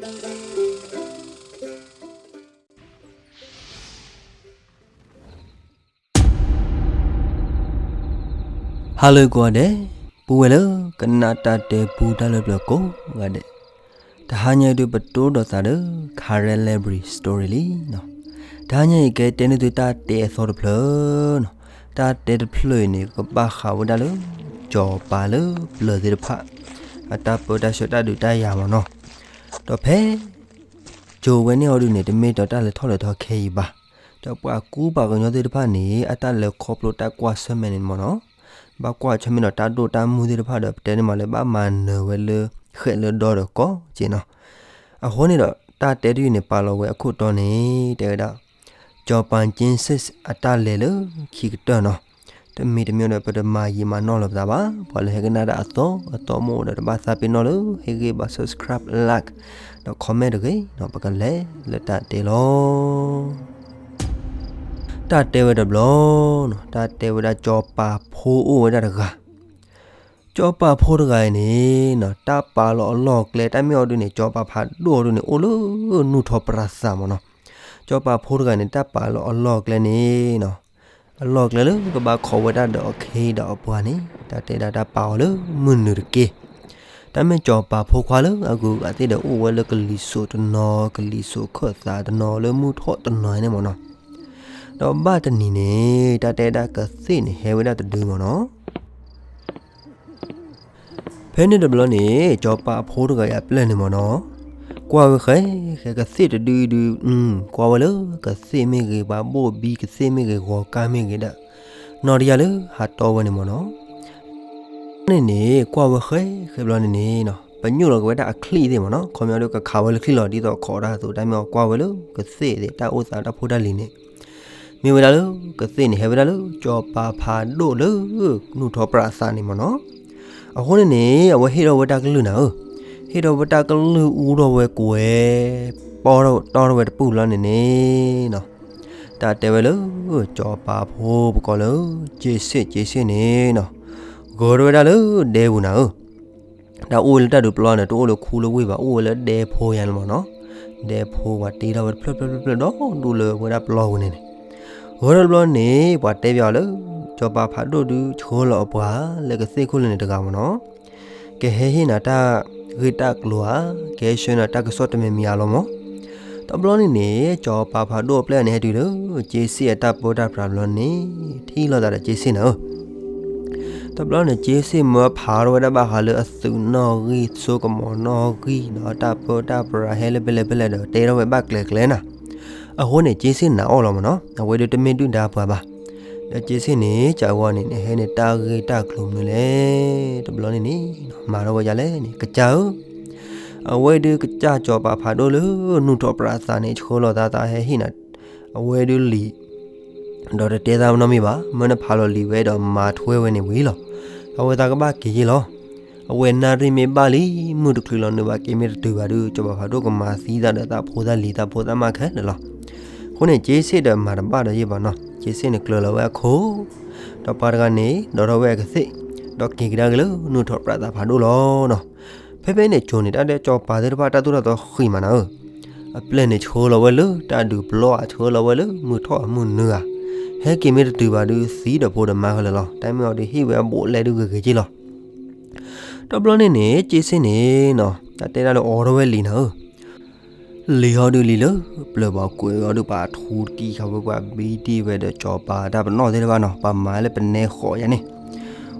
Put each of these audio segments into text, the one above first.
ဟါလၢအဂ့ၤ ကိးဂၤဒဲး, ပုၢ်ဝဲၢ်လၢကနၣ်တၢ်တဲပူတၢ်လၢပျၢၤကိးဂၤဒဲး, တဟါညါအံၤဒုးပတိၢ်ဒီးသးဒီး Karen Library Story လံနီၤ. တဟါညါအံၤကဲတဲန့ၢ်သုတၢ်တဲအသီတဖျၢၣ်နီၤ. တၢ်တဲတဖျၢၣ်အံၤန့ၣ် ကဘၣ်ဃးဝဲဒၣ်လၢ စီၤပၤလၢပျၢၤသ့ၣ်တဖၣ် အတၢ်ပၢတၢ်ဆှၢတၢ်ဒုးတၢ်ယၤမ့ၢ်နီၤ. ဒီးဖဲ ကၠိဝဲန့ၣ်အီၤဒုးန့ၣ် တမ့ၢ်ဒီးတၢ်လဲၤထီၣ်လဲၤထီခဲအံၤဘၣ်. ဒီးပှၤကူပှၤကညီသ့ၣ်တဖၣ်န့ၣ် အတၢ်လဲၤခီဖျိတၢ်ကွၢ်ဆၢၣ်မဲာ်န့ၣ်မ့ၢ်နီၤ, ဘၣ်ကွၢ်ဆၢၣ်မဲာ်ဒီးတၢ်ဒိၣ်တၢ်မုၢ်သ့ၣ်တဖၣ်ဒီး ပတဲန့ၣ်မးလၢဘၣ်မၤနၢၤဝဲလၢ ဃဲးလၢဒီဒီးကိးက့နီၤ. အဃိန့ၣ်ဒီး တၢ်တဲတယုၢ်န့ၣ် ပာ်လီၤဝဲအခိၣ်တီန့ၣ် တဲဝဲဒၣ် စီၤပၤကၠ့စ့းအတၢ်လဲၤလၢခံကတၢၢ်နီၤ. တမံၤတမံၤဒီး ပတမၤယံာ်မၤနီၢ်လၢၤပသးဘၣ်. ပှၤလၢဟဲကနၣ်တၢ်အသီအသီမ့ၢ်အိၣ်ဒီး တဘၣ်သးပ့ၤနီၣ်လၢ ဟ့ၣ်ဂံၢ်ဘၣ် subscribe, like ဒီး comment တဂ့ၤနီၤ. ပကလဲၤလၢတၢ်တဲလီၤ. တၢ်တဲဝဲတဘျီနီၤ, တၢ်တဲဝဲဒၣ်စီၤပၤဖိအိၣ်ဝဲဒၣ်တဂၤ. စီၤပၤဖိတဂၤအံၤန့ၣ်နီၤ, တၢ်ပာ်လီၤအလီၢ်အကျဲ တၢ်မ့ၢ်အီၤဒုးန့ၣ် စီၤပၤဖးဒိၣ်အီၤဒုးန့ၣ် အိၣ်လၢနူၢ်ထီၣ်ပြးသးမ့ၢ်နီၤ. စီၤပၤဖိတဂၤန့ၣ် တၢ်ပာ်လီၤအလီၢ်အကျဲန့ၣ်နီၤ, အလီၢ်အကျဲလၢကဘၣ်ခိးဝဲဒၣ်ဒီးအခ့ဒီးအပှၤန့ၣ် တၢ်တဲဒၣ်တၢ်ပာ်အီၤလၢမုၢ်နုာ်တက့ၢ်. တၢ်မ့ၢ်စီၤပၤဖိခွါလၢအဂုၤအဂၤသ့ၣ်ဒီး အိၣ်ဝဲလၢကလံၤစိးတနီၤ, ကလံၤစိးခၢၣ်သးတနီၤ, လၢမုၢ်ထီၣ်တနီၤန့ၣ်မ့ၢ်နီၤ. ဒီးဘၣ်တနံၤန့ၣ် တၢ်တဲဒၣ်ကသ့ၣ်န့ၣ် ဟဲဝဲဒၣ်တဒုမ့ၢ်နီၤ. ဖဲန့ၣ်တဘျီန့ၣ် စီၤပၤဖိတဂၤအံၤအပျဲၢ်န့ၣ်မ့ၢ်နီၤ, ကွၢ်ဝဲဃဲ ဃဲကသ့ၣ်တဒုဒု, ကွၢ်ဝဲလၢကသ့ၣ်မ့ၢ်ဂ့ၤ, ပှၤဘိၣ်ဘံကသ့ၣ်မ့ၢ်ဂ့ၤ, ဂီၤကါမ့ၢ်ဂ့ၤဒီး နီၢ်တယၢ်လၢဟးတီဝဲန့ၣ်မ့ၢ်နီၤ. န့ၣ်န့ၣ် ကွၢ်ဝဲဃဲ ဃဲဘျီန့ၣ်န့ၣ်နီၤ, ပညိၣ်လီၤက့ၤဝဲဒၣ်အချံၣ်သ့ၣ်မ့ၢ်နီၤ, ခီပညီဒီးကခးဝဲလၢချံၣ်လီၤ, ဒ်သိးခိးတၢ်အသိး တၢ်မ့ၢ်အီၤကွၢ်ဝဲလၢကသ့ၣ်သ့ၣ် တၢ်အိၣ်သးတၢ်ဖိတၢ်လံၤန့ၣ် မ့ၢ်ဝဲဒၣ်လၢ ကသ့ၣ်န့ၣ် ဟဲဝဲဒၣ်လၢ စီၤပၤဖးဒိၣ်လၢ နူၢ်ထီၣ်ပြးသးန့ၣ်မ့ၢ်နီၤ. အဃိန့ၣ်န့ၣ် အဝဲဟ့ၣ်ထီၣ်ဝဲတၢ်ကလုၢ်နၤဧၢ, ဟ့ၣ်ထီၣ်ဝဲတၢ်ကလုၢ်အူထီၣ်ဝဲကွဲၤ ပီၢ်ထီၣ်တီၢ်ထီၣ်ဝဲတပူၤလီၤန့ၣ်န့ၣ်နီၤ, တၢ်တဲဝဲလၢ စီၤပၤဖိပကိးလၢ က့စ့ၣ် က့စ့ၣ်န့ၣ်နီၤ, ဂၢၢ်ထီၣ်ဝဲဒၣ်လၢဒဲပူၤနၤဧၢ. တၢ်အိၣ်ဝဲလၢတၢ်ဒုးပျီန့ၣ် တအိၣ်လၢခူလၢဝ့ၢ်ဘၣ်, အိၣ်ဝဲလၢဒဲဖိယါန့ၣ်မ့ၢ်နီၤ. ဒဲဖိပှၤတ့ထီၣ်ဝဲတဖျၢၣ်ဖျၢၣ်ဖျၢၣ်ဖျၢၣ်ဒီဒူၣ်လၢဝဲဒၣ်ပျီပူၤန့ၣ်န့ၣ်, ဂၢၢ်ထီၣ်တဘျီန့ၣ် ပှၤတဲဘၣ်အီၤလၢ စီၤပၤဖးဒိၣ်ဒုး ဆှၢလီၤအပှၤလၢကသ့ၣ်ခိၣ်လၢန့ၣ်တဂၤမ့ၢ်နီၤ, ကဟဲဟ့ၣ်နၤတၢ်ဂ့ၢ်တၢ်ကျိၤဧါ, ကဟဲဆှၢနၤတၢ်ကစီၣ်တမံၤမံၤဧါလီၤမ့ၢ်. တဘျီန့ၣ်န့ၣ် စီၤပၤဖးဒိၣ်အပျဲၢ်န့ၣ်ဟဲတုၤလၢ က့စ့ၣ်အတၢ်ပၢတၢ်ပြးတဘျီန့ၣ် ထံၣ်လိာ်သးဒီးက့စ့ၣ်နၤဧၢ. တဘျီန့ၣ် က့စ့ၣ်မၢဖးထီၣ်ဝဲဒၣ်ဘၣ်ဃးလၢအသုးနီၣ်ဂံၢ် စိကမီၤနီၣ်ဂံၢ် ဒီးတၢ်ပၢတၢ်ပြးဟဲလၢဖဲလဲၣ်ဖဲလဲၣ်ဒီး တဲထီၣ်ဝဲဘၣ်ကျဲၤကျဲၤနၤ. အဃိန့ၣ် က့စ့ၣ်နာ်အီၣ်လီၤမ့ၢ်နီၤ, အဝဲဒုးတမ့ၢ်ဒုၣ်ဒါပှၤဘၣ်. ဒီးက့စ့ၣ်န့ၣ် ကးဝီန့ၣ် နဟဲန့ၣ်တၢ်ဂ့ၢ်တၢ်ကျိၤမနုၤလဲၣ်. တဘျီန့ၣ်န့ၣ် မၤထီၣ်ဝဲဒ်လဲၣ်န့ၣ် ကစၢ်ဧၢ, အဝဲဒုးကစၢ်စီၤပၤဖးဒိၣ်လၢ နူၢ်ထီၣ်ပြးသးန့ၣ် ဆှၢလီၤသးသးဟဲဟ့ၣ်နၤ အဝဲဒုးလံာ် ဒီးတတဲသးနီတမံၤဘၣ်, မၢနဖးလီၤလံာ်ဝဲဒီးမၤထွဲဝဲန့ၣ်ဝံၤလီၤ. အဝဲသးကဘၣ်က့ၤယ့ၢ်လီၤ. အဝဲနၣ်ရံၣ်မ့ၢ်ဘၣ်လံ, မုၢ်တချုးလီၤနုာ်ဘၣ်က့ၤမ့ၢ်တတုၤဘၣ်ဒုး စီၤပၤဖးဒိၣ်ကမၤသံသးဒီးသးဖိသးလံၤသးဖိသးမါခဲလၢာ်လီၤ. အဃိန့ၣ် က့စ့ၣ်ဒီးမၤတဘၣ်ဒီးယ့ၢ်ဘၣ်နီၤ, က့စ့ၣ်န့ၣ်ကျၢၤလီၤဝဲအခိၣ်, ဒီးပှၤတဂၤန့ၣ် ဒိးထီၣ်ဝဲအကသ့ၣ်, ဒီးက့ၤကဒါက့ၤလၢ နူၢ်ထီၣ်ပြးသးဖးဒိၣ်လီၤနီၤ. ဖဲဖဲန့ၣ်ကၠိန့ၣ် တၢ်ဒဲးစီၤပၤသ့ၣ်တဖၣ်တၢ်သူၣ်ထီၣ်သီဃံးမးနၤဧၢ, အပျဲၢ်န့ၣ်ဆှၢလီၤဝဲလၢတၢ်ဒုးပျီဧါ, ဆှၢလီၤဝဲလၢမုၢ်ထီၣ်ဧါ မုၢ်နုာ်ဧါ, ဟဲက့ၤမ့ၢ်တတုၤဘၣ်ဒုးသံဒီးဖိဒီးမါခဲလၢာ်လီၤ. တၢ်မ့ၢ်အီၤဒုးဟ့ၣ်ဝဲအဘူးအလဲဒုးဂ့ၤဂ့ၤက့လီၤ. တဘျီန့ၣ်န့ၣ် က့စ့ၣ်န့ၣ်နီၤ တၢ်တဲဒၣ်လၢအိးထီၣ်ဝဲလံာ်နၤဧၢ, လံာ်ဟီဒုးလံာ်လၢပျၢၤဘၣ်ကွဲးအီၤဒုးပှၤထူတကံၢ်ဃာ်ဝဲပှၤဘံတံၢ်ဝဲဒီးစီၤပၤတၢ်ပနီၣ်သ့ၣ်တဖၣ်နီၤ, ပှၤမၤလၢပနဲဃီးယါန့ၣ်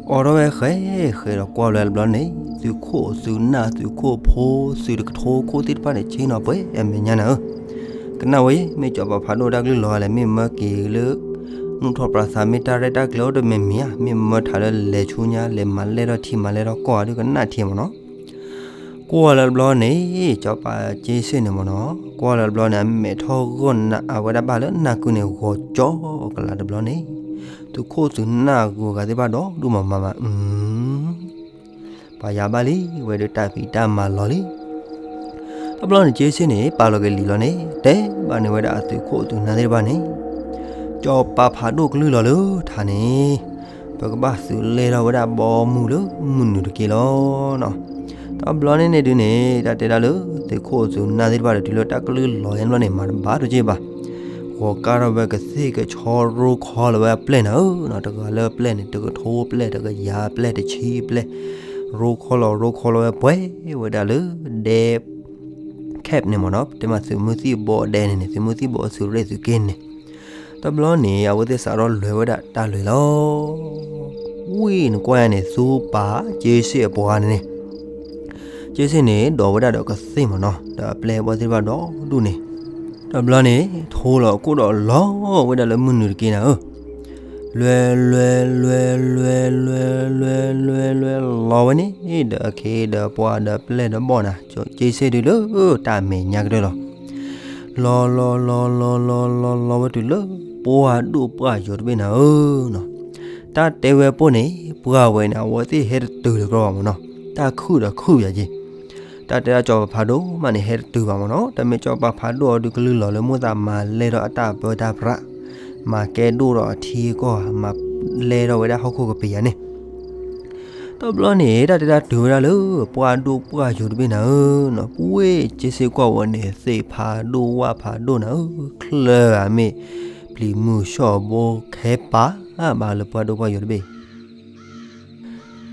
အိးထီၣ်ဝဲဃဲဃဲဒီးကွၢ်လၢတဘျီန့ၣ် သုးခိၣ်သုးနၢ်သုးခိၣ်ဖိ သုးတကထိခိၣ်သ့ၣ်တဖၣ်န့ၣ် ဆ့ၣ်နီၤပှဲၤအမဲာ်ညါနၤဧၢ, ကနၣ်ဝဲ မ့ၢ်စီၤပၤဖးဒိၣ်တၢ်ကလုၢ်လီၤဂာ်လဲၣ်, မ့ၢ်မၢက့ၤလၢ နူၢ်ထီၣ်ပြးသးမ့ၢ်တၢ်ရဲၣ်တၢ်ကျဲၤအိၣ်တမံၤမံၤဧါ, မ့ၢ်မၢထးလၢလဲၤဆူညါ လဲၤမၤလဲၢ်ထီၣ်ထံမၤလဲၢ်ထီၣ်ကီၢ်ဧါဒုးကနၣ်ထံမ့ၢ်နီၤ. ကွၢ်လၢတဘျီန့ၣ် စီၤပၤက့စ့ၣ်န့ၣ်မ့ၢ်နီၤ, ကွၢ်လၢတဘျီန့ၣ် အမဲာ်ထီၣ်ဂီၢ်နးအဝဲဒၣ်ဘၣ်လၢနၢ်ကုန့ၣ် ဂီၤကၠီကလးတဘျီန့ၣ် သုးခိၣ်သုးနၢ်ဂုၤဂၤသ့ၣ်တဖၣ်ဒီးဒူၣ်မးမးမး ပှၤယၤဘၣ်လံ, ဝဲဒုးတၢ်ဖံးတၢ်မၤလီၤလံ. တဘျီန့ၣ် က့စ့ၣ်န့ၣ် ပာ်လီၤက့ၤလံာ်လီၤန့ၣ် တဲဘၣ်န့ၢ်ဝဲဒၣ်အသုးခိၣ်သုးနၢ်သ့ၣ်တဖၣ်န့ၣ် စီၤပၤဖးဒိၣ်ကလုၢ်လီၤလၢထးန့ၣ် ပကဘၣ်သုးလဲၢ်ထီၣ်ဝဲဒၣ်ဘီမုၢ်လၢမုၢ်နုာ်တက့ၢ်လီၤနီၤ. တ တဘျီန့ၣ်န့ၣ်ဒုးန့ၣ် တၢ်တဲဒၣ်လၢ သုးခိၣ်သုးနၢ်သ့ၣ်တဖၣ်ဒီး တုၤလၢတၢ်ကလုၢ်လီၤညါတဘျီန့ၣ် မၤတဘၣ်တက့ၢ်ဘၣ်. ဂီၤကါထီၣ်ဝဲကသ့ၣ်ကဆီ ရိခီလီၤဝဲအပျဲၢ်နၤဧၢ, တဂၤလၢပျဲၢ်န့ၣ် တကထိပျဲၢ် တကယၤပျဲၢ် တဆံပျဲၢ်, ရိခီလီၤ ရိခီလီၤဝဲပှဲၤဝဲဒၣ်လၢဒဲ camp န့ၣ်မ့ၢ်နီၤ, တဲမးသုးမုၢ်သံၣ်ဘိဒဲန့ၣ်န့ၣ် သုးမုၢ်သံၣ်ဘိအသုးရ့ၣ်သုးက့န့ၣ်, တဘျီန့ၣ် အဝဲသ့ၣ်စးထီၣ်လဲၤဝဲဒၣ်တၢ်လဲၤလီၤ. ဝံၤနကွၢ်ယၤန့ၣ် သူပာ်က့စ့ၣ်အပှၤန့ၣ်န့ၣ် က့စ့ၣ်န့ၣ် ဒိးဝဲဒၣ်ဒီးကသ့ၣ်မ့ၢ်နီၤ, ဒီးအပျဲၢ်အဘီၣ်သ့ၣ်တဖၣ်ဒီဒူၣ်န့ၣ်, တဘျီန့ၣ် ထိလီၤအခိၣ်ဒီးလီၤဝဲဒၣ်လၢမုၢ်နုာ်တက့ၢ်နၤဧၢ, လွဲလွဲလွဲလွဲလွဲလွဲလွဲလွဲလီၤဝဲန့ၣ် ဒီးအခ့ဒီးပှၤဒီးပျဲၢ်ဒီးဘီၣ်နၤ, က့စ့ၣ်ဒုးလၢတၢ်မဲာ်ညါကတၢၢ်လီၤ. လီၤလီၤလီၤလီၤလီၤလီၤလီၤဝဲတုၤလၢ ပှၢ်ဒိၣ်ပှၢ်ယိာ်တဘ့ၣ်နၤဧၢနီၤ, တၢ်တဲဝဲပိၢ်န့ၣ် ပှၢ်ဝဲန့ၣ် အဝဲသ့ၣ်ဟဲတတုၤလၢၤကီးဘၣ်မ့ၢ်နီၤ, တၢ်ခုၣ်ဒီးခုၣ်ယၤက့ၤ, တၢ်တဲဒၣ်စီၤပၤဖးဒိၣ်မးန့ၣ် ဟဲတတုၤဘၣ်မ့ၢ်နီၤ, တမ့ၢ်စီၤပၤဖးဒိၣ်အီၤဒုးကလုၢ်လီၤလၢမိၣ်သးမၤလဲၢ်ထီၣ်အတၢ်ပၢတၢ်ပြး, မၤကဲဒိၣ်ဒီးအထံအကီၢ် မၤလဲၢ်ထီၣ်ဝဲဒၣ်ဟီၣ်ခိၣ်ကပံာ်ယၤန့ၣ် တဘျီန့ၣ် တၢ်တဲဒၣ်တုၤဝဲဒၣ်လၢ ပှၢ်ဒိၣ်ပှၢ်ယိာ်တဘ့ၣ်နၤဧၢနီၤ, ပဝဲက့စ့ၣ်ကွၢ်ဝဲန့ၣ် သ့ၣ်ဖးဒိၣ်ဝၣ်ဖးဒိၣ်နၤဧၢ, ချၢဂၤမ့ၢ် ပျံၤမုၢ်ဆှီၣ်ဘိခဲပာ်ဘၣ်လၢပှၢ်ဒိၣ်ပှၢ်ယိာ်တဘ့ၣ်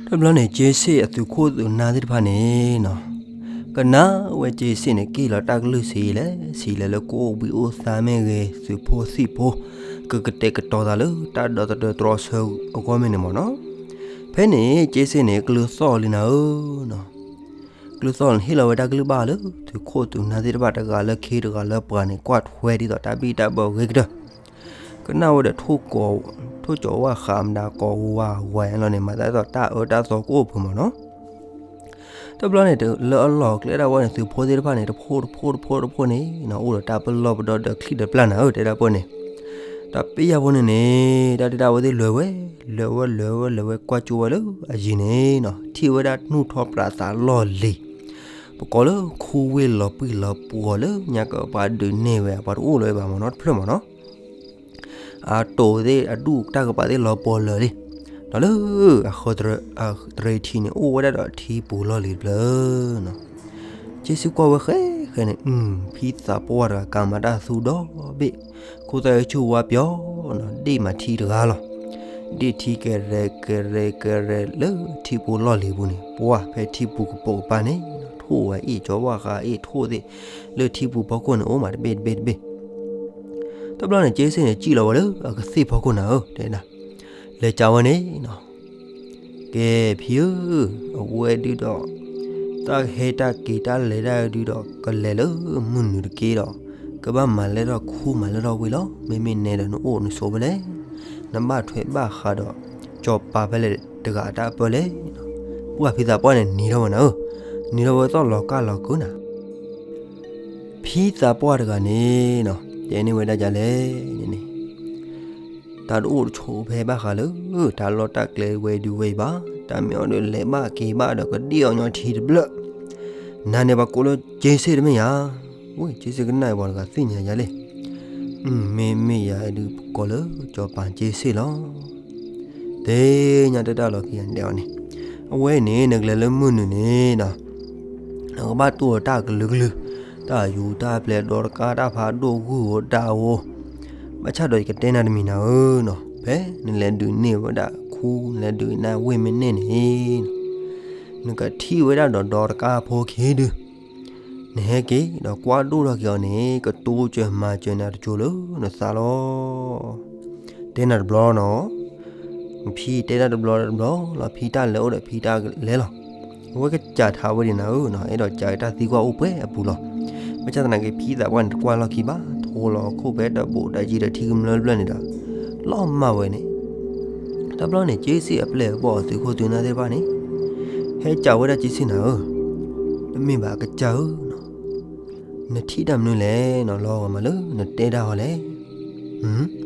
တဘျီန့ၣ် က့စ့ၣ်အသုးခိၣ်သုးနၢ်သ့ၣ်တဖၣ်န့ၣ်နီၤ, ကနၣ်ဝဲက့စ့ၣ်န့ၣ် က့ၣ်လီၤတၢ်ကလုၢ်ဆံးလဲၣ်ဆံးလဲၣ်လၢကအိၣ်ဘှံးအိၣ်သါမ့ၢ်ဂ့ၤ သုးဖိသံၣ်ဖိ ကကတဲာ်ကတီၤသးလၢတၢ်ဒီသဒၢတြီဆၢအဂီၢ်မ့ၢ်န့ၣ်မ့ၢ်နီၤ, ဖဲန့ၣ် က့စ့ၣ်န့ၣ် ကလုၢ်သီၣ်လံနၤဧၢနီၤ, ကလုၢ်သီၣ်န့ၣ် ဟ့ၣ်လီၤဝဲတၢ်ကလုၢ်ဘၣ်လၢ သုးခိၣ်သုးနၢ်သ့ၣ်တဖၣ်တဂၤလၢခံတဂၤလၢပှၤန့ၣ် ကွၢ်ထွဲဒ်သိးတၢ်ဘံၣ်တၢ်ဘၢအဂ့ၤကတၢၢ် ကနၣ်ဝဲဒီး ထိၣ်ကီးဝၣ်ဃးမတၤ ကိးဝါဝါလီၤန့ၣ် မၤသးဒ်သိးတၢ်အၢတၢ်သီကအိၣ်ဖုးမ့ၢ်နီၤ, တဘျီန့ၣ် လၢအလီၢ်ကျဲဒၣ်ဝဲန့ၣ် သုးဖိသ့ၣ်တဖၣ်န့ၣ် တဖိတဖိတဖိတဖိန့ၣ် အိၣ်ဒီးတၢ်ပလီၢ်ပဒီဒီးချံၣ်ဒီးပျၢ်နၤဧၢ တဲဒၣ်ပှၢ်န့ၣ်, ဒီးပ့ၢ်ယၢ်ဖိန့ၣ်န့ၣ် တၢ်တဲဒၣ်အဝဲသ့ၣ်လဲၤဝဲ, လဲၤဝဲလဲၤဝဲလဲၤဝဲကွၢ်ကၠိဝဲလၢအယံၤန့ၣ်နီၤ ထံၣ်ဝဲဒၣ်နူၢ်ထီၣ်ပြးသးလီၢ်လံၤ, ပကိးလၢခူဝ့ၢ်လီၤပှံၢ်လီၤပှီၤလၢညါကပၤဒုးနဲၣ်ဝဲ ပှၤတအိၣ်လၢၤဘၣ်မ့ၢ်နီၤ တဖျၢၣ်မ့ၢ်နီၤ အတိၤသ့ၣ်အဒူၣ်တၢ်ကပၤသ့ၣ်လီၤပှီၤလၢာ်လံ, ဒီးလၢ အတရံးထံးန့ၣ် အိၣ်ဝဲဒၣ်ဒီးထံပူၤလီၢ်လံၤတဖျၢၣ်နီၤ, က့စ့ၣ်ကွၢ်ဝဲဃဲဃဲန့ၣ် ဖံသးပှၢ်တဂၤကၤမၤတၢ်သူဒီဘ့ၣ်, ခိၣ်သၣ်အုးဆူၣ်ဝါပၠီနီၤ ဒ့ၣ်မးထံတဂၤလီၤ, ဒ့ၣ်ထံကရဲးကရဲးကရဲးလၢထံပူၤလီၢ်လံၤပူၤန့ၣ် ပှၢ်ဖဲထံပူၤကပိာ်ကပၤန့ၣ် ထိၣ်ဝဲအ့ၣ်ကၠီဝၣ်ဃးအ့ၣ်ထိၣ်သ့ၣ် လၢထံပူၤဖီခိၣ်န့ၣ် အိၣ်မးတဘ့ၣ်တဘ့ၣ်တဘ့ၣ် တဘျီန့ၣ် က့စ့ၣ်န့ၣ် စံၣ်လီၤဝဲလၢအကသ့ၣ်ဖီခိၣ်နၤဧၢ တဲဒၣ်, လဲၤကးဝဲန့ၣ်နီၤ, ကဲဖံဧၢ, အဝဲဒုးဒီး တၢ်ဟဲတၢ်က့ၤတၢ်လဲၤဒၣ်ဒုးဒီး ကလဲၤလၢမုၢ်နုာ်တက့ၢ်ဒီး ကဘၣ်မၤလဲၢ်ထီၣ်ခူမၤလဲၢ်ထီၣ်ဝ့ၢ်လီၤ. မ့မ့ၢ်နဲဒီးနအိၣ်နဆိးဖဲလဲၣ်, နဘၣ်ထွဲဘၣ်ဃးဒီး စီၤပၤဖဲလဲၣ်တဂၤအတၢ်အပၢလၢ ပှၢ်ဖံသးပှၢ်န့ၣ်နံၤထီၣ်ဝဲနၤဧၢ, နံၤထီၣ်ဝဲသီၣ်လီၤကၢ်လီၤကၢနၤ ဖံသးပှၢ်တဂၤန့ၣ်နီၤ တဲန့ၢ်ဝဲဒၣ်ဒ်လဲၣ်န့ၣ်န့ၣ်, တၢ်တအိၣ်တဆိးဖဲဘၣ်ဃးလၢ တၢ်လီၢ်တၢ်ကျဲဝဲဒုးဝဲအံၤဘၣ်, တၢ်မ့ၢ်အီၤဒီးလဲၤဘၣ်က့ၤဘၣ်ဒီး ကဒ့ၣ်အီၤညီထံတဘျၢၣ်, နၤန့ၣ်ပှၤကိးလၢက့စ့ၣ်တမ့ၢ်ဧါ, ဝဲက့စ့ၣ်ကနၣ်အံၤပှၤတဂၤသ့ၣ်ညါယၤလဲၣ်, မ့မ့ၢ်ယၤဒုးပကိးလၢစီၤပၤက့စ့ၣ်လီၤ တဲညါတၢ်တၢ်လီၤခံဂၤဒဲးအီၤန့ၣ်, အဝဲန့ၣ် နကလဲၤလၢမုၢ်နုာ်န့ၣ်ဒီး နကဘၣ်တိၢ်ဒီးတၢ်ကလုာ်ကလုာ်, တၢ်ယူၤတၢ်ပျဲၢ်ဒီတကါတၢ်ဖးဒိၣ်ဂုၢ်ဧိၤဒၣ်ဧိၤ, ဘၣ်ဆၣ်ဒီးယကတဲနၤတမံၤနၤဧၢနီၤ, ဖဲနလဲၤဒုးန့ၢ်ဝဲဒၣ်ခူ နလဲၤဒုးနၢ်ဝ့ၢ်မ့ၢ်န့ၢ်န့ၣ် နကထံၣ်ဝဲဒၣ်ဒီးဒီတကါဖိခံဒု နဟဲက့ၤဒီးကွၢ်ဒိၣ်ထီၣ်က့ၤအီၤန့ၣ် ကတိစၢၤမၤစၢၤနၤတကၠိလၢနသးလီၤ. တဲနၤတဘျီနီၤ, ဖံတဲတၢ်တဘျီတဘျီလီၤ, ဖံတၢ်လဲၤအိၣ်ဒီးဖံတၢ်လဲၤလီၤ. အဝဲကစးထီၣ်ဝဲဒၣ်နၤဧၢနီၤ, အဲၣ်ဒိးကးက့ၤတၢ်သံကွၢ်အိၣ်ပှဲၤအပူၤလီၤ. ဘၣ်ဆၣ်သနာ်က့ ဖံသးပှၢ်န့ၣ်တကွၢ်လီၢ်ခံဘၣ်, ထိလီၤခိၣ်ဖဲတဘူးတယံၤဒီးထံကမျၢၢ်တဖျၢၣ်န့ၣ်ဒီး လီၤမၢ်ဝဲန့ၣ် တဘျီန့ၣ် က့စ့ၣ်အပျဲၢ်အဘီၣ်အသုးခိၣ်သုးနၢ်သ့ၣ်တဖၣ်န့ၣ် ဟဲကးဝဲဒၣ်က့စ့ၣ်နၤဧၢ, တမ့ၢ်ဘၣ်ကစၢ်ဧၢနီၤ, နထံၣ်တၢ်မနုၤလဲၣ်နီၤ, လီၤဂာ်မးလၢနတဲဒၣ်အီၤလဲၣ်.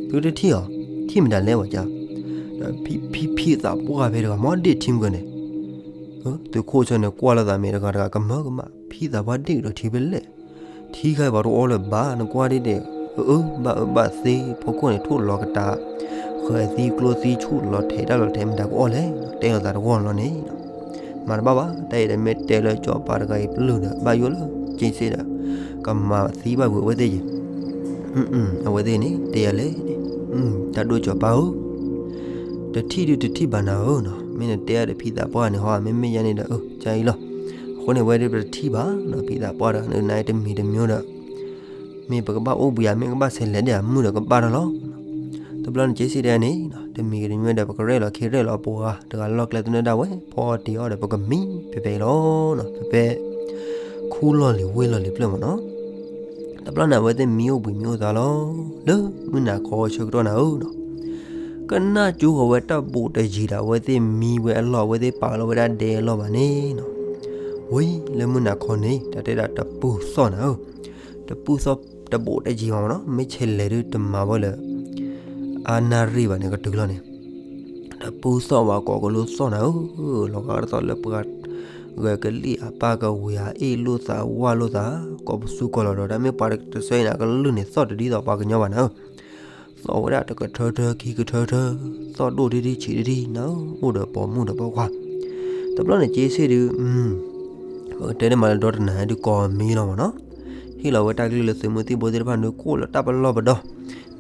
သုတထံၣ်အီၤ, ထံၣ်မတၤလဲၣ်ဝဲကါ, ဒီးဖံဖံဖံသးပှၢ်ဖဲတဂၤ မ့ၢ်ဒ့ၣ်ထံမုၢ်ကန့ၣ် သုးခိၣ်ဆၢန့ၣ် ကွၢ်လိာ်သးမ့ၢ်တဂၤတဂၤကမၢကမၣ်, ဖံသးပှၢ်ဒ့ၣ်ဒီးထံဖဲလဲၣ်, ထံခါပှၤတအိၣ်လၢၤဘၣ်, နကွၢ်ဒ်ဒဲး, အၢ ဘၣ်အၢဘၣ်သီ ဖီခိၣ်န့ၣ် ထိၣ်လီၤကတၢၢ်, ဃဲၤသံကျိသံဆူၣ်လီၤထဲးတၢ်လီၤထဲးမတၤကအိၣ်လဲၣ်, တဲလိာ်သးတဂီၢ်န့ၣ်လီၤန့ၣ်, မၤတဘၣ်ဘၣ်, တၢ်အံၤဒီးမ့ၢ်တဲလၢစီၤပၤတဂၤအံၤပျုၢ်ဒီး ဘၣ်ယိၣ်လၢက့စ့ဒီး ကမၤသံဘၣ်ဝံၤအဝဲသ့ၣ်ယဲၢ်. အဝဲသ့ၣ်န့ၣ် တဲယၤလဲၣ်န့ၣ်, တၢ်ဒိၣ်စီၤပၤဧၢ, တထံၣ်ဒုတထံၣ်ဘၣ်နၤဧၢနီၤ, မ့ၢ်နတဲအီၤဒီးဖံသးပှၢ်န့ၣ်ဟီ မ့မ့ၢ်ယါန့ၣ်ဒီး အကါအံၤလီၤ. အဃိန့ၣ် အဝဲဒၣ်ပတထံၣ်ဘၣ်နီၤ, ဖံသးပှၢ်ဒီး နနတမံၤတမံၤဒီး မ့ၢ်ပကဘၣ်အိၣ်ဘှံးဧါ, မ့ၢ်ကဘၣ်ဆဲးလဲၤဒၣ်ဧါ, မုၢ်ဒီးကဘၣ်ထီၣ်လီၤ. တဘျီန့ၣ် က့စ့တဲန့ၣ်, တမံၤကတမံၤဒီး ပကရဲၣ်လီၤခ့ရဲၣ်လီၤပှၤ, တဂၤလီၢ်ကျဲသနၢၣ်ဒၣ်ဝဲ, ဖီတ့ၢ်အီၤဒီး ပကမံဖဲဖဲအံၤလီၤ. ဖဲဖဲ ခူလီၢ်လံၤဝ့ၢ်လီၢ်လံၤဖျၢၣ်မ့ၢ်နီၤ. တဘျီန့ၣ် အဝဲသ့ၣ်မံအိၣ်ဘှံးမံအိၣ်သါလီၤ, လၢမုၢ်နၤခီဆၢကတီၢ်နၤဧၢနီၤ. ကနၣ်ကၠိဃီၤဝဲတၢ်ဘူးတယံၤဒီး အဝဲသ့ၣ်မံဝဲအလီၢ် အဝဲသ့ၣ်ပာ်လီၤဝဲဒၣ်ဒဲအလီၢ်ဘၣ်န့ၣ်နီၤ. ဝံၤလၢမုၢ်နၤခီန့ၣ် တၢ်တဲဒၣ်တပူၤသီၣ်နၤဧၢ, တပူၤသီၣ်တဘူးတယံၤဘၣ်မ့ၢ်နီၤ, မ့ၢ်ဆဲးလဲၤဒုတမၤဝဲလၢ အါနၣ်ရံၣ်ဘၣ်န့ၣ် ကတုၤလီၤန့ၣ် တပူၤသီၣ်ဝဲကိးကလိသီၣ်နၤဧၢ, လီၤဂာ်တသီၣ်လၢပှၤ ဂဲၤကလံၣ်အပၢ်ကဝံၤဧါ, အ့ၣ်လိာ်သးဝၣ်လိာ်သး, ကိးပသူကိးလီၤဒီး တၢ်မ့ၢ်ပှၤတစဲအံၤန့ၣ် အကလုၢ်န့ၣ်သီၣ်တဒ်သိးပှၤကညီဘၣ်နၤဧၢ. သီၣ်ဝဲဒၣ်တကထၢထၢခံကထၢထၢ, သီၣ်ဒိၣ်တထံၣ်ဆံးတထံၣ်နၤဧၢ, အိၣ်ဒီးပိာ်မုၣ်ဒီးပိာ်ခွါ. တဘျီန့ၣ် က့စ့ဒု ပကတဲန့ၣ်မးလၢဒီတနၤဒုးကိးမံလီၤမ့ၢ်နီၤ. ဟ့ၣ်လီၤဝဲတၢ်ကလုၢ်လၢသုးမုၢ်သံၣ်ဘိသ့ၣ်တဖၣ်န့ၣ် ကိၣ်လၢတၢ်ပလီၢ်ပဒီ,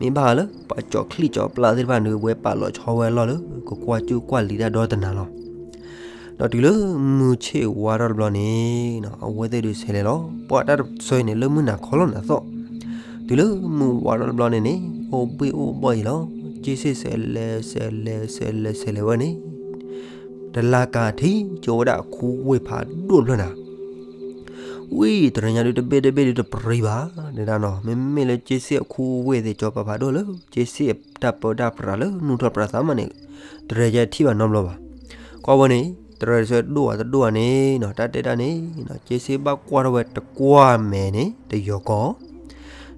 မ့ၢ်ဘၣ်ဃးလၢ ပှၤကၠီၤချံၣ်ကၠီၤပျၢ်သ့ၣ်တဖၣ်န့ၣ် ဝဲပာ်လီၤဆီဝဲအလီၢ်လၢ ကကွၢ်ကၠူၣ်ကွၢ်လံၤတၢ်ဒီတနၤလီၤ. ဒီးတုၤလၢမုၢ်ဆ့ၣ်ဝါထီၣ်တဘျီန့ၣ် အဝဲသ့ၣ်ဒုးဆဲးလဲၤလီၤ. ပှၤတၢ်တဆၢအံၤန့ၣ် လၢမုၢ်နၤခီလီၤနၤသီၣ်, တုၤလၢမုၢ်ဝါထီၣ်တဘျီန့ၣ်န့ၣ် အိၣ်ဘှ့ၣ်အိၣ်ဘှီၣ်အံၤလီၤ. က့စ့ဆဲးလဲၤ ဆဲးလဲၤ ဆဲးလဲၤ ဆဲးလဲၤဝဲန့ၣ် တလါကၤထံၣ်ကၠိဝဲဒၣ်အခူဝ့ၢ်ဖးဒိၣ်တဖျၢၣ်နၤ ဝံၤတရံးညါဒုး တဘ့ၣ်တဘ့ၣ်ဒုးတပြံဘၣ်, ဒ်နီၤ မ့မ့ၢ်လၢက့စ့အခူအဝ့ၢ်သ့ၣ် ကၠီၤပၤဖးဒိၣ်လၢ က့စ့အတၢ်ပၢတၢ်ပြးလၢ နူၢ်ထီၣ်ပြးသးမးန့ၣ် တရံးညါထံၣ်ဘၣ်နီတဘျီဘၣ်. ကွၢ်ဝဲန့ၣ် တရံးဆၢဒိၣ်ဧါတဒိၣ်ဧါန့ၣ်နီၤ တၢ်တဲတၢ်န့ၣ်နီၤ က့စ့ဘၣ်ကွၢ်ထီၣ်ဝဲတကွၢ်မဲာ်န့ၣ် တယီၤကီၢ်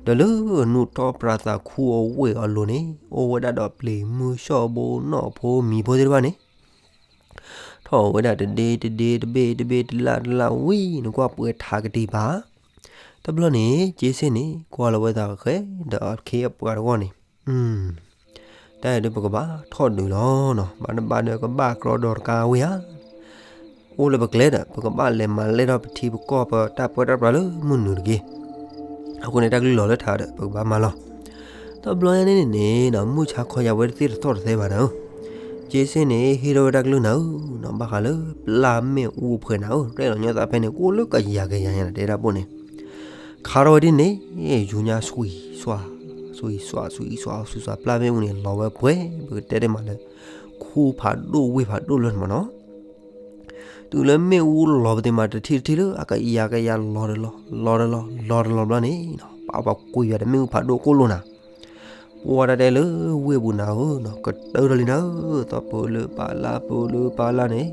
ဒီးလၢနူၢ်ထီၣ်ပြးသးခူအဝ့ၢ်အလိၤန့ၣ် အိၣ်ဝဲဒၣ်ဒီးပျံၤမုၢ် ဆီၣ်ဘိ နီၣ်ဖိ မံၤဖိသ့ၣ်တဖၣ်န့ၣ် ထီၣ်ဝဲဒၣ်တဒ့တဒ့ တဘ့ၣ်တဘ့ၣ် တလၣ်တလၣ် ဝံၤနကွၢ်ပှဲၤထးကတံၤဘၣ်. တဘျီန့ၣ် က့စ့န့ၣ် ကွၢ်လီၤဝဲသးဃဲဒီးအခ့အပှၤတဂီၢ်န့ၣ် တၢ်အံၤဒုးပကဘၣ်ထီၣ်ဒုးလီၤနီၤ ဘၣ်တဘၣ်ဒီးကဘၣ်ကြီဒီးတကါဝ့ၢ်ဧါ. အိၣ်လၢပကျဲဒီး ပကဘၣ်လဲၤမၤလဲၢ်ထီၣ်ပထံပကီၢ်ပတၢ်ပၢတၢ်ပြးလၢမုၢ်နုာ်တက့ၢ်. အဃိန့ၣ် တၢ်ကလုၢ်လီၤလၢထးဒီး ပကဘၣ်မၤလီၤ. တဘျီညါန့ၣ်န့ၣ်နီၤ မုၢ်ဆါခီယၤဝဲတသ့ၣ်တသီၣ်တသဲဘၣ်နၤဧၢ. က့စ့န့ၣ် ဟ့ၣ်ထီၣ်ဝဲတၢ်ကလုၢ်နၤဧၢနီၤ ဘၣ်ဃးလၢပျၢ်မ့ၣ်အူအဖှဲးနၤဧၢ ရဲၣ်လီၤညီသးဖဲန့ၣ် ကိၣ်လၢကယၤကယၤညါနၤ တဲဒၣ်ပိၣ်န့ၣ် ခါထီၣ်ဝဲဒ်န့ၣ် ယူၤညါ ဆွံ ဆွါ ဆွံ ဆွါ ဆွံ ဆွါ ဆွံ ဆွါ ပျၢ်မ့ၣ်အူန့ၣ် လီၤဝဲပှဲၤ ပကတဲဒ်မးလၢ ခူဖးဒိၣ်ဝ့ၢ်ဖးဒိၣ်လၢန့ၣ်မ့ၢ်နီၤ. တုၤလၢမ့ၣ်အူလီၤပသ့ၣ်မး တထံၣ်တထံၣ်လၢအကယၤကယၤလီၤတလီၤ လီၤတလီၤ လီၤတလီၤဘျီန့ၣ်နီၤ ပှၤပှၤကွံာ်ယၤဒီးမ့ၣ်အူဖးဒိၣ်ကိၣ်လိာ်နၤ ပှၤတၢ်တဲလၢဝ့ၢ်ပူၤနၤဧၢနီၤ ကတၢၢ်ထီၣ်လံနၤဧၢ သီၣ်ပၢလၢပာ်လၢ် ပၢလၢပာ်လၢ်န့ၣ်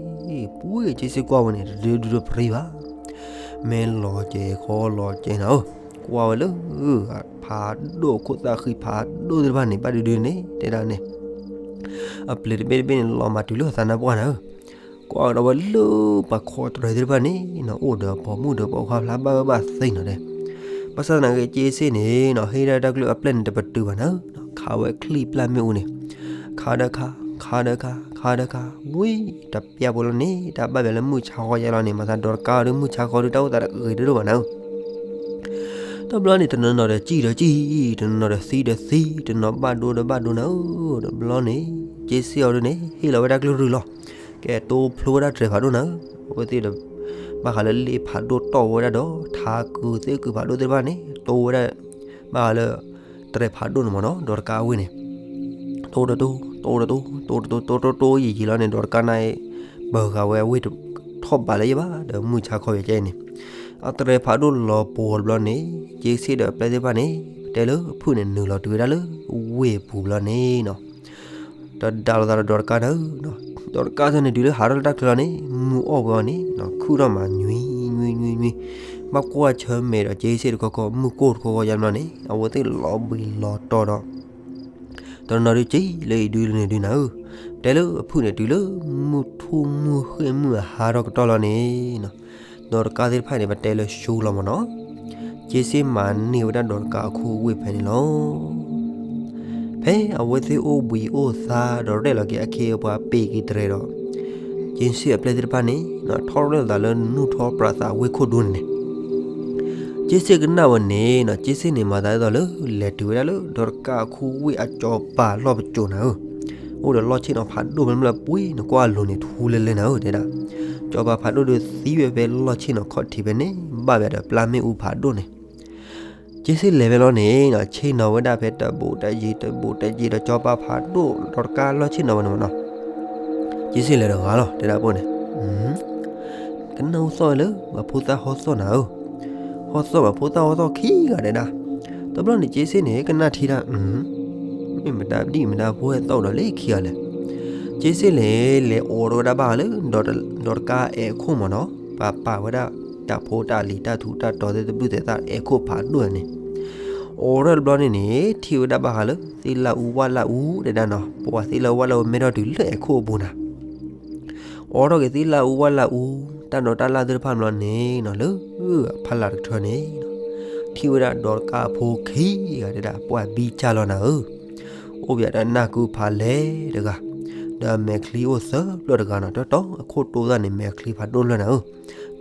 ပှ့ၤက့စ့ကွၢ်ဝဲန့ၣ် တဒုဒုတပြံဘၣ်. မ့ၢ်လီၤကဲၤခီလီၤကဲၤနၤဧၢ ကွၢ်ဝဲလၢ ဖးဒိၣ်ခိၣ်သၣ်ဃံဖးဒိၣ်သ့ၣ်တဖၣ်န့ၣ် ဘၣ်ဒုဒုန့ၣ် တဲဒၣ်န့ၣ် အပျဲၢ်တဘ့ၣ်တဘ့ၣ်န့ၣ် လီၤမးတုၤလၢအသးနါပှၢ်နၤဧၢ ကွၢ်ဒီးဝဲလၢပှၤခီတြဲၤသ့ၣ်တဖၣ်န့ၣ်နီၤ အိၣ်ဒီးပိာ်မုၣ်ဒီးပိာ်ခွါဖျါဘၣ်အၢဘၣ်သီနီၤဒဲး ဘၣ်ဆၣ်သနာ်က့ က့စ့န့ၣ်နီၤ ဟ့ၣ်ဒၣ်တၢ်ကလုၢ်အပျဲၢ်န့ၣ် တပတုာ်ဘၣ်နၤဧၢ ခးဝဲချံပျၢ်မ့ၣ်အူန့ၣ် ခးဒီးခး ခးဒီးခး ခးဒီးခး ဝံၤတပျၢ်ဖိလီၤန့ၣ် တၢ်ဘၣ်ဘၣ်လၢမုၢ်ဆါဃီယါလီၤန့ၣ် မၤသးဒီးတကါဒီးမုၢ်ဆါဃီဒီး တၢ်အိၣ်သးတဂ့ၤတဒိၣ်ဘၣ်နၤဧၢ တဘျီန့ၣ် တနီၤနီၤဒီးစံၣ်ဒီးစံၣ် တနီၤနီၤဒီးသံဒီးသံ တနီၤဘၣ်ဒိဒီးဘၣ်ဒိနၤဧၢ တဘျီန့ၣ် က့စ့အီၤဒုန့ၣ် ဟ့ၣ်လီၤဝဲတၢ်ကလုၢ်ရူၢ်လီၤ ကဲတိဖျိဝဲဒၣ်တြဲၤဖးဒိၣ်နၤဧၢ အဝဲသ့ၣ်ဒီး ဘၣ်ဃးလၢလ့ဖးဒိၣ်တီၢ်ဝဲဒၣ်ဒီး ထးကုာ်သ့ၣ်ကုာ်ဖးဒိၣ်သ့ၣ်တဖၣ်န့ၣ် တိဝဲဒၣ် ဘၣ်ဃးလၢ တြဲၤဖးဒိၣ်န့ၣ်မ့ၢ်နီၤ ဒီးတကါဝ့ၢ်န့ၣ် တိတတိ တိတတိ တိတတိ တိတတိယံာ်ယံာ်လီၤန့ၣ် ဒီးတကါန့ၣ် ပၢၤဃာ်ဝဲအဝ့ၢ်ထီၣ်ဘးလၢယဘၣ် ဒီးမုၢ်ဆါခီယကဲအံၤန့ၣ် အတြဲၤဖးဒိၣ်လီၤပှီၤတဘျီန့ၣ် က့စ့ဒီးအပျဲၢ်သ့ၣ်တဖၣ်န့ၣ် ပတဲလၢအဖုၣ်န့ၣ် နုာ်လီၤတုၤဝဲဒၣ်လၢဝ့ၢ်ပူၤဘျီန့ၣ်နီၤ ဒီးဒါလိာ်သးဒီးဒီးတကါနၤဧၢ ဒီးတကါဆၢန့ၣ် တုၤလၢဟးထီၣ်လၢတၢ်ချၢလီၤန့ၣ် မုၢ်အီၣ်ဝဲအီၤန့ၣ် ခုၣ်ထီၣ်မး ညွံ ညွံ ညွံ ညွံ ဘၣ်ကွၢ်ဆၢမဲာ်ဒီးက့စ့တခီခီ မုၢ်ကိၢ်တခီခီယါဘျီန့ၣ် အဝဲသ့ၣ်လီၤဘှံးလီၤတီၤဒီး တနီၤနီၤဒုးက့လၢအံၤဒုးလၢန့ၣ်ဒုးနၤဧၢ တဲလၢအဖုၣ်န့ၣ် တုၤလၢမုၢ်ထူၣ်မုၢ်ဃ့ၢ်မုၢ်အဟါထီၣ်ကတီၢ်လီၤန့ၣ် ဒီးတကါသ့ၣ်တဖၣ်န့ၣ် ပတဲလၢဆူလီၤမ့ၢ်နီၤ က့စ့မၤန့ၢ်ဝဲဒၣ်ဒီးတကါအခူအဝ့ၢ်ဖဲန့ၣ်လီၤ. ဖဲအဝဲသ့ၣ်အိၣ်ဘှံးအိၣ်သါဒီးရဲၣ်လီၤက့ၤအခ့အပှၤပ့ၤက့ၤတြဲၤဒီး က့စ့အပျဲၢ်သ့ၣ်တဖၣ်န့ၣ် ထီၣ်ရဲၣ်လိာ်သးလၢနူၢ်ထီၣ်ပြးသးဝ့ၢ်ခိၣ်ဒူန့ၣ်န့ၣ် က့စ့ၣ်ကနၣ်ဝဲန့ၣ်နီၤ, က့စ့ၣ်န့ၣ်မၤသးဒ်သိးလၢ လဲၤတုၤဝဲဒၣ်လၢဒီတကါအခိၣ်ဝ့ၢ်အစီၤပၤလီၢ်ပစိာ်နၤဧၢ, အိၣ်ဒီးလီၢ်ဆ့ၣ်နီၤဖးဒိၣ်ဖဲန့ၣ်ဘျီ ပှ့ၤနကွၢ်အလိၤန့ၣ်ထူလၢလၢနၤဧၢ တဲဒၣ်. စီၤပၤဖးဒိၣ်ဒီးသံဝဲဖဲလီၢ်ဆ့ၣ်နီၤခီၣ်ထံးဖဲန့ၣ် ဘၣ်ဝဲဒီးပျၢ်မ့ၣ်အူဖးဒိၣ်န့ၣ် က့စ့ၣ်လဲၤဖဲလီၤန့ၣ်ဒီး ဆ့ၣ်နီၤဝဲဒၣ်ဖဲတဘူးတယံၤ တဘူးတယံၤဒီး စီၤပၤဖးဒိၣ်ဒီတကါလီၢ်ဆ့ၣ်နီၤဝဲန့ၣ်မ့ၢ်နီၤ, က့စ့ၣ်လဲၤတဂၤလီၤ တဲဒၣ်ပိၢ်န့ၣ်, ကနၣ်ဟူသီၣ်ဝဲလၢ ပှၤဖိသၣ်ဟီသီၣ်နၤဧၢ, ဟီသီၣ်ပှၤဖိသၣ်ဟီသီၣ်ခံဂၤတဲဒၣ်. တဘျီန့ၣ် က့စ့ၣ်န့ၣ် ကနၣ်ထံတၢ် မ့ၢ်မတၤဒံၣ်မတၤဖိဟဲသီၣ်ဒီးလၢခံဂၤလဲၣ်. က့စ့ၣ်န့ၣ် လဲၤအိးထီၣ်ဝဲဒၣ်ဘၣ်ဃးလၢ ဒီတကါအဲၤခိၣ်မ့ၢ်နီၤ, ပှၤပာ်ဝဲဒၣ် တၢ်ဖိတၢ်လံၤတၢ်ထူးတၢ်တီၤသ့ၣ်တဘျုးသဲးသၣ်အဲၤခိၣ်ဖးဒိၣ်န့ၣ်, အိးထီၣ်တဘျီန့ၣ်န့ၣ် ထံၣ်ဝဲဒၣ်ဘၣ်ဃးလၢ သ့ၣ်လၣ်အူဝၣ်လၣ်အူတဲဒၣ်နီၤ, ပှၤသ့ၣ်လၣ်အူဝၣ်လၣ်အူမဲထီၣ်တုၤလၢအဲၤခိၣ်အပူၤနၤ အိးထီၣ်က့ၤသ့ၣ်လၣ်အူဝၣ်လၣ်အူ တၢ်ဒိးတၢ်လၣ်သ့ၣ်တဖၣ်ဘျီန့ၣ်နီၤ, လၢအဖီလာ်တကထၢန့ၣ် ထံၣ်ဝဲဒၣ်ဒီတကါဖိခံဂၤတဲဒၣ် ပှၤဘံစၢ်လီၤနၤဧၢ, အိၣ်ဘၣ်ဒီးနၢ်ကုဖးလဲၢ်တဂၤ, ဒီးအမဲာ်ချံအိၣ်သၢဖျၢၣ်တဂၤနီၤ, တတီၤအခိၣ်တိသၣ်န့ၣ် မဲာ်ချံဖးဒိၣ်ဖျၢၣ်နၤဧၢ,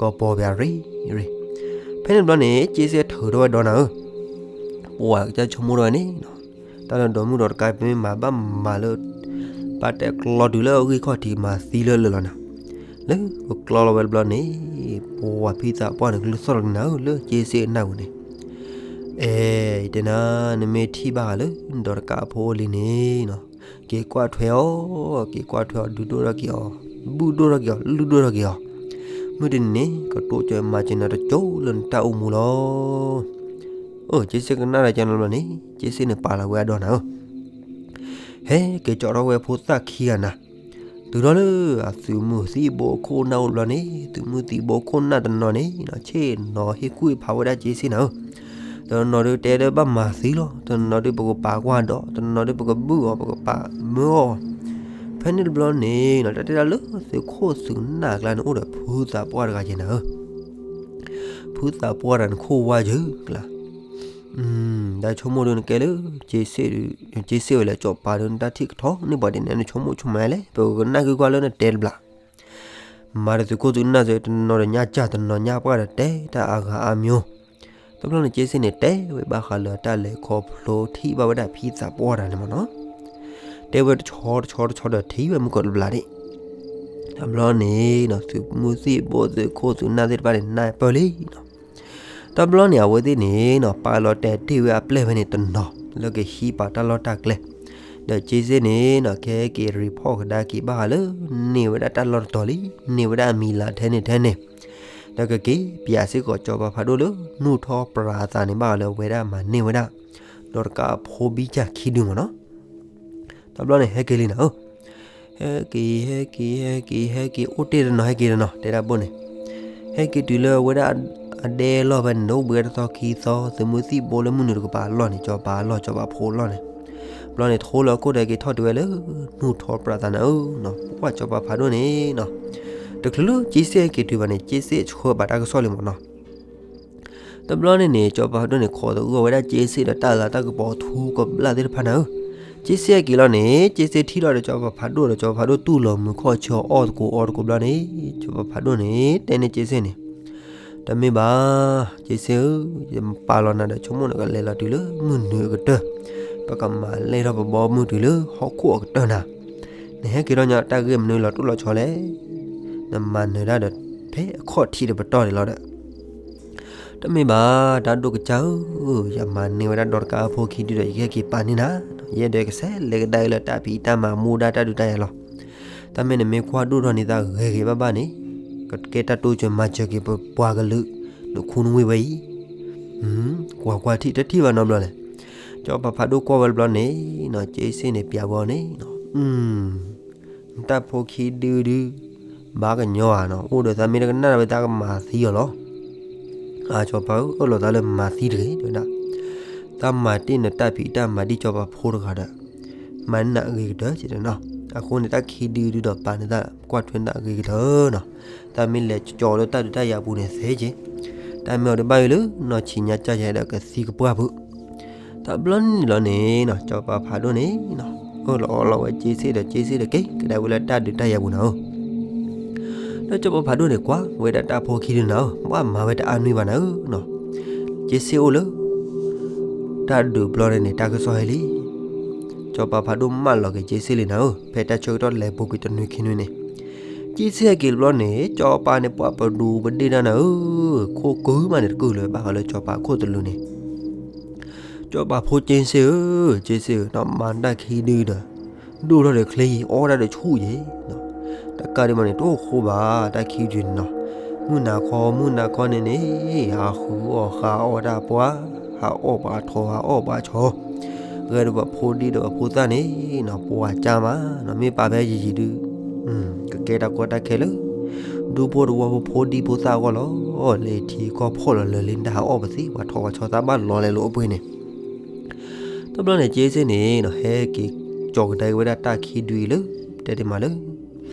ကီၢ်ပီၤဘၣ်ရ့ရ့. ဖဲန့ၣ်ဘျီန့ၣ် က့စ့ၣ်ထုးထီၣ်ဝဲဒီနၤဧၢ ပှၤကစၢ်ဆိကမိၣ်ထီၣ်ဝဲန့ၣ်, တၢ်လၢဒီမုၣ်ဒီတကါ ပမ့ၢ်မၤဘၣ်မၤလၢ ပာ်တဲာ်ကျီတုၤလၢအဂံၢ်ခီၣ်ထံး မၤသံလၢလၢာ်လီၤနၤ, လၢကကျီလီၤဝဲတဘျီန့ၣ် ပှၤဖံသးပှၢ်န့ၣ် ကလုၢ်သီၣ်လီၤနၤဧၢ လၢက့စ့ၣ်အနၢ်ပူၤန့ၣ်, အဲ ယတဲနၤ နမ့ၢ်ထံၣ်ဘၣ်ဃးလၢ ဒီတကါအဖိအလံၤန့ၣ်နီၤ, က့ၤကွၢ်ထွဲအီၤ, က့ၤကွၢ်ထွဲအီၤ ဒုးဒိၣ်ထီၣ်က့ၤအီၤ, ဘုၣ်ဒိၣ်ထီၣ်က့ၤအီၤ, လုၢ်ဒိၣ်ထီၣ်က့ၤအီၤ, မုၢ်တနံၤန့ၣ် ကတိစၢၤမၤစၢၤနၤတကၠိလၢနတၢ်အိၣ်မူလီၤ. အၢ က့စ့ၣ်ကနၣ်ဒီးကန့ၣ်ဘျီန့ၣ် က့စ့ၣ်န့ၣ်ပာ်လီၤဝဲအဒီနၤဧၢ ဟဲက့ၤကၠီထီၣ်ဝဲဖိသၣ်ခံဂၤနၤ, တုၤထီၣ်လၢအသုးမုၢ်သံၣ်ဘိအခိၣ်နၢ်အိၣ်တဘျီန့ၣ်, သုးမုၢ်သံၣ်ဘိအခိၣ်နၢ်တနီၤန့ၣ် ဆ့ၣ်နီၤဟ့ၣ်ကူၣ်ဖးဝဲဒၣ်က့စ့ၣ်နၤဧၢ, တနီၤဒုးတဲလၢဘၣ်မၤသံလီၤ, တနီၤဒုးပကပာ်ကွၢ်ဒီး, တနီၤဒုးပကဘုၣ်အီၤ ပကပာ်မၢအီၤ, ဖဲန့ၣ်တဘျီန့ၣ်နီၤ တၢ်တဲဒၣ်လၢသုးခိၣ်သုးနၢ်အကျါန့ၣ် အိၣ်ဒီးဖုသးပှၢ်တဂၤက့ၤနၤဧၢ ဖုသးပှၢ်တဂၤန့ၣ်ခိၣ်ဝါယၢၤကျါ, တၢ်ဆိကမိၣ်ဒုးနကဲလၢ က့စ့ၣ်ဝဲလၢစီၤပၤဒီးနတၢ်ထံၣ်ကထီၣ်န့ၢ်ပှၤဒ်န့ၣ် နဆိကမိၣ်ဆိကမးလဲၣ် ပကကနၣ်ကွၢ်လၢနတဲတဘျီ, မၤဒီးသုးခိၣ်သုးနၢ်စ့ၢ် တနီၤဒီးညါစၢ် တနီၤညါပှၢ်ဒီးတဲတၢ်အါဂၤအါမျိုး, တဘျီန့ၣ် က့စ့ၣ်န့ၣ် တဲဝဲဘၣ်ဃးလၢတၢ်လဲၤခီဖျိထံၣ်ဘၣ်ဝဲဒၣ်ဖံသးပှၢ်တဂၤန့ၣ်မ့ၢ်နီၤ, တဲဝဲတဆီတဆီတဆီဒီးထံၣ်ဝဲမုၢ်ကီၢ်တဘျီဒၣ်, တဘျီန့ၣ်နီၤ သုးမုၢ်သံၣ်ဘိသုးခိၣ်သုးနၢ်သ့ၣ်တဖၣ်န့ၣ် နၢ်ပၢၢ်လံနီၤ, တဘျီန့ၣ် အဝဲသ့ၣ်န့ၣ်နီၤ ပာ်လီၤတဲာ်တ့ၢ်ဝဲအပျဲၢ်ဖဲန့ၣ်တနီၤ လၢကဟံးပာ်တၢ်လီၢ်တၢ်ကျဲ, ဒီးက့စ့ၣ်န့ၣ်နီၤ ကဟဲက့ၤ report ကဒါက့ၤဘၣ်ဃးလၢ န့ၢ်ဝဲဒၣ်တၢ်လီၢ်တတီၤလံ, န့ၢ်ဝဲဒၣ်အမံၤလၢထဲန့ၣ်ထဲန့ၣ်, ဒီးကက့ၤပျးစ့ၢ်ကီးစီၤပၤဖးဒိၣ်လၢ နူၢ်ထီၣ်ပြးအသးန့ၣ် ဘၣ်ဃးလၢအဝဲဒၣ်မၤန့ၢ်ဝဲဒၣ် ဒီးတကးအဖိဘံကၢ်ခံဒုမ့ၢ်နီၤ တဘျီန့ၣ် ဟဲက့ၤလံနီၤဧၢ, ဟဲက့ၤ ဟဲက့ၤ ဟဲက့ၤ ဟဲက့ၤ အိၣ်တ့ၢ်တနီၤ ဟဲက့ၤတနီၤ တဲဒၣ်ဘိန့ၣ်, ဟဲက့ၤတုၤလၢအဝဲဒၣ်အဒဲလီၢ်ဖဲန့ၣ် အိၣ်ဘှံးတသီခံသီ သုးမုၢ်သံၣ်ဘိလၢမုၢ်နုာ်တကပၤအလီၢ်န့ၣ် စီၤပၤအလီၢ် စီၤပၤဖိအလီၢ်န့ၣ်, တဘျီန့ၣ် ထိလၢအခိၣ်ဒီးက့ၤထီၣ်တုၤဝဲလၢ နူၢ်ထီၣ်ပြးသးနၤဧၢ, ပှၢ်စီၤပၤဖးဒိၣ်န့ၣ်နီၤ, တချုးလၢက့စ့ၣ်က့ၤတုၤဘၣ်န့ၣ် က့စ့ၣ်ဆှၢဘၣ်တၢ်ကစီၣ်လံမ့ၢ်နီၤ တဘျီန့ၣ်န့ၣ် စီၤပၤဖးဒိၣ်န့ၣ် ခိးသဂၢၢ်ဝဲဒၣ်က့စ့ၣ်ဒီးတၢ်လၤတၢ်ကပီၤထူကဘျၣ်သ့ၣ်တဖၣ်နၤဧၢ, က့စ့ၣ်က့ၤလီၤန့ၣ် က့စ့ၣ်ထံၣ်လီၤဒီးစီၤပၤဖးဒိၣ်ဒီး စီၤပၤဖးဒိၣ်တူၢ်လိာ်မုာ်ခီၣ်ဆၢအီၣ်သကိးအီသကိးဘျီန့ၣ် စီၤပၤဖးဒိၣ်န့ၣ် တဲန့ၢ်က့စ့ၣ်န့ၣ်, တမ့ၢ်ဘၣ်, က့စ့ၣ်ဧၢ, ယပာ်လီၤနၤဒီးဆိကမိၣ်နကလဲၤလီၤတုၤလၢမုၢ်နုာ်အကတၢၢ်, ပကမၤလဲၢ်ထီၣ်ပဘီမုၢ်တုၤလၢဟီၣ်ခိၣ်အကတၢၢ်နၤ, နဟဲက့ၤထီၣ်ညါတၢ်ဂ့ၢ်မနုၤလီၤတိၢ်လီၤဆီလဲၣ်, နမၤနၢၤတၢ်ဒီးဖဲအခီၣ်ထံးတပတီၢ်န့ၣ်လီၤဒီး တမ့ၢ်ဘၣ် တၢ်ဒိၣ်ကစၢ်ဧၢ, ယမၤန့ၢ်ဝဲဒၣ်ဒီးတကးအဖိခံဒုဒီး ယကဟဲက့ၤပာ်န့ၢ်နၤ, ယဲဒၣ်ကဆဲးလဲၤကဒါက့ၤလၢတၢ်ဖံးတၢ်မၤမူဒါတၢ်ဒုးတၢ်ယၤလီၤ. တၢ်မ့ၢ်နမ့ၢ်ကွၢ်ဒိၣ်ထီၣ်န့ၢ်သးဂ့ၤဂ့ၤဘၣ်ဘၣ်န့ၣ်, ကကဲတၢ်တိစၢၤမၤစၢၤက့ၤပပှၤကလုာ် နခူနဝ့ၢ်ဝဲအံၤ, ကွၢ်ကွၢ်ထံၣ်တထံၣ်ဘၣ်နီတဘျီလဲၣ်. စီၤပၤဖးဒိၣ်ကွၢ်ဝဲတဘျီန့ၣ်နီၤ က့စ့ၣ်န့ၣ်ပျးဝဲအီၤန့ၣ်နီၤ နတၢ်ဖိခံဒုဒု ဘၣ်ကညီဧါနီၤ အိၣ်ဒီးသးမ့ၢ်တကနၣ်ဝဲသးကမၤသံအီၤလီၤ. အၢ စီၤပၤဧၢ အၢၣ်လီၤသးလၢမၤသံတဂ့ၤ တဲဝဲဒၣ်, သးမၤတ့ၢ်နတၢ်ဖံးတၢ်မၤဒ်စီၤပၤဖိတဂၤဒီး မၤန့ၢ်နၤအဂ့ၤကတၢၢ် တဲနီၤ. အဃိန့ၣ် တၢ်ခံဒုဒုဒီးပာ်န့ၢ်သး ကွၢ်ထွဲနၤအဂ့ၤကတၢၢ်နီၤ. သးမ့ၢ်လဲၤကၠီလၢတၢ်ဒုးတၢ်ယၤပူၤန့ၣ်သ့က့ၤ, တၢ်မ့ၢ်အီၤဒုးဘၣ်ဝဲလၢ နီၢ်ဆံးညါကၢ်ယၤဒီးကသံကပှၢ်ဖုး တဘျီန့ၣ်လီၤန့ၣ်နီၤ စီၤပၤဖးဒိၣ်န့ၣ်နီၤ အၢၣ်လီၤအီလီၤဝဲက့စ့ၣ်ဒီး က့စ့ၣ်ဒီးက့ၤကဒါဝဲလၢတၢ်ဒုးတၢ်ယၤပူၤနီၤဧၢ. တ ဒီးစီၤပၤဖးဒိၣ်န့ၣ်ကွၢ်ဝဲဒၣ်တၢ်ဖိခံဒုနၤဧၢ, ဘၣ်မၤဝဲတအါနွံဘၣ်နၤဧၢနီၤ. က့စ့ၣ်အိၣ်လၢ တၢ်ဒုးပျီန့ၣ်န့ၣ် တၢ်ကစီၣ်ဟဲလံ. စီၤပၤဖးဒိၣ်မၢလီၤက့ၤက့စ့ၣ်လံနၤဧၢ, ဖဲတၢ်ဆၢကတီၢ်လဲၤပူၤကွံာ်တနွံခံနွံန့ၣ်, က့စ့ၣ်ဟဲက့ၤတဘျီန့ၣ် စီၤပၤန့ၣ်ပှၤပဒူပဒ့ၣ်တၢ်နၤဧၢ, ခိၣ်ကုမးန့ၣ်တကုၢ်လၢၤ ဘၣ်ဃးလၢစီၤပၤခိၣ်တလုာ်န့ၣ် စီၤပၤဖိက့စ့ၣ်ဧၢ, က့စ့ၣ်ဧၢ, နမၤတၢ်ခံဒုဒီး ဒိၣ်ထီၣ်ဒီးချ့ယံၤ အီၣ်တၢ်ဒီးဆူၣ်ယံၤ, တကးဒံးမးန့ၣ် တအိၣ်ဃိဘၣ် တၢ်ခံဒုန့ၣ်နီၤ. မုၢ်နၤခီ မုၢ်နၤခီန့ၣ်န့ၣ် ဟးဃုအီၣ်ဃုအီၣ်တၢ်ပှၤ, ဟးအီၣ်ပှၤထိး ဟးအီၣ်ပှၤဆီ, ဂဲၤဒီးပှၤဖိဒံဒီးပှၤဖိသၣ်န့ၣ်နီၤ ပှၤကါမးနီၤ, မ့ၢ်ပာ်ဖဲယံာ်ယံာ်ဒုး ကကဲတၢ်ကီတၢ်ခဲလၢ ဒူဖိတဝီဖိ ဖိဒံဖိသၣ်အဂီၢ်လီၤ. လၢထံကီၢ်ဖီၣ်လီၤလၢာ်လံ တၢ်ဟးအီၣ်ပသံး ပှၤထိးပှၤဆီသၣ်ဘၣ်လီၤလဲၤလိာ်အပှ့ၤန့ၣ်, တဘျီန့ၣ် က့စ့ၣ်န့ၣ်နီၤ ဟဲက့ၤကၠီၤကဒါက့ၤဝဲဒၣ်တၢ်ခံဒုအံၤလၢ တဲဒ်မးလၢ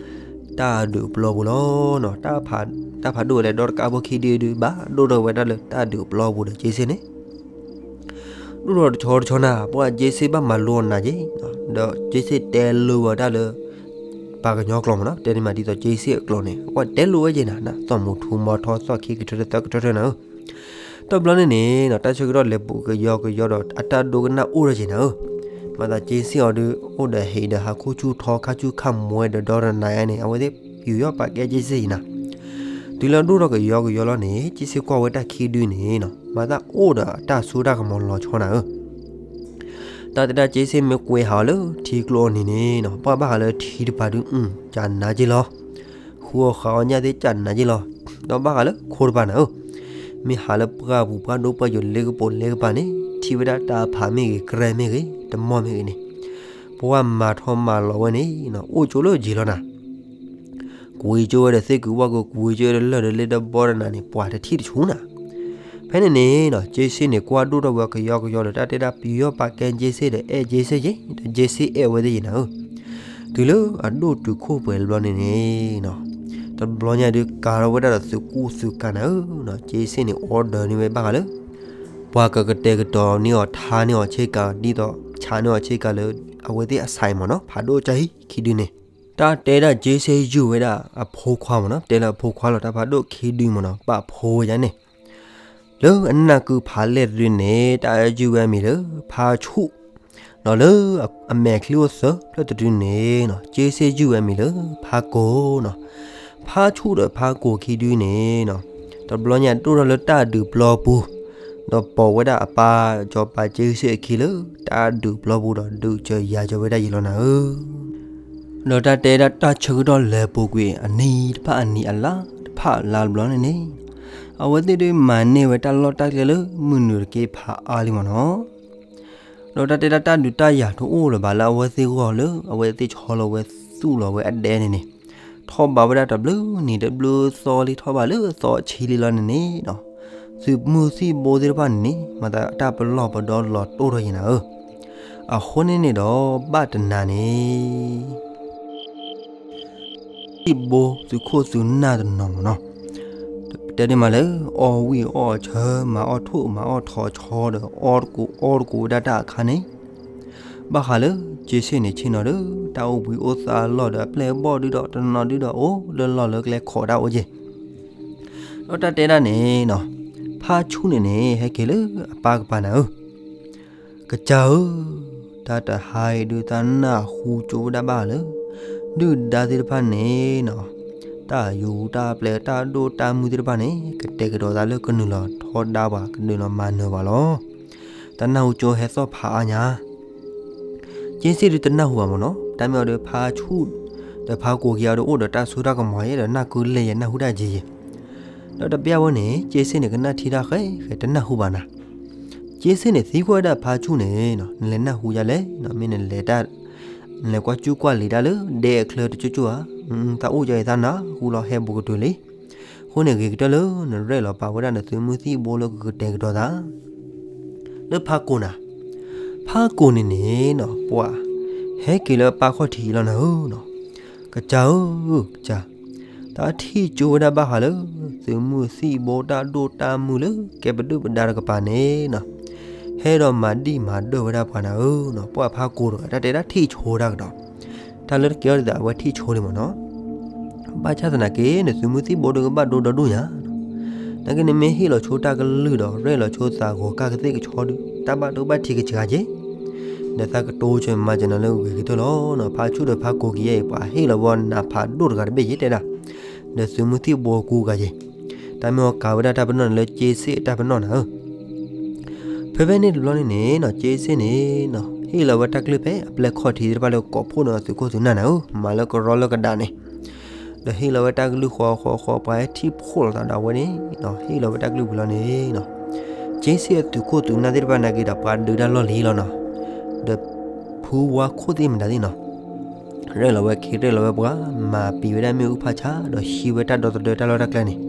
တၢ်ဒုးပျီပူၤလီၤနီၤ. တၢ်ဖးဒိၣ်ဝဲလၢဒီတကးဖိခံဒုဒုး ဘၣ်ဒိၣ်ထီၣ်ဝဲဒၣ်လၢတၢ်ဒုးပျီပူၤဒီး က့စ့ၣ်န့ၣ် ဒိၣ်ထီၣ်တဆီတဆီနၤ ပှၤက့စ့ၣ်ဘၣ်မၤလိအီၤနၤက့ၤ, ဒီးက့စ့ၣ်တဲလိဝဲဒၣ်လၢ ပှၤကညီကျိာ်မးနီၤ, တဲန့ၣ်မးဒ်သိးက့စ့ၣ်အကျိာ်န့ၣ် အဝဲတဲလိဝဲက့ၤနၤ သီၣ်မူထူမီၤထီ သီၣ်ခံကထၢထၢ သၢကထၢထၢနၤဧၢ. တဘျီန့ၣ်န့ၣ်နီၤ တၢ်ဆၢကတီၢ်လဲၤပူၤကယီကယီဒီး အတၢ်ဒိကနၣ်အိၣ်ထီၣ်က့ၤနၤဧၢ. မၤသးက့စ့ၣ်အီၤဒုး အိၣ်ဒီးဟံၣ်ဒီးဟးခူၣ်ဆူၣ်ထီ ခါဆူၣ်ခါမွဲဒီးဒီတနၤအံၤန့ၣ် အဝဲသ့ၣ်ယူးယီၣ်ပာ်ကဲက့စ့ၣ်အံၤနၤ. တုၤလၢဒိၣ်ထီၣ်ကယီကယီလီၤန့ၣ် က့စ့ၣ်ကွၢ်ဝဲတၢ်ခံဒုန့ၣ်နီၤ မၤသးအိၣ်ဒီးတၢ်စိတၢ်ကမီၤလီၤဆီနၤဧၢ. တၢ်တဲဒၣ်က့စ့ၣ်မ့ၢ်ကွဲးဟးအီၤလၢထံကျိအနံၤန့ၣ်နီၤ ပှၤဘၣ်ဃးလၢထံတပၤဒုး ကနၤက့ၤလီၤ. ဃုအီၣ်ဃုအီၣ်ညၣ်သ့ၣ်ကနၤက့ၤလီၤ. ဒီးဘၣ်ဃးလၢခိတပၤနၤဧၢ, မ့ၢ်ဟးလၢပှၢ်ပူၤပှၢ်ဒိၣ်ပှၢ်ယိာ်လ့ကပိာ်လ့ကပၤန့ၣ် ထံၣ်ဝဲဒၣ်တၢ်ဖးမ့ၢ်ဂ့ၤ ကြဲမ့ၢ်ဂ့ၤ တမီၢ်မ့ၢ်ဂ့ၤန့ၣ် ပှၤမၤထီၣ်မၤလီၤဝဲန့ၣ်နီၤ အိၣ်ကၠိလၢယံၤလီၤနၤ. ကွံာ်ကၠိဝဲဒီးသ့ၣ်ကုၤဝၣ်ကုၤ ကွံာ်ကၠိဒီးလၢၢ်ဒီးလ့ဒီးဘီဒီးနၤန့ၣ် ပှၤတထံၣ်တဆူၣ်နၤ. ဖဲန့ၣ်န့ၣ်နီၤ က့စ့ၣ်န့ၣ် ကွၢ်ဒိၣ်ထီၣ်ဝဲကယီကယီဒီး တၢ်တဲဒၣ်ယူးယီၣ်ပာ်ကဲက့စ့ၣ်ဒီး အဲၣ်က့စ့ၣ်က့ၤ ဒီးက့စ့ၣ်အဲၣ်ဝဲသ့ၣ်ယံၤနၤဧၢ. တုၤလၢအဒိၣ်တုာ်ခိၣ်ပှဲၤတဘျီန့ၣ်န့ၣ်နီၤ တဘျီညါဒုးကၤထီၣ်ဝဲဒၣ်ဒီးသုးကူသုးကၤနၤဧၢနီၤ. က့စ့ၣ်န့ၣ် order န့ၢ်ဝဲဘၣ်ဃးလၢ ပှၤကကတဲာ်ကတီၤန့ၢ်အီၤ ထါန့ၢ်အီၤဆ့ကၤ ဒ်သိးဆးန့ၢ်အီၤဆ့ကၤလၢ အဝဲသ့ၣ်အ site မးနီၤ ဖးဒိၣ်ကၢ်ဟံၣ်ခံဒုန့ၣ် တၢ်တဲဒၣ်က့စ့ၣ်ယုၢ်ဝဲဒၣ်အဖိခွါမးနီၤ တဲလၢအဖိခွါလီၤ တၢ်ဖးဒိၣ်ခံဒုမးနီၤ ပာ်ဖှိၣ်ဝဲဒၣ်န့ၣ် လၢအနၢ်ကုဖးလဲၢ်တဒုန့ၣ် တၢ်ယုၢ်ဝဲအမံၤလၢ ဖါဆူၣ် ဒီးလၢအမဲာ်ချံအိၣ်သၢဖျၢၣ်တဒုန့ၣ်နီၤ က့စ့ၣ်ယုၢ်ဝဲအမံၤလၢ ဖါကိၢ်နီၤ. ဖါဆူၣ်ဒီးဖါကိၢ်ခံဒုန့ၣ်နီၤ တဘျီညါဒိၣ်ထီၣ်လၢတၢ်ဒုးပျီပူၤ ဒီးပိာ်ဝဲဒၣ်အပၢ် စီၤပၤက့စ့ၣ်အခံလၢ တၢ်ဒုးပျီပူၤဒီး ဒုးစၢၤယၤစၢၤဝဲဒၣ်ယံၤလီၤနၤဧၢ. ဒီးတၢ်တဲဒၣ်တၢ်ဆၢကတီၢ်လဲၤပူၤကွံာ်အနံၤတဖၣ်အနံၤအလါတဖၣ်အလါတဘျီန့ၣ်န့ၣ် အဝဲသ့ၣ်ဒုးမၤန့ၢ်ဝဲတၢ်လီၢ်တၢ်ကျဲလၢမုၢ်နုာ်တက့ၢ်ဖးအါလံမးနီၤ. ဒီးတၢ်တဲဒၣ်တၢ်ဒုးတၢ်ယၤတအိၣ်လၢၤဘၣ်လၢအဝဲသ့ၣ်ဂီၢ်လၢ အဝဲသ့ၣ်ဆီလီၤဝဲသူၣ်လီၤဝဲအဒဲန့ၣ်န့ၣ် ထီၣ်ဘးဝဲဒၣ်တဘျုးနံၤတဘျုးသီလံ ထီၣ်ဘးလၢသီဆံလံလီၤန့ၣ်န့ၣ်နီၤ သုးမုၢ်သံၣ်ဘိသ့ၣ်တဖၣ်န့ၣ်န့ၣ် မၤသးတၢ်ပလီၢ်ပဒီလီၤတိၢ်ထီၣ်ယံၤနၤဧၢ. အဃိန့ၣ်န့ၣ်ဒီး ဘၣ်တနၤန့ၣ် သံၣ်ဘိသုးခိၣ်သုးနၢ်တနီၤမးနီၤ တဲဒ်မးလၢ အီၣ်ဝံၣ်အီၣ်ဆၢ မၤအီၣ်ထိၣ်မၤအီၣ်ထိးဆီဒီး အီၣ်တကူးအီတကူးဝဲဒၣ်တၢ်အခါန့ၣ် ဘၣ်ဃးလၢက့စ့ၣ်န့ၣ်ဆ့ၣ်နီၤဒီး တၢ်အိၣ်ဘှံးအိၣ်သါအလီၢ်ဒီး အပျဲၢ်အဘီၣ်ဒုဒီး တနီၤဒုဒီး အိၣ်လၢလီၢ်လၢကျဲခိးတၢ်အိၣ်က့ၤ ဒီးတၢ်တဲဒၣ်န့ၣ်နီၤ ဖါဆူၣ်န့ၣ်န့ၣ် ဟဲက့ၤလၢအပၢ်ကပၤနၤဧၢ ကစၢ်ဧၢ, တၢ်တဟါအံၤဒုး တၢ်နၢ်ဟူကၠိဝဲဒၣ်ဘၣ်လၢ ဒုၣ်ဒါသ့ၣ်တဖၣ်န့ၣ်နီၤ တၢ်ယူၤတၢ်ပျဲၤတၢ်ဒိၣ်တၢ်မုၢ်သ့ၣ်တဖၣ်န့ၣ် ကတဲာ်ကတီၤသးလၢကနုာ်လီၤထီဒါပှၤ ကနုာ်လီၤမၤနၢၤပှၤလီၤ. တၢ်နၢ်ဟူကၠိဟဲသီၣ်ဖးအါညါ က့စ့ၣ်ဒုးတနၢ်ဟူဘၣ်မးနီၤ တၢ်မ့ၢ်အီၤဒီးဖါဆူၣ် ဒီးဖါကိၢ်က့ၤအီၤဒီးအိၣ်ဒီးတၢ်စိတၢ်ကမီၤယဲဒီးနၢ်ကုလဲၢ်ယဲနၢ်ဟူတၢ်က့ၤယဲ ဒီးတဘျီဝဲန့ၣ် က့စ့ၣ်န့ၣ် ကနၣ်ထံတၢ်ဃဲဃဲ တနၢ်ဟူဘၣ်နၤ က့စ့ၣ်န့ၣ် သံကွၢ်ဝဲဒၣ်ဖါဆူၣ်န့ၣ်နီၤ နလဲၤနၢ်ဟူယါလဲၣ်နီၤ မ့ၢ်နလဲၤတၢ် နလဲၤကွၢ်ကူကွၢ်လံၤတၢ်လၢဒဲအချၢတကၠိၢ်ကၠိၢ်ဧါ, သးအိၣ်ကၠီအံၤသးနၢ်ဟူလီၤ ဟဲဘူးကတုၤလံ. အဃိန့ၣ် ဂ့ၤကတၢၢ်လၢနရဲၣ်လီၤပာ်ဝဲဒၣ်နသုးမုၢ်သံၣ်ဘိလၢကကတဲာ်ကတီၤသး လၢဖါကိၢ်နၤ, ဖါကိၢ်န့ၣ်န့ၣ်နီၤ ပှၤ ဟဲက့ၤလၢအပၢ်ခီၣ်ထံးလီၤနၤဧၢနီၤ, ကစၢ်ဧၢ, ကစၢ်, တၢ်ထံၣ်ကၠိဝဲဒၣ်ဘၣ်ဃးလၢ သုးမုၢ်သံၣ်ဘိတၢ်ဒိၣ်တၢ်မုၢ်လၢကဲပဒုၣ်ပဒါတကပၤန့ၣ်နီၤ, ဟဲဒီးမၤဒံၣ်မၤဒၢၣ်ဝဲဒၣ်ပှၤနၤဧၢနီၤ, ပှၤဖါကိၢ်တဂၤ တၢ်တဲဒၣ်ထံၣ်ကၠိတၢ်ကဒီး, တၢ်လၢတကဲထီၣ်ဒ်သိးအဝဲထံၣ်ကၠိန့ၣ်မ့ၢ်နီၤ ဘၣ်ဆၣ်သနာ်က့ နသုးမုၢ်သံၣ်ဘိဒီးကဘၣ်ဒိဒီဒူၣ်ညါ, နာ်က့နမ့ၢ်ဟ့ၣ်လီၤဆိတၢ်ကလုၢ်ဒီး ရဲၣ်လီၤဆိသးဂီၤကၢ်ကသ့ၣ်ကဆီဒုး တၢ်ဘၣ်ဒိဘၣ်ထံးကစှၤက့ၤ, ဒီးသးကတိၤဆၢမၤစၢၤနၤလၢဂ့ၤကတၢၢ်လီၤ. ဖးဆူၣ်ဒီးဖးကိးကယဲၢ်အံၤ ပှၤဟ့ၣ်လီၤဝဲနးဖးဒိၣ်တဂၤတဘ့ၣ်ယဲတဲဒၣ်, ဒီးသုးမုၢ်သံၣ်ဘိကူကၤယဲ, တၢ်မ့ၢ်အီၤကၤဝဲဒၣ်တၢ်ပနီၣ်န့ၣ်လၢက့စ့ၣ်အတၢ်ပနီၣ်နၤဧၢ ဖဲဖဲန့ၣ်တဘျီန့ၣ်န့ၣ်နီၤ က့စ့ၣ်န့ၣ်နီၤ ဟ့ၣ်လီၤဝဲတၢ်ကလုၢ်ဖဲအပျဲၢ်ခီၣ်ထံးသ့ၣ်တဖၣ်လၢကိးဖှိၣ်န့ၣ်အသုးခိၣ်သုးနၢ်နၤဧၢ မၤလၢကရီလၢကဒါန့ၣ်, ဒီးဟ့ၣ်လီၤဝဲတၢ်ကလုၢ်ဃီဃီဃီ ပှၤဟဲထံၣ်ဖှိၣ်လိာ်သးဒီးအဝဲန့ၣ်နီၤ ဟ့ၣ်လီၤဝဲတၢ်ကလုၢ်ဝံၤလီၤန့ၣ်နီၤ, က့စ့ၣ်အသုးခိၣ်သုးနၢ်သ့ၣ်တဖၣ်နာ်က့ဒီး ပှၤဒုးတၢ်လီၢ်လံၤလီၤနီၤ, ဒီးဖုဝါခိၣ်သ့ၣ်မတၤသ့ၣ်နီၤ ရဲၣ်လီၤဝဲခ့ရဲၣ်လီၤဝဲပှၤ မၤပံာ်ဝဲဒၣ်မ့ၣ်အူဖးဆါ ဒီးဟံးဝဲတၢ်ဒီသဒၢတၢ်လီၢ်တၢ်ကျဲန့ၣ်,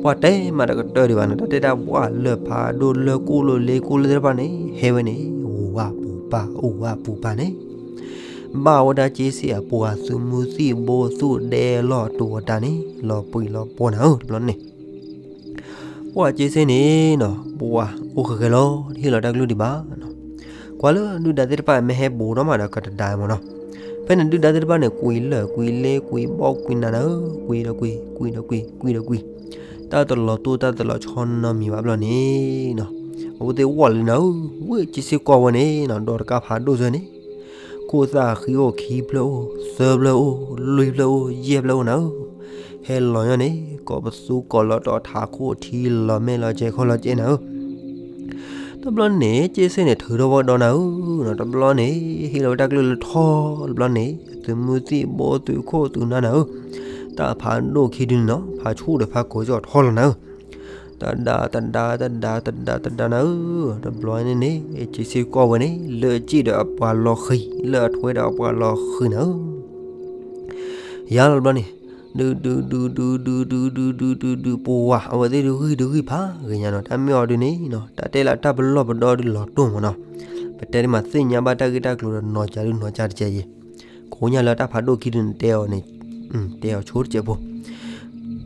ပှၤတဲမးတကတၢၢ်ဒံးဘၣ်နီၤ တၢ်တဲတၢ်ဘှၣ်လၢၢ်ဖးဒိၣ်လၢၢ်ကိၢ်လိၣ်လ့ကိၢ်လိၣ်သ့ၣ်တဖၣ်န့ၣ် ဟဲဝဲန့ၣ် အိၣ်ဝဲပူၤပာ် အိၣ်ဝဲပူၤပာ်န့ၣ်, ဘၣ်ဝဲဒၣ်က့စ့ၣ်အပှၤသုးမုၢ်သံၣ်ဘိသူၣ်ဒဲလီၢ်တိၤအတၢ်န့ၣ် လီၤပှံၤလီၤပှီၤနၤဧၢ တဘျီန့ၣ် ပှၤက့စ့ၣ်န့ၣ်နီၤ ပှၤအိၣ်ဃဲဃဲလီၤ တဟ့ၣ်လီၤတၢ်ကလုၢ်ဒံးဘၣ်နီၤ, ကွၢ်လၢဒုၣ်ဒါသ့ၣ်တဖၣ်မ့ၢ်ဟဲဘူးထီၣ်မးဒီးကတဒါမ့ၢ်နီၤ, ဖဲန့ၣ်ဒုၣ်ဒါသ့ၣ်တဖၣ်န့ၣ် ကွံာ်လၢာ်ကွံာ်လ့ကွံာ်ဘီၣ်ကွံာ်နးနၤဧၢ ကွံာ်ဒီးကွံာ် ကွံာ်ဒီးကွံာ် ကွံာ်ဒီးကွံာ်, တၢ်တလီၤတိၢ်တၢ်တလီၤဆီနီတမံၤဘၣ်ဘျီန့ၣ်နီၤ, အဝဲသ့ၣ်ဝီၢ်လံနၤဧၢ ဝ့ၢ်က့စ့ၣ်ကွၢ်ဝဲန့ၣ်နီၤ ဒီးတကးဖးဒိၣ်စၢၤန့ၣ် ခိၣ်သၣ်ဃံအိၣ်ခံဖျၢၣ်အိၣ် သၢဖျၢၣ်အိၣ် လွံၢ်ဖျၢၣ်အိၣ် ယဲၢ်ဖျၢၣ်အိၣ်နၤဧၢ, ဟဲလီၤညီန့ၣ် ကိးပသူကိးလီၤတီၤထးခိၣ်ထံလီၤမဲာ်လီၤကဲခီလီၤကဲနၤဧၢ တဘျီန့ၣ် က့စ့ၣ်န့ၣ်ထုးထီၣ်ဝဲဒီးနၤဧၢ, တဘျီန့ၣ် ဟ့ၣ်လီၤဝဲတၢ်ကလုၢ်လၢထီ တဘျီန့ၣ် သုးမုၢ်သံၣ်ဘိသုးခိၣ်သုးနၢ်နၤဧၢ, တၢ်ဖးဒိၣ်ခံဒုန့ၣ်နီၤ ဖးဆူၣ်ဒီးဖးကိးကီးထီလီၤနၤဧၢ, တဒါတဒါတဒါတဒါတဒါနၤဧၢ, တဘျီန့ၣ်န့ၣ် က့စ့ၣ်ကွၢ်ဝဲန့ၣ် လၢအစ့ၣ်ဒီးအပှၤလီၤဃံၤ လၢအထွဲဒီးအပှၤလီၤဃံၤနၤဧၢ ယၤလီၤတဘျီန့ၣ် ဒုးဒုးဒုးဒုးဒုးဒုးဒုးဒုးဒုးဒုးဒုးပဝး အဝဲသ့ၣ်ဒုးဂံၢ်ဒုးဂံၢ်ဖးဂ့ၤညါနီၤ တၢ်မ့ၢ်အီၤဒုးန့ၣ်နီၤ တၢ်တဲလၢတၢ်ပလီၢ်ပဒီဒုးလီၤတိၢ်မ့ၢ်နီၤ, ပတဲဒ်မးသ့ၣ်ညါဘၣ်တၢ်ဂ့ၢ်တၢ်ကျိၤဒီးနီၤကၢ်ဒုးနီၤကၢ်တကဲးယံၤ, ကိးညါလၢတၢ်ဖးဒိၣ်ခံဒုးန့ၣ်တဲအီၤန့ၣ်, တဲအီၤဆိတကဲးဖိ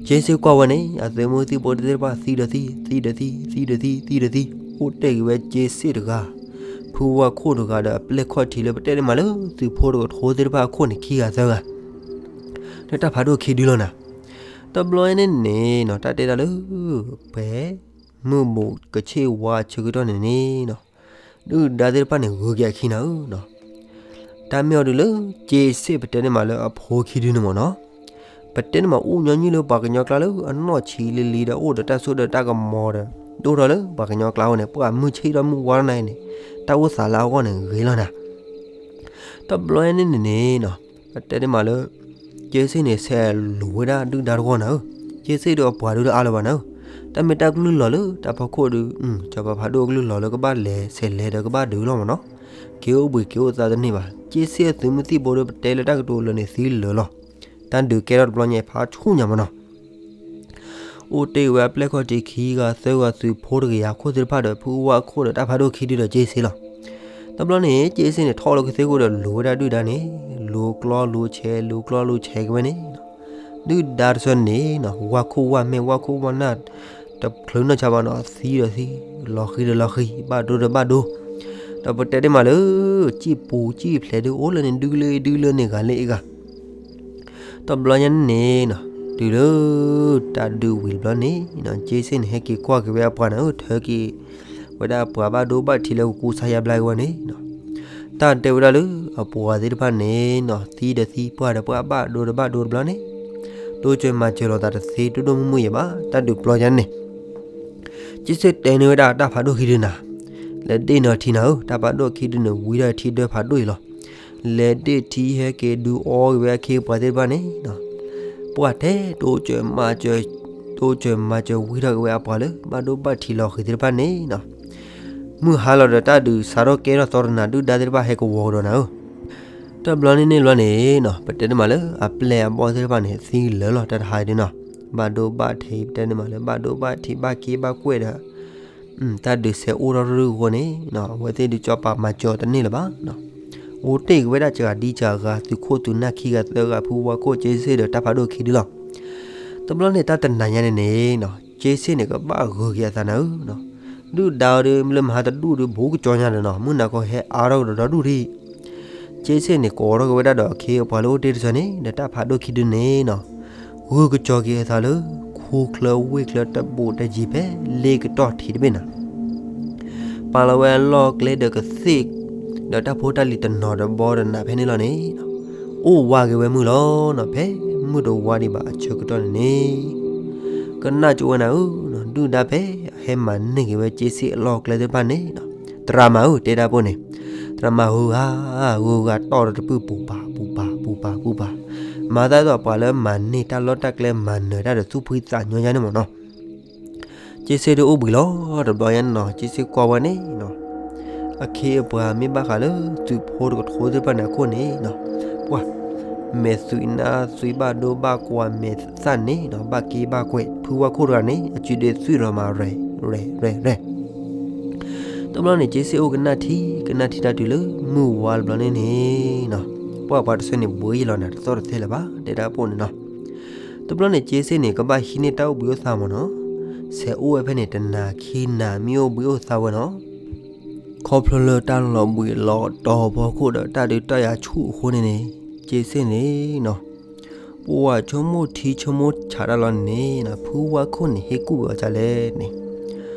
က့စ့ၣ်ကွၢ်ဝဲန့ၣ် အသုးမုၢ်သံၣ်ဘိသ့ၣ်တဖၣ်သံဒီးသံ သံဒီးသံ သံဒီးသံ သံဒီးသံ အိၣ်တ့ၢ်က့ၤဝဲက့စ့ၣ်တဂၤ, ဖုဝါခိၣ်တဂၤဒီးအပျဲၢ်ခီၣ်ထံးလၢပတဲဒ်မးလၢသုးဖိတကထိသ့ၣ်တဖၣ်အခိၣ်န့ၣ် ခံဂၤသၢဂၤ လၢတၢ်ဖးဒိၣ်ခံဒုလီၤနၤ, တဘျီန့ၣ်န့ၣ်နီၤ တၢ်တဲတၢ်လၢ ဖဲ မုၢ်ဘူးကဆ့ၣ်ဝါဆၢကတီၢ်န့ၣ်န့ၣ်နီၤ, ဒုၣ်ဒါသ့ၣ်တဖၣ်န့ၣ် ဂုၤက့ၤအခံနၤဧၢနီၤ, တၢ်မ့ၢ်အီၤဒုးလၢ က့စ့ၣ်ပတဲန့ၣ်မးလၢအဖိခံဒုန့ၣ်မ့ၢ်နီၤ, ပတဲန့ၣ်မးအိၣ်ညီနုၢ်လၢပှၤကညီကျါလၢအနီၢ်ဆံးလံၤလံၤဒီးအိၣ်ဒီးတၢ်စိတၢ်ကမီၤဒီး ဒိၣ်ထီၣ်လၢပှၤကညီကျါအဂီၢ်န့ၣ် ပှၤမုၢ်ဆ့ၣ်ထီၣ်မုၢ်ဝါထီၣ်နၤအံၤန့ၣ် တၢ်အိၣ်သးလၢအဂီၢ်န့ၣ်ဂ့ၤလီၤနၤ တဘျီန့ၣ်န့ၣ်န့ၣ်နီၤ, ပတဲန့ၣ်မးလၢ က့စ့ၣ်န့ၣ် ဆဲးလိာ်ဝဲဒၣ်ဒုၣ်ဒါတဂီၢ်နၤဧၢ, က့စ့ၣ်ဒီးအပှၤဒုးလၢအါလၢၤဘၣ်နၤဧၢ, တၢ်မ့ၢ်တၢ်ကလုၢ်လီၤလၢတၢ်ဖီခိၣ်ဒုး, စီၤပၤဖးဒိၣ်အကလုၢ်လီၤလၢကဘၣ်လဲၤဆဲးလဲၤဒီးကဘၣ်ဒုးလီၤမ့ၢ်နီၤ, က့ၤအိၣ်ဘှံးက့ၤအိၣ်သါတန့ၢ်ဘၣ်, က့စ့ၣ်အသုးမုၢ်သံၣ်ဘိဒီးပတဲလၢတၢ်ကတိၤလၢာ်န့ၣ်သံလၢာ်လီၤ, တၢ်ဒုးကဲထီၣ်တဘျီညါဖးဆူၣ်ညါမ့ၢ်နီၤ အိၣ်တ့ၢ်ဝဲအပျဲၢ်ခီၣ်ထံးခံဂၤသၢဂၤသုးဖိတကယၤခိၣ်သ့ၣ်တဖၣ်ဒီးဖုဝါခိၣ်ဒီးတၢ်ဖးဒိၣ်ခံဒုဒီးက့စ့ၣ်လီၤ. တဘျီန့ၣ် က့စ့ၣ်န့ၣ်ထီၣ်လၢကသ့ၣ်ခိၣ်ဒီးလူၤဝဲဒၣ်ဒုၣ်ဒါန့ၣ်, လူၤကျီလူၤဆဲး လူၤကျီလူၤဆဲးက့ၤဝဲန့ၣ်, ဒုၣ်ဒါတဆၢန့ၣ်နီၤ ဝၣ်ခိၣ်ဝၣ်မဲာ် ဝၣ်ခိၣ်ဝၣ်နၢ် တချုးနီၢ်ဆါဘၣ်နီၤ သံဒီးသံ, လီၤဃံၤဒီးလီၤဃံၤ, ဘၣ်ဒိဒီးဘၣ်ဒိ, ဒီးပတဲဒ်မးလၢ စံၣ်ပူၤစံၣ်ဖျဲးဒုးအိၣ်လၢန့ၣ် ဒုးလၢဒုးလၢန့ၣ်ဂၤလၢအဂၤ တဘျီညါန့ၣ်နီၤ, တုၤလၢတၢ်ဒုးဝံၤတဘျီန့ၣ်နီၤ က့စ့ၣ်န့ၣ်ဟဲက့ၤကွၢ်က့ၤဝဲအပှၤန့ၣ် ထၢက့ၤဝဲဒၣ်အပှၤဘၣ်ဒိဘၣ်ထံးလၢကကူစါယါဘျါက့ၤဝဲန့ၣ်နီၤ, တၢ်တဲဝဲဒၣ်လၢအပှၤသ့ၣ်တဖၣ်န့ၣ်နီၤ သံဒီးသံ ပှၢ်ဒီးပှၢ် ဘၣ်ဒိဒီးဘၣ်ဒိတဘျီန့ၣ်, တိစၢၤမၤစၢၤလိာ်သးတသ့ဒိၣ်ဒိၣ်မုၢ်မုၢ်ယဲၢ်ဘၣ် တၢ်ဒုးတဘျီညါန့ၣ် က့စ့ၣ်တဲန့ၢ်ဝဲဒၣ်တၢ်ဖးဒိၣ်ခံဒုနၤ, လဲၤဒ့ၣ်နထံနၤဧၢ, တၢ်ဖးဒိၣ်ခံဒုန့ၣ် ဝံထီၣ်ထံဒၢဖးဒိၣ်အံၤလီၤ. လဲၤဒ့ၣ်ထံဟဲက့ၤဒုးအီက့ၤဝဲအခ့အပှၤသ့ၣ်တဖၣ်န့ၣ်, ပှၢ်ထဲတိစၢၤမၤစၢၤ, တိစၢၤမၤစၢၤဝံထီၣ်က့ၤဝဲအပှၤလၢ ဘၣ်ဒိဘၣ်ထံးလီၤဃံၤသ့ၣ်တဖၣ်န့ၣ်နီၤ, မုၢ်ဟါလီၤဒီးတၢ်ဒုးစးထီၣ်ကဲထီၣ်သီတနၤ ဒုၣ်ဒါသ့ၣ်တဖၣ်ဟဲကဝီၤကဒီးနၤဧၢ, တဘျီန့ၣ်န့ၣ်ဘျီန့ၣ်နီၤ ပတဲန့ၣ်မးလၢအပျဲၢ်အဘီၣ်သ့ၣ်တဖၣ်န့ၣ် သံလၢာ်လီၤ တၢ်တဟါအံၤဒုနီၤ, ဘၣ်ဒိဘၣ်ထံး ပတဲန့ၣ်မးလၢဘၣ်ဒိဘၣ်ထံးဘၣ်က့ဘၣ်ကွဲၢ်ဒီး တၢ်ဒုးစဲးအိၣ်ထီၣ်တရူၢ်အဃိန့ၣ် အဝဲသ့ၣ်ဒုးကၠီပာ်မၤစၢၤတန့ၢ်လၢၤဘၣ်, အိၣ်တ့ၢ်က့ၤဝဲဒၣ်စှၤဒံစှၤဂၤ သုးခိၣ်သုးနၢ်ခံဂၤသၢဂၤ ဖုဝါခိၣ်က့စ့ၣ်ဒီးတၢ်ဖးဒိၣ်ခံဒုလီၤ. တဘျီန့ၣ်တၢ်တနၤညါန့ၣ်န့ၣ် က့စ့ၣ်န့ၣ်ကဘၣ်ဂုၤက့ၤအသးနၤဧၢ, ဒုၣ်ဒါအီၤဒုးလၢမဟါတဒူၣ်ဒုး ဘူးကကၠီညါဒီးနီၤ မုၢ်နၤခီဟဲအါထီၣ်ကဒီးဒီဒူၣ်ထံၣ် က့စ့ၣ်န့ၣ် ကိးထီၣ်က့ၤဝဲဒၣ်ဒီးအခ့အပှၤလၢအိၣ်တ့ၢ်တဆၢန့ၣ် ဒီးတၢ်ဖးဒိၣ်ခံဒုန့ၣ်နီၤ, ဂုာ်ကစီၤက့ၤအသးလၢ ခူချၢဝ့ၢ်ချၢတဘူးတယံၤဖဲလ့ကတီၢ်ထံးတဘ့ၣ်နၤ, ပာ်လီၤဝဲအလီၢ်ကျဲဒီးကသ့ၣ် ဒီးတၢ်ဖိတၢ်လံၤတနီၤတဘီတနးဖဲန့ၣ်လီၤန့ၣ်, အိၣ်ဝးက့ၤဝဲမုၢ်လီၤနီၤ. ဖဲမုၢ်တဝါဒံးဘၣ်အဆၢကတီၢ်န့ၣ်န့ၣ်, ကနၣ်ကၠိဝဲနၤဧၢ, ဒုၣ်ဒါဖဲဟဲမၤန့ၢ်က့ၤဝဲက့စ့ၣ်အလီၢ်ကျဲသ့ၣ်တဖၣ်န့ၣ်, သရၣ်မၤဧၢ တဲဒၣ်ပိၢ်န့ၣ်, သရၣ်မၤဟူဧါ, ဂုၤဂၤတီၢ်ဒီးတပုၢ်ပူၤပာ်ပူၤပာ်ပူၤပာ်ပူၤပာ်, မၤသးဒ်သိးပှၤလၢမၤန့ၢ်တၢ်လီၢ်တၢ်ကျဲမၤနၢၤတၢ်ဒီးသူၣ်ဖှံသးညီယါန့ၣ်မ့ၢ်နီၤ. က့စ့ၣ်ဒုးအိၣ်ဘှံးလီၤ. တဘျီညါန့ၣ်နီၤ က့စ့ၣ်ကွၢ်ဝဲန့ၣ်နီၤ, အခ့အပှၤမ့ၢ်ဘၣ်ဃးလၢသုးဖိတကထိသ့ၣ်တဖၣ်န့ၣ်အခိၣ်န့ၣ်နီၤ, ပှၤ မဲာ်သွံးနါသွံးဘၣ်ဒိဘၣ်ကွၢ်မဲာ်သၣ်န့ၣ်နီၤ, ဘၣ်က့ဘၣ်ကွဲး ဖုဝါခိၣ်တဂၤန့ၣ် အစုဒ့သွံၣ်လီၤမး ရဲၣ်ရဲၣ်ရဲၣ်ရဲၣ်. တဘျီန့ၣ် က့စ့ၣ်အိၣ်ကနၣ်ထံ ကနၣ်ထံတၢ်တုၤလၢမုၢ်ဝါတဘျီန့ၣ်န့ၣ်နီၤ, ပှၤပှၤတဆၢန့ၣ် ဘှံးလီၤနၤ တသီၣ်တသဲလၢၤဘၣ် တဲဒၣ်ပိၢ်န့ၣ်နီၤ. တဘျီန့ၣ် က့စ့ၣ်န့ၣ် ကဘၣ်ဟံးန့ၢ်တၢ်အိၣ်ဘှံးအိၣ်သါမ့ၢ်နီၤ, ဆဲးအိၣ်ဝဲဖဲန့ၣ် တနၤခံနၤမ့ၢ်အိၣ်ဘှံးအိၣ်သါဝဲနီၤ, ခီဖျိလၢတၢ်လီၤဘှံးလီၤတီၤဖီခိၣ်ဒီးတၢ်ဒုးတၢ်ယၤဆူၣ်အဃိန့ၣ်န့ၣ်, က့စ့ၣ်န့ၣ်နီၤ, ပှၤဆိကမိၣ်ထံဆိကမိၣ်ဆးတၢ်လီၤန့ၣ်န့ၣ်နီၤ, ဖုဝါခိၣ်န့ၣ် ဟ့ၣ်ကူၣ်ဝဲအီၤဒ်လဲၣ်န့ၣ်,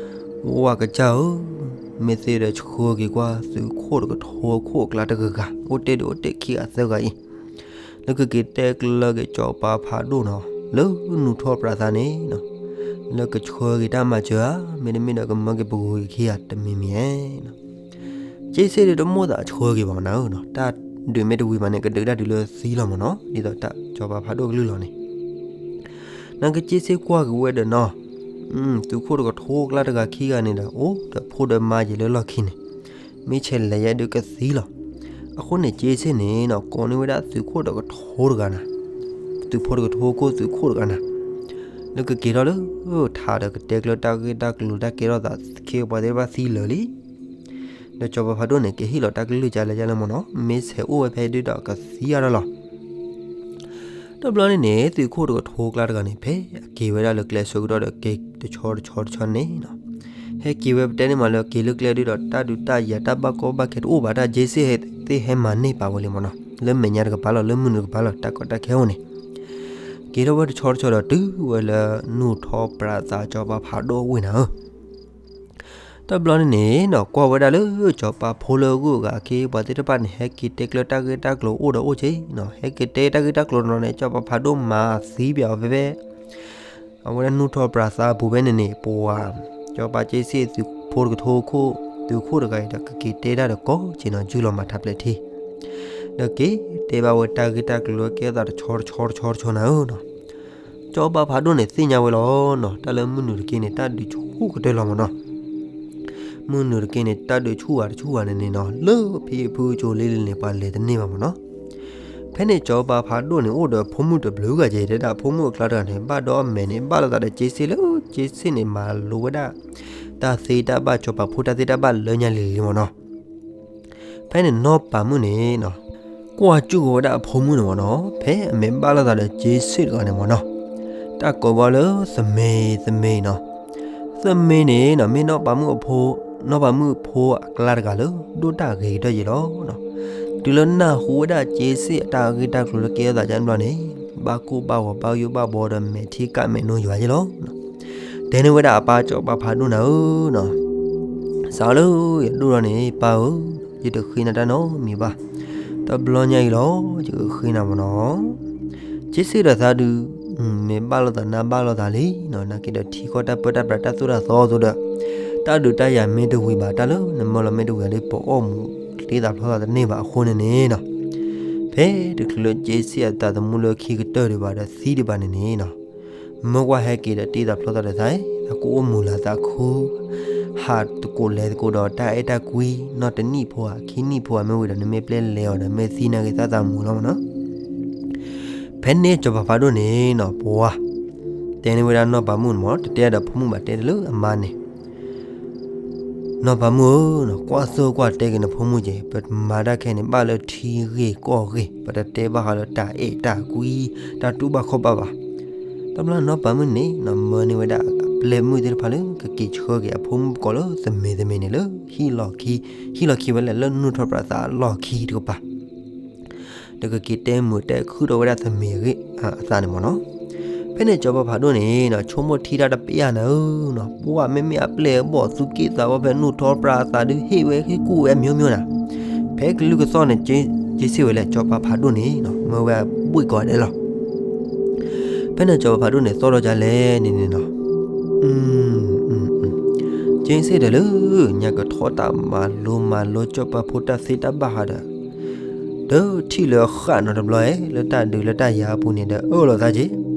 ဝါကစၢ်ဧၢ, မ့ၢ်သ့ဒီးဆှၢက့ၤကွၢ်သုးခိၣ်တကထိခိၣ်အကျါတဂၤဂၤ အိၣ်တ့ၢ်ဒုးအိၣ်တ့ၢ်ခံဂၤသၢဂၤအံၤ လၢကက့ၤတဲကျၢၤက့ၤစီၤပၤဖးဒိၣ်နီၤ, လၢနူၢ်ထီၣ်ပြးသးန့ၣ်နီၤ, လၢကဆှၢက့ၤတၢ်မၤစၢၤဧါ, မ့တမ့ၢ်ဒီးကမၢက့ၤပဂီၤက့ၤခံဂၤတမံၤမံၤဧါနီၤ. က့စ့ၣ်ဒုးတမိၣ်သးဆှၢက့ၤဘၣ်နၤဧၢနီၤ, တၢ်ဒုးမ့ၢ်တဝံၤဘၣ်န့ၣ် ကဒုးတၢ်ဒုးလၢသံလီၤမ့ၢ်နီၤ, ဒ်သိးတၢ်စီၤပၤဖးဒိၣ်ကလုၢ်လီၤန့ၣ် နက့စ့ၣ်ကွၢ်က့ၤဝဲဒီးနီၤ, သုးခိၣ်တကထိအကျါတဂၤခံဂၤန့ၣ်ဒီး အိၣ်ဒီးဖိဒီးမါယံာ်လၢလီၢ်ခံန့ၣ်, မ့ၢ်ဆဲးလဲၤယဲဒုးကသံလီၤ. အဃိန့ၣ် က့စ့ၣ်န့ၣ်နီၤ ကိးန့ၢ်ဝဲဒၣ်သုးခိၣ်တကထိတဂၤနၤ, သုးဖိတကထိခိၣ်သုးခိၣ်တဂၤနၤ, လၢကက့ၤထီၣ်လၢထးဒီးကတဲကျၢၤတၢ်ဂ့ၢ်တၢ်ကျိၤတၢ်ကဲထီၣ်သး ခ့ပှၤသ့ၣ်တဖၣ်သံလၢာ်လံ ဒီးစီၤပၤဖးဒိၣ်န့ၣ် ကဟ့ၣ်လီၤတၢ်ကလုၢ်ကါလဲၣ်လဲၣ်မ့ၢ်နီၤ, မ့ၢ်ဆဲးအိၣ်ဝဲဖဲဒုးဒီးကသံအါထီၣ်လီၤ. တဘျီန့ၣ်န့ၣ် သုးခိၣ်တကထိကျါတဂၤန့ၣ် ဖဲအက့ၤဝဲဒၣ်လၢကျဲဆၢကတီၢ်ဒီးက့ၤတဆီတဆီတဆီန့ၣ်နီၤ, ဟဲက့ၤဝဲပတဲန့ၢ်မးလၢက့ၤလၢကျဲဒုးဒီးတၢ်ဒုးတၢ်ယၤတၢ်ဘၣ်ကီဘၣ်ခဲတအိၣ်ဘၣ် တၢ်က့စ့ၣ်သ့ၣ်ဟဲမၤန့ၢ်ပာ်ဝဲလံမ့ၢ်နီၤ, လၢမဲာ်ညါတကပၤလီၤ လၢမုၢ်နုာ်တကပၤလီၤ တၢ်ကီတၢ်ခဲအိၣ်န့ၣ် က့ၤထီၣ်ဝဲတဆီတဆီဒီးတုၤဝဲလၢနူၢ်ထီၣ်ပြးသးစီၤပၤဖးဒိၣ်အဝ့ၢ်နၤဧၢ တဘျီန့ၣ်န့ၣ်နီၤ ကွၢ်ဝဲဒၣ်လၢစီၤပၤဖိလၢအဂုၤအဂၤအခ့အပှၤသ့ၣ်တဖၣ်န့ၣ် ဟဲက့ၤတဲကျၢၤတၢ်ဂ့ၢ်တၢ်ကျိၤအိၣ်ဒီးအိၣ်က့နီၤ, ဟဲက့ၤတဲတၢ်ဂ့ၢ်တၢ်ကျိၤတနီၤန့ၣ် စီၤပၤဖးဒိၣ်မၤသံပၠးအီၤဖဲဖဲ အဝဲဒၣ်နူၢ်ထီၣ်ပြးသးအပူၤဖဲန့ၣ်န့ၣ် ပှၤ စီၤပၤက့စ့ၣ်သုးဖိတကထိခိၣ် သုးခိၣ်တဂၤအံၤဒီးကက့ၤတဲတၢ်ဒီးကိးက့နီၤ ယုၢ်လီၤမၤထးပျဲးထံ ဒီးက့ၤတဲဘၣ်ဝဲတၢ်ဂ့ၢ်တၢ်ကျိၤလၢကဲထီၣ်သးတဆီတဆီတဆီတဆီနၤဧၢနီၤ စီၤပၤဖးဒိၣ်န့ၣ်သ့ၣ်ညါဝဲလီၤနီၤ, တၢ်လၢမုၢ်နုာ်တက့ၢ်န့ၣ် တၢ်ဒုးဆူၣ်ကတၢၢ်လီၤမ့ၢ်နီၤ, မုၢ်နုာ်တက့ၢ်န့ၣ် တၢ်ဒုးဆူၣ်ဝဲတဆူၣ်ဝဲန့ၣ်န့ၣ်နီၤ လၢဖံအဖုကၠိလ့လ့န့ၣ် ပှၤလဲၤတန့ၢ်ဘၣ်မ့ၢ်နီၤ. ဖဲန့ၣ်စီၤပၤဖးဒိၣ်န့ၣ် အိၣ်ဒီးဖိမုၣ်တဘျုးဂၤက့ၤ တဲဒၣ်ဖိမုၣ်အကျါတဂၤန့ၣ် ဘၣ်ဒီးအမဲာ်န့ၣ် ဘၣ်လိာ်သးဒီးက့စ့ၣ်လၢ က့စ့ၣ်န့ၣ် မၤလိဝဲဒၣ် တၢ်သ့တၢ်ဘၣ် စီၤပၤဖိတၢ်သ့တၢ်ဘၣ်လၢညါလံၤလံၤမ့ၢ်နီၤ. ဖဲန့ၣ်နီၢ်ပၤမုၣ်န့ၣ်နီၤ ကွၢ်ကၠူၣ်က့ၤဝဲဒၣ်အဖိမုၣ်န့ၣ်မ့ၢ်နီၤ ဖဲအမဲာ်ဘၣ်လိာ်သးဒီးက့စ့ၣ်တဂၤန့ၣ်မ့ၢ်နီၤ တၢ်ကိးဘၣ်လၢသမ့ၤ သမ့ၤနီၤ. သမ့ၤန့ၣ်နီၤ မ့ၢ်နီၢ်ပၤမုၣ်အဖိ နီၢ်ပၤမုၣ်ဖိအကျါတဂၤလၢ ဒိၣ်တၢ်ဂ့ၤကတၢၢ်ယံၤလီၤ. တုၤလၢနၢ်ဟူဝဲဒၣ်က့စ့ၣ်အတၢ်ဂ့ၢ်တၢ်ကျိၤလၢကဲထီၣ်သးဒ်န့ၣ်ဘျီန့ၣ် ဘၣ်ကိၢ်ဘၣ်ဂီၤ ဘၣ်ယိၣ်ဘၣ်ဘှီဒီးမဲာ်ထံကၣ်မဲာ်နိယွၤယံၤလီၤ. တဲန့ၢ်ဝဲဒၣ်အပၢ်စီၤပၤဖးဒိၣ်နၤဧၢနီၤ စးလၢယဒိၣ်ထီၣ်န့ၣ် ပၢ်ဧၢ, ယတဃ့နၤတၢ်နီတမံၤဘၣ်. တဘျီညါအံၤလီၤ ယကဃ့နၤမ့ၢ်နီၤ. က့စ့ၣ်ဒီးသးဒုး မ့ၢ်ဘၣ်လိာ်သးနၤဘၣ်လိာ်သးလံနီၤ နာ်က့ဒီးထံကီၢ်တၢ်ပၢတၢ်ပြးတၢ်သိၣ်တၢ်သီအသိးဒီး တၢ်ဒုးတၢ်ယၤမ့ၢ်တဝံၤဘၣ် တၢ်လၢနမၢလီၤမ့ၢ်တဝံၤဒီး ပအီၣ်မူးတ့သးဖျီသးတန့ၢ်ဘၣ်အဃိန့ၣ်န့ၣ်နီၤ. ဖဲတချုးလၢက့စ့ၣ်အသးသမူလၢခံကတၢၢ်ဒံးဘၣ်ဒီးသံဒံးဘၣ်န့ၣ်န့ၣ်နီၤ မၢကွၢ်ဟဲက့ၤဒီးတ့သးဖျီသးဒီးသး သးကအိၣ်မူၤလၤသးခု ဟးသကိးလဲၤသကိးဒီးတၢ်အဲၣ်တၢ်ကွံ နီၢ်တနံၣ်ဖိဧါ ခံနံၣ်ဖိဧါ မ့ၢ်ဝံၤဒီးနမ့ၢ်ပျဲလဲၤအီၤဒီးမ့ၢ်သံနာ်က့ၤသးသးမူၤလီၤမ့ၢ်နီၤ. ဖဲန့ၣ်စီၤပၤဖးဒိၣ်န့ၣ်နီၤ ပှၤ တဲန့ၢ်ဝဲဒၣ်နီၢ်ပၤမုၣ်န့ၣ်မ့ၢ် တတဲဒီးဖိမုၣ်ဘၣ် တဲတလၢအမါန့ၣ် နီၢ်ပၤမုၣ်ဧၢ, ကွၢ်သိၣ်ကွၢ်တဲက့ၤနဖိမုၣ်က့ၤ ပမၤတၢ်ခဲအံၤန့ၣ် ဘၣ်လၢထံဂ့ၢ်ကီၢ်ဂ့ၢ် ပတတဲဘၣ်ဃးလၢတၢ်အဲၣ်တၢ်ကွံ တၢ်တူၢ်ဘၣ်ခီၣ်ဘၣ်ဘၣ်. တဘျီနီၢ်ပၤမုၣ်န့ၣ်နီၤ မၢန့ၢ်ဝဲဒၣ်အပျဲၢ်မုၣ်သ့ၣ်တဖၣ်လၢကက့ၤဆှၢက့ၤအဖိမုၣ်ပကိးလၢသမ့ၤသမ့ၤန့ၣ်လၢ ဟံၣ်လီၢ်ခံ ဟံၣ်လီၢ်ခံဝဲလဲၣ် လၢနူၢ်ထီၣ်ပြးသးအလီၢ်ခံတကပၤ ဒီးကက့ၤတဲမုာ်တဲခုၣ်ထီၣ်ဝဲဒၣ်သမ့ၤအသးန့ၣ်မ့ၢ်နီၤ. ဖဲန့ၣ်စီၤပၤဖးဒိၣ်န့ၣ်နီၤ ဆိကမိၣ်ထံတၢ်တပျၢ်နၤဧၢနီၤ, ပှၢ်မ့မ့ၢ်အပျဲၢ်အဘီၣ် သူၣ်က့ၣ်သးဘီၣ် ဖဲနူၢ်ထီၣ်ပြးသးဒုး ဟ့ၣ်ဝဲဟ့ၣ်ကူၣ်ဝဲအမျိုးမျိုးနၤ, ဖဲကလုၢ်ကသီၣ်န့ၣ် က့စ့ၣ်ဝဲလဲၣ် စီၤပၤဖးဒိၣ်န့ၣ်နီၤ မၢဝဲဘှ့ၣ်ကိးဂၤဒဲးလီၤ. ဖဲန့ၣ်စီၤပၤဖးဒိၣ်န့ၣ် သီၣ်ထီၣ်ဒ်လဲၣ်န့ၣ်န့ၣ်နီၤ, က့စ့ၣ်ဒီးလၢ ညါကထီၣ်တၢ်မၤလိမၤလိ စီၤပၤဖိတၢ်သ့တၢ်ဘၣ်ဃးဒီး ဒီးထံၣ်လၢအဃၣ်နီၤတဘျီဧိၤ လၢတၢ်ဒုးလၢတၢ်ယၤအပူၤန့ၣ်ဒီး အၢၣ်လီၤသးက့ၤ, ဒ်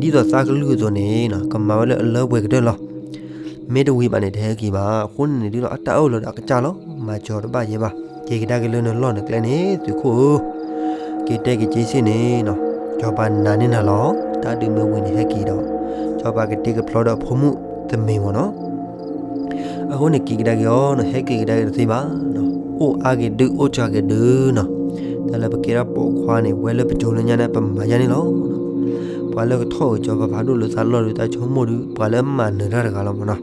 သိးသးကလုၢ်အသိးန့ၣ်နီၤ ကမၤဝဲလၢအလၢပှဲၤကတၢၢ်လီၤ. မ့ၢ်တဝံၤဘၣ်န့ၣ် တဟဲက့ၤဘၣ်. အဃိန့ၣ်န့ၣ်ဒုးဒီး အတၢ်အၢၣ်လီၤဒီးအကစၢ်လီၤ. မၤစၢၤတဘၣ်ယဲဘၣ်. က့ၤကဒါက့ၤလၢနလီၢ်နကျဲန့ၣ် သုးခိၣ်ဧၢ, က့ၤတဲက့ၤက့စ့ၣ်န့ၣ်နီၤ, စီၤပၤနာ်န့ၢ်နၤလီၤ. တၢ်ဒုးမ့ၢ်ဝံၤန့ၣ် ဟဲက့ၤဒီး စီၤပၤကတ့ကဖျီဒီးအဖိမုၣ်တမ့ၢ်မ့ၢ်နီၤ အဃိန့ၣ် က့ၤကဒါက့ၤအီၤနီၤ, ဟဲက့ၤကဒါက့ၤတသ့ဘၣ်နီၤ, အိၣ်အါက့ၤဒုး အိၣ်စှၤက့ၤဒုးနီၤ, တၢ်လၢပကဲထီၣ်ပိာ်ခွါန့ၣ် ဝဲလၢပစိၤလၢညါန့ၣ် ပမၤယါန့ၣ်လီၤ. ပှၤလၢကထီၣ်ဂ့ၤစီၤပၤဖးဒိၣ်လၢသးလီၢ်ဒုး တၢ်ဆိကမိၣ်ဒုး ပှၤလၢမၤနၢၤတၢ်တဂၤလီၤမ့ၢ်နီၤ.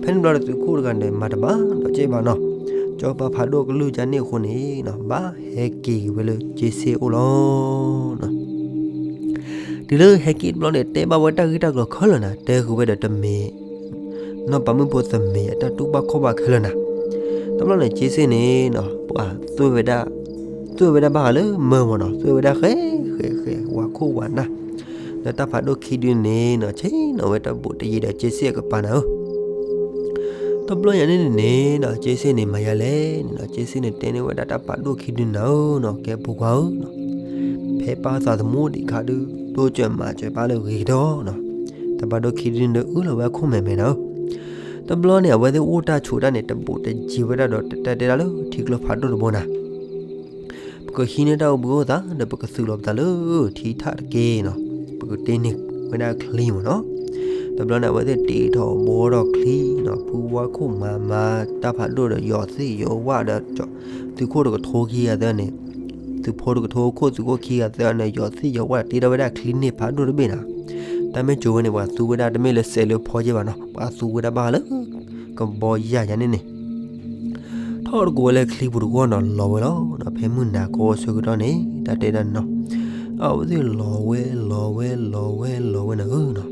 ဖဲန့ၣ်ဘျီဒီးသုးခိၣ်တဂၤန့ၣ် မၤတဘၣ်ဒီးက့ဘၣ်နီၤ, စီၤပၤဖးဒိၣ်ကလုၢ်ကါန့ၣ်အဃိန့ၣ်နီၤ ဘၣ်ဟဲက့ၤဝဲလၢက့စ့ၣ်အိၣ်လီၤ. တုၤလၢဟဲက့ၤတဘျီန့ၣ် တဲဘၣ်ဝဲတၢ်ဂ့ၢ်တၢ်ကျိၤခဲလၢာ်နၤ, တဲဃုာ်ဝဲဒီးတမ့ၢ် နီၢ်ပၤမုၣ်ဖိသမ့ၢ်အတၢ်တူၢ်ဘၣ်ခီၣ်ဘၣ်ခဲလၢာ်နၤ. တဘျီန့ၣ် က့စ့ၣ်န့ၣ်နီၤ ပှၤ သူဝဲဒၣ် သူဝဲဒၣ်ဘၣ်ဃးလၢမၢမ့ၢ်နီၤ, သူဝဲဒၣ်ဃဲဃဲဃဲ ဝၤခိၣ်ဝၤနၢ် ဒီးတၢ်ဖးဒိၣ်ခံဒုန့ၣ်နီၤ ဆ့ၣ်နီၤဝဲတၢ်ဘူးတယံၤဒီးက့စ့ၣ်အကပၤနၤဧၢ. တဘျီညါန့ၣ်န့ၣ်နီၤ က့စ့ၣ်န့ၣ်မၤယါလဲၣ်န့ၣ်နီၤ, က့စ့ၣ်န့ၣ်တဲန့ၢ်ဝဲဒၣ် တၢ်ဖးဒိၣ်ခံဒုနၤဧၢနီၤ, ကဲဖိခွါဧၢနီၤ, ဖဲပၢ်သးသမူဒံးခါဒုး ဒိၣ်စၢၤမၤစၢၤပၢ်လၢဂ့ၤကတၢၢ်နီၤ, တၢ်ဖးဒိၣ်ခံဒုန့ၣ် အၢၣ်လီၤဝဲအခိၣ်မဲာ်မဲာ်နၤဧၢ. တဘျီန့ၣ် အဝဲသ့ၣ်အိၣ်တၢ်ဆိးတၢ်န့ၣ် တဘူးတယံၤဝဲဒၣ်ဒီး တတဲတဲဒၣ်လၢထံကျိဖးဒိၣ်တဘိနၤ ပကဟံးန့ၢ်တၢ်အိၣ်ဘှံးအိၣ်သါ ဒီးပကသုးလီၤပသးလၢထံထၣ်တက့ၢ်နီၤ, ပကတ့န့ၢ်ဝဲဒၣ်ချံမ့ၢ်နီၤ. တဘျီန့ၣ် အဝဲသ့ၣ်တ့ထီၣ်ဘှီထီၣ်ချံနီၤ, ဖုဝါခိၣ်မၤမၤတၢ်ဖးဒိၣ်ဒီး ယီၤသ့ၣ်ယီၤဝၣ်ဒီး သုးခိၣ်တကထိခံဂၤသၢန့ၣ်, သုးဖိတကထိခိၣ် သုးခိၣ်ခံဂၤသၢန့ၣ် ယီၤသ့ၣ်ယီၤဝၣ်တ့ထီၣ်ဝဲဒၣ်ချံန့ၢ်ဖးဒိၣ်တဘ့ၣ်နၤ. တၢ်မ့ၢ်ကၠိဝဲန့ၣ် ပှၤသူဝဲဒၣ်တမ့ၢ်လၢစဲးလၢဖီယဲၢ်ဘၣ်နီၤ, ပှၤသူဝဲဒၣ်ဘၣ်လၢ ကဘီယၢ်ယၤန့ၣ်န့ၣ် ထီၣ်တကိးဝဲလၢချံပူၤတဂီၢ်နီၤ လီၤဝဲလီၤ. ဖဲမုၢ်နၤကီဆၢကတီၢ်န့ၣ် တၢ်တဲဒၣ်နီၤ, အဝဲသ့ၣ်လီၤဝဲ လီၤဝဲ လီၤဝဲ လီၤဝဲနၤဧၢနီၤ.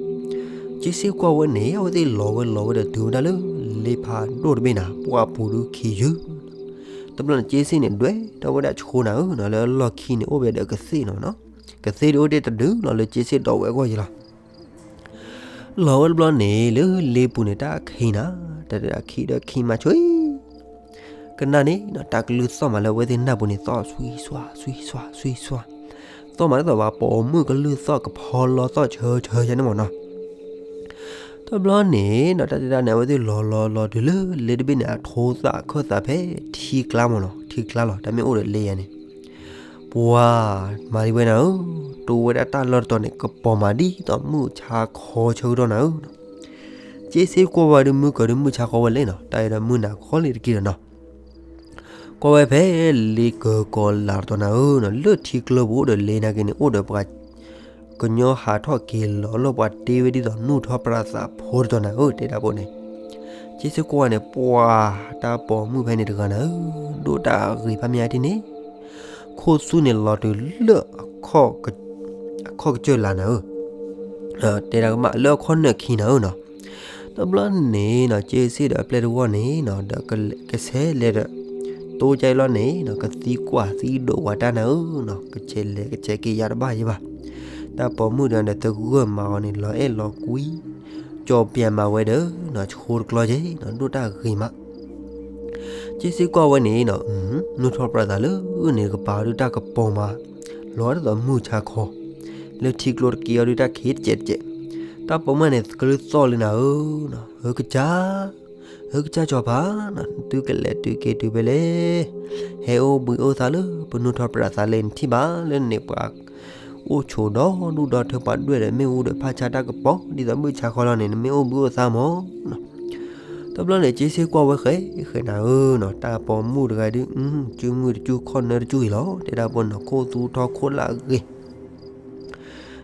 က့စ့ၣ်ကွၢ်ဝဲန့ၣ် အဝဲသ့ၣ်လီၤဝဲလီၤဝဲဒီးတုၤဝဲဒၣ်လၢ လ့ဖးဒိၣ်တဘ့ၣ်နၤ ပှၢ်ပူၤဒုးခံယုၢ်. တဘျီန့ၣ် က့စ့ၣ်န့ၣ် ဒွဲၣ်ထီၣ်ဝဲဒၣ်ဆှိနၤဧၢနီၤ, လၢအလီၢ်ခံန့ၣ် အိၣ်ဝဲဒီးကသ့ၣ်နီၤနီၤ, ကသ့ၣ်ဒုးအိၣ်တ့ၢ်တဒုလီၤလၢက့စ့ၣ်ဒီးဝဲအဂီၢ်ယံၤလီၤ. လီၤဝဲတဘျီန့ၣ် လၢလ့ပူၤန့ၣ် တၢ်ခံနၤ, တၢ်တၢ်ခံဒီးခံမးဆွံ ကနၣ်န့ၣ်နီၤ တၢ်ကလုၢ်သီၣ်မးလၢအဝဲသ့ၣ်နၢ်ပူၤန့ၣ် သီၣ်ဆွံဆွါ ဆွံဆွါ ဆွံဆွါ, သီၣ်မးဒ်သိးပှၤပိာ်မုၣ်ကလုၢ်သီၣ်ကဖီလီသီၣ်ဆၢဆၢယါန့ၣ်မ့ၢ်နီၤ. တဘျီန့ၣ်နီၤ တၢ်တဲဒၣ်န့ၣ် အဝဲသ့ၣ်လီၤလီၤလီၤတုၤလၢလ့တဘ့ၣ်န့ၣ် အထိသၣ်အခၢၣ်သးဖဲထံကျါမ့ၢ်နီၤ, ထံကျါလီၤ, တၢ်မ့ၢ်အိၣ်ဒီးလ့ယါန့ၣ် ပှၤ မၤဒ်ဝဲနၤဧၢ, တိဝဲဒၣ်တၢ်လီၢ်တတီၤန့ၣ် ကပီၤမးဒ်သိးမုၢ်ဆါခီဆၢကတီၢ်နၤဧၢနီၤ. က့စ့ၣ်ကွၢ်ဝဲဒုး မုၢ်ကီၤဒုးမုၢ်ဆါခီဝဲလဲၣ်နီၤ, တၢ်အံၤဒီးမုၢ်နၤခီလံတက့ၢ်ဒီးနီၤ. ကွၢ်ဝဲဖဲလ့ကၢၤကီၤလၤတတီၤနၤဧၢနီၤ, လၢထံကျိပူၤအိၣ်ဒီးလ့နာ်က့န့ၣ် အိၣ်ဒီးပှၤ ကညီဟးထီၣ်က့ၤလီၤလီၤ ပှၤတ့ဝဲဒ်သိးနူၢ်ထီၣ်ပြးသးဖိတတီၤနၤဧၢ, တဲဒၣ်ဖိန့ၣ်. က့စ့ၣ်ကွၢ်ဝဲန့ၣ် ပှၤ တၢ်ပိာ်မုၣ်ဖဲန့ၣ်တဂၤနၤဧၢ, ဒိၣ်တၢ်ဂ့ၤဖးမံၤအါထံၣ်န့ၣ် ခိၣ်သူန့ၣ်လီၤတုၤလၢ အခီၣ်ကစၢၢ်လါနၤဧၢ, တဲဒၣ်ကမၣ်လၢအခီၣ်နၢၣ်ခံနၤဧၢနီၤ. တဘျီန့ၣ်နီၤ က့စ့ၣ်ဒီးအပျဲၢ်တဝီန့ၣ်နီၤ ဒီးကဆဲးလဲၤဒီး တိကၢ်အံၤလီၤန့ၣ်နီၤ ကသံကွၢ်သံဒိးဝဲတၢ်နၤဧၢနီၤ, ကဆဲးလဲၤကဆဲးက့ၤယၤတဘၣ်ယဲဘၣ်. တၢ်ပိာ်မုၣ်တဂၤဒီးသဂၢၢ်မၤအီၤန့ၣ် လီၤအဲၣ်လီၤကွံ ကၠီၤပျးမၤဝဲဒီးနီၤ ဆှိတကျီက့ၤနီၤ ဒိၣ်တၢ်ဂ့ၤမး. က့စ့ၣ်ကွၢ်ဝဲန့ၣ်နီၤ နူၢ်ထီၣ်ပြးသးလၢန့ၣ်ကပၤအီၤဒုးတၢ်ကပီၤမး လီၤဒ်သိးမုၢ်ဆါခီ လၢထံကျိတက့ၢ်အီၤဒုးတၢ်ခံတစဲးတစဲး. တၢ်ပိာ်မုၣ်န့ၣ် ကလုၢ်သီၣ်လံနၤဧၢနီၤ ဧၢကစၢ် ဧၢကစၢ်စီၤပၤနီၤ နသုကလဲၤတုၤက့ၤတုၤဖဲလဲၣ်. ဟဲအိၣ်ဘှံးအိၣ်သါလၢပနူၢ်ထီၣ်ပြးသးလဲၣ် နထံၣ်ဘၣ်လၢန့ၣ်ပှၤ အိၣ်ဆိးဒီဒူၣ်ဒီထၢပှၤဒွဲၣ်ဒီးမ့ၣ်အူဒီးဖးဆါတၢ်ကပီၤ ဒ်သိးမုၢ်ဆါခီလီၤန့ၣ် နမ့ၢ်အိၣ်ဘှံးအိၣ်သါမးနီၤ. တဘျီန့ၣ် က့စ့ၣ်ကွၢ်ဝဲဃဲဃဲနၤဧၢနီၤ တၢ်ပိာ်မုၣ်တဂၤဒုး စုမုၢ်တစုခီၣ်နၢတစုအံၤလီၤ တဲဒၣ်ဖိနီၤ ခိၣ်သူထီၣ်ခိၣ်လၢအဂ့ၤ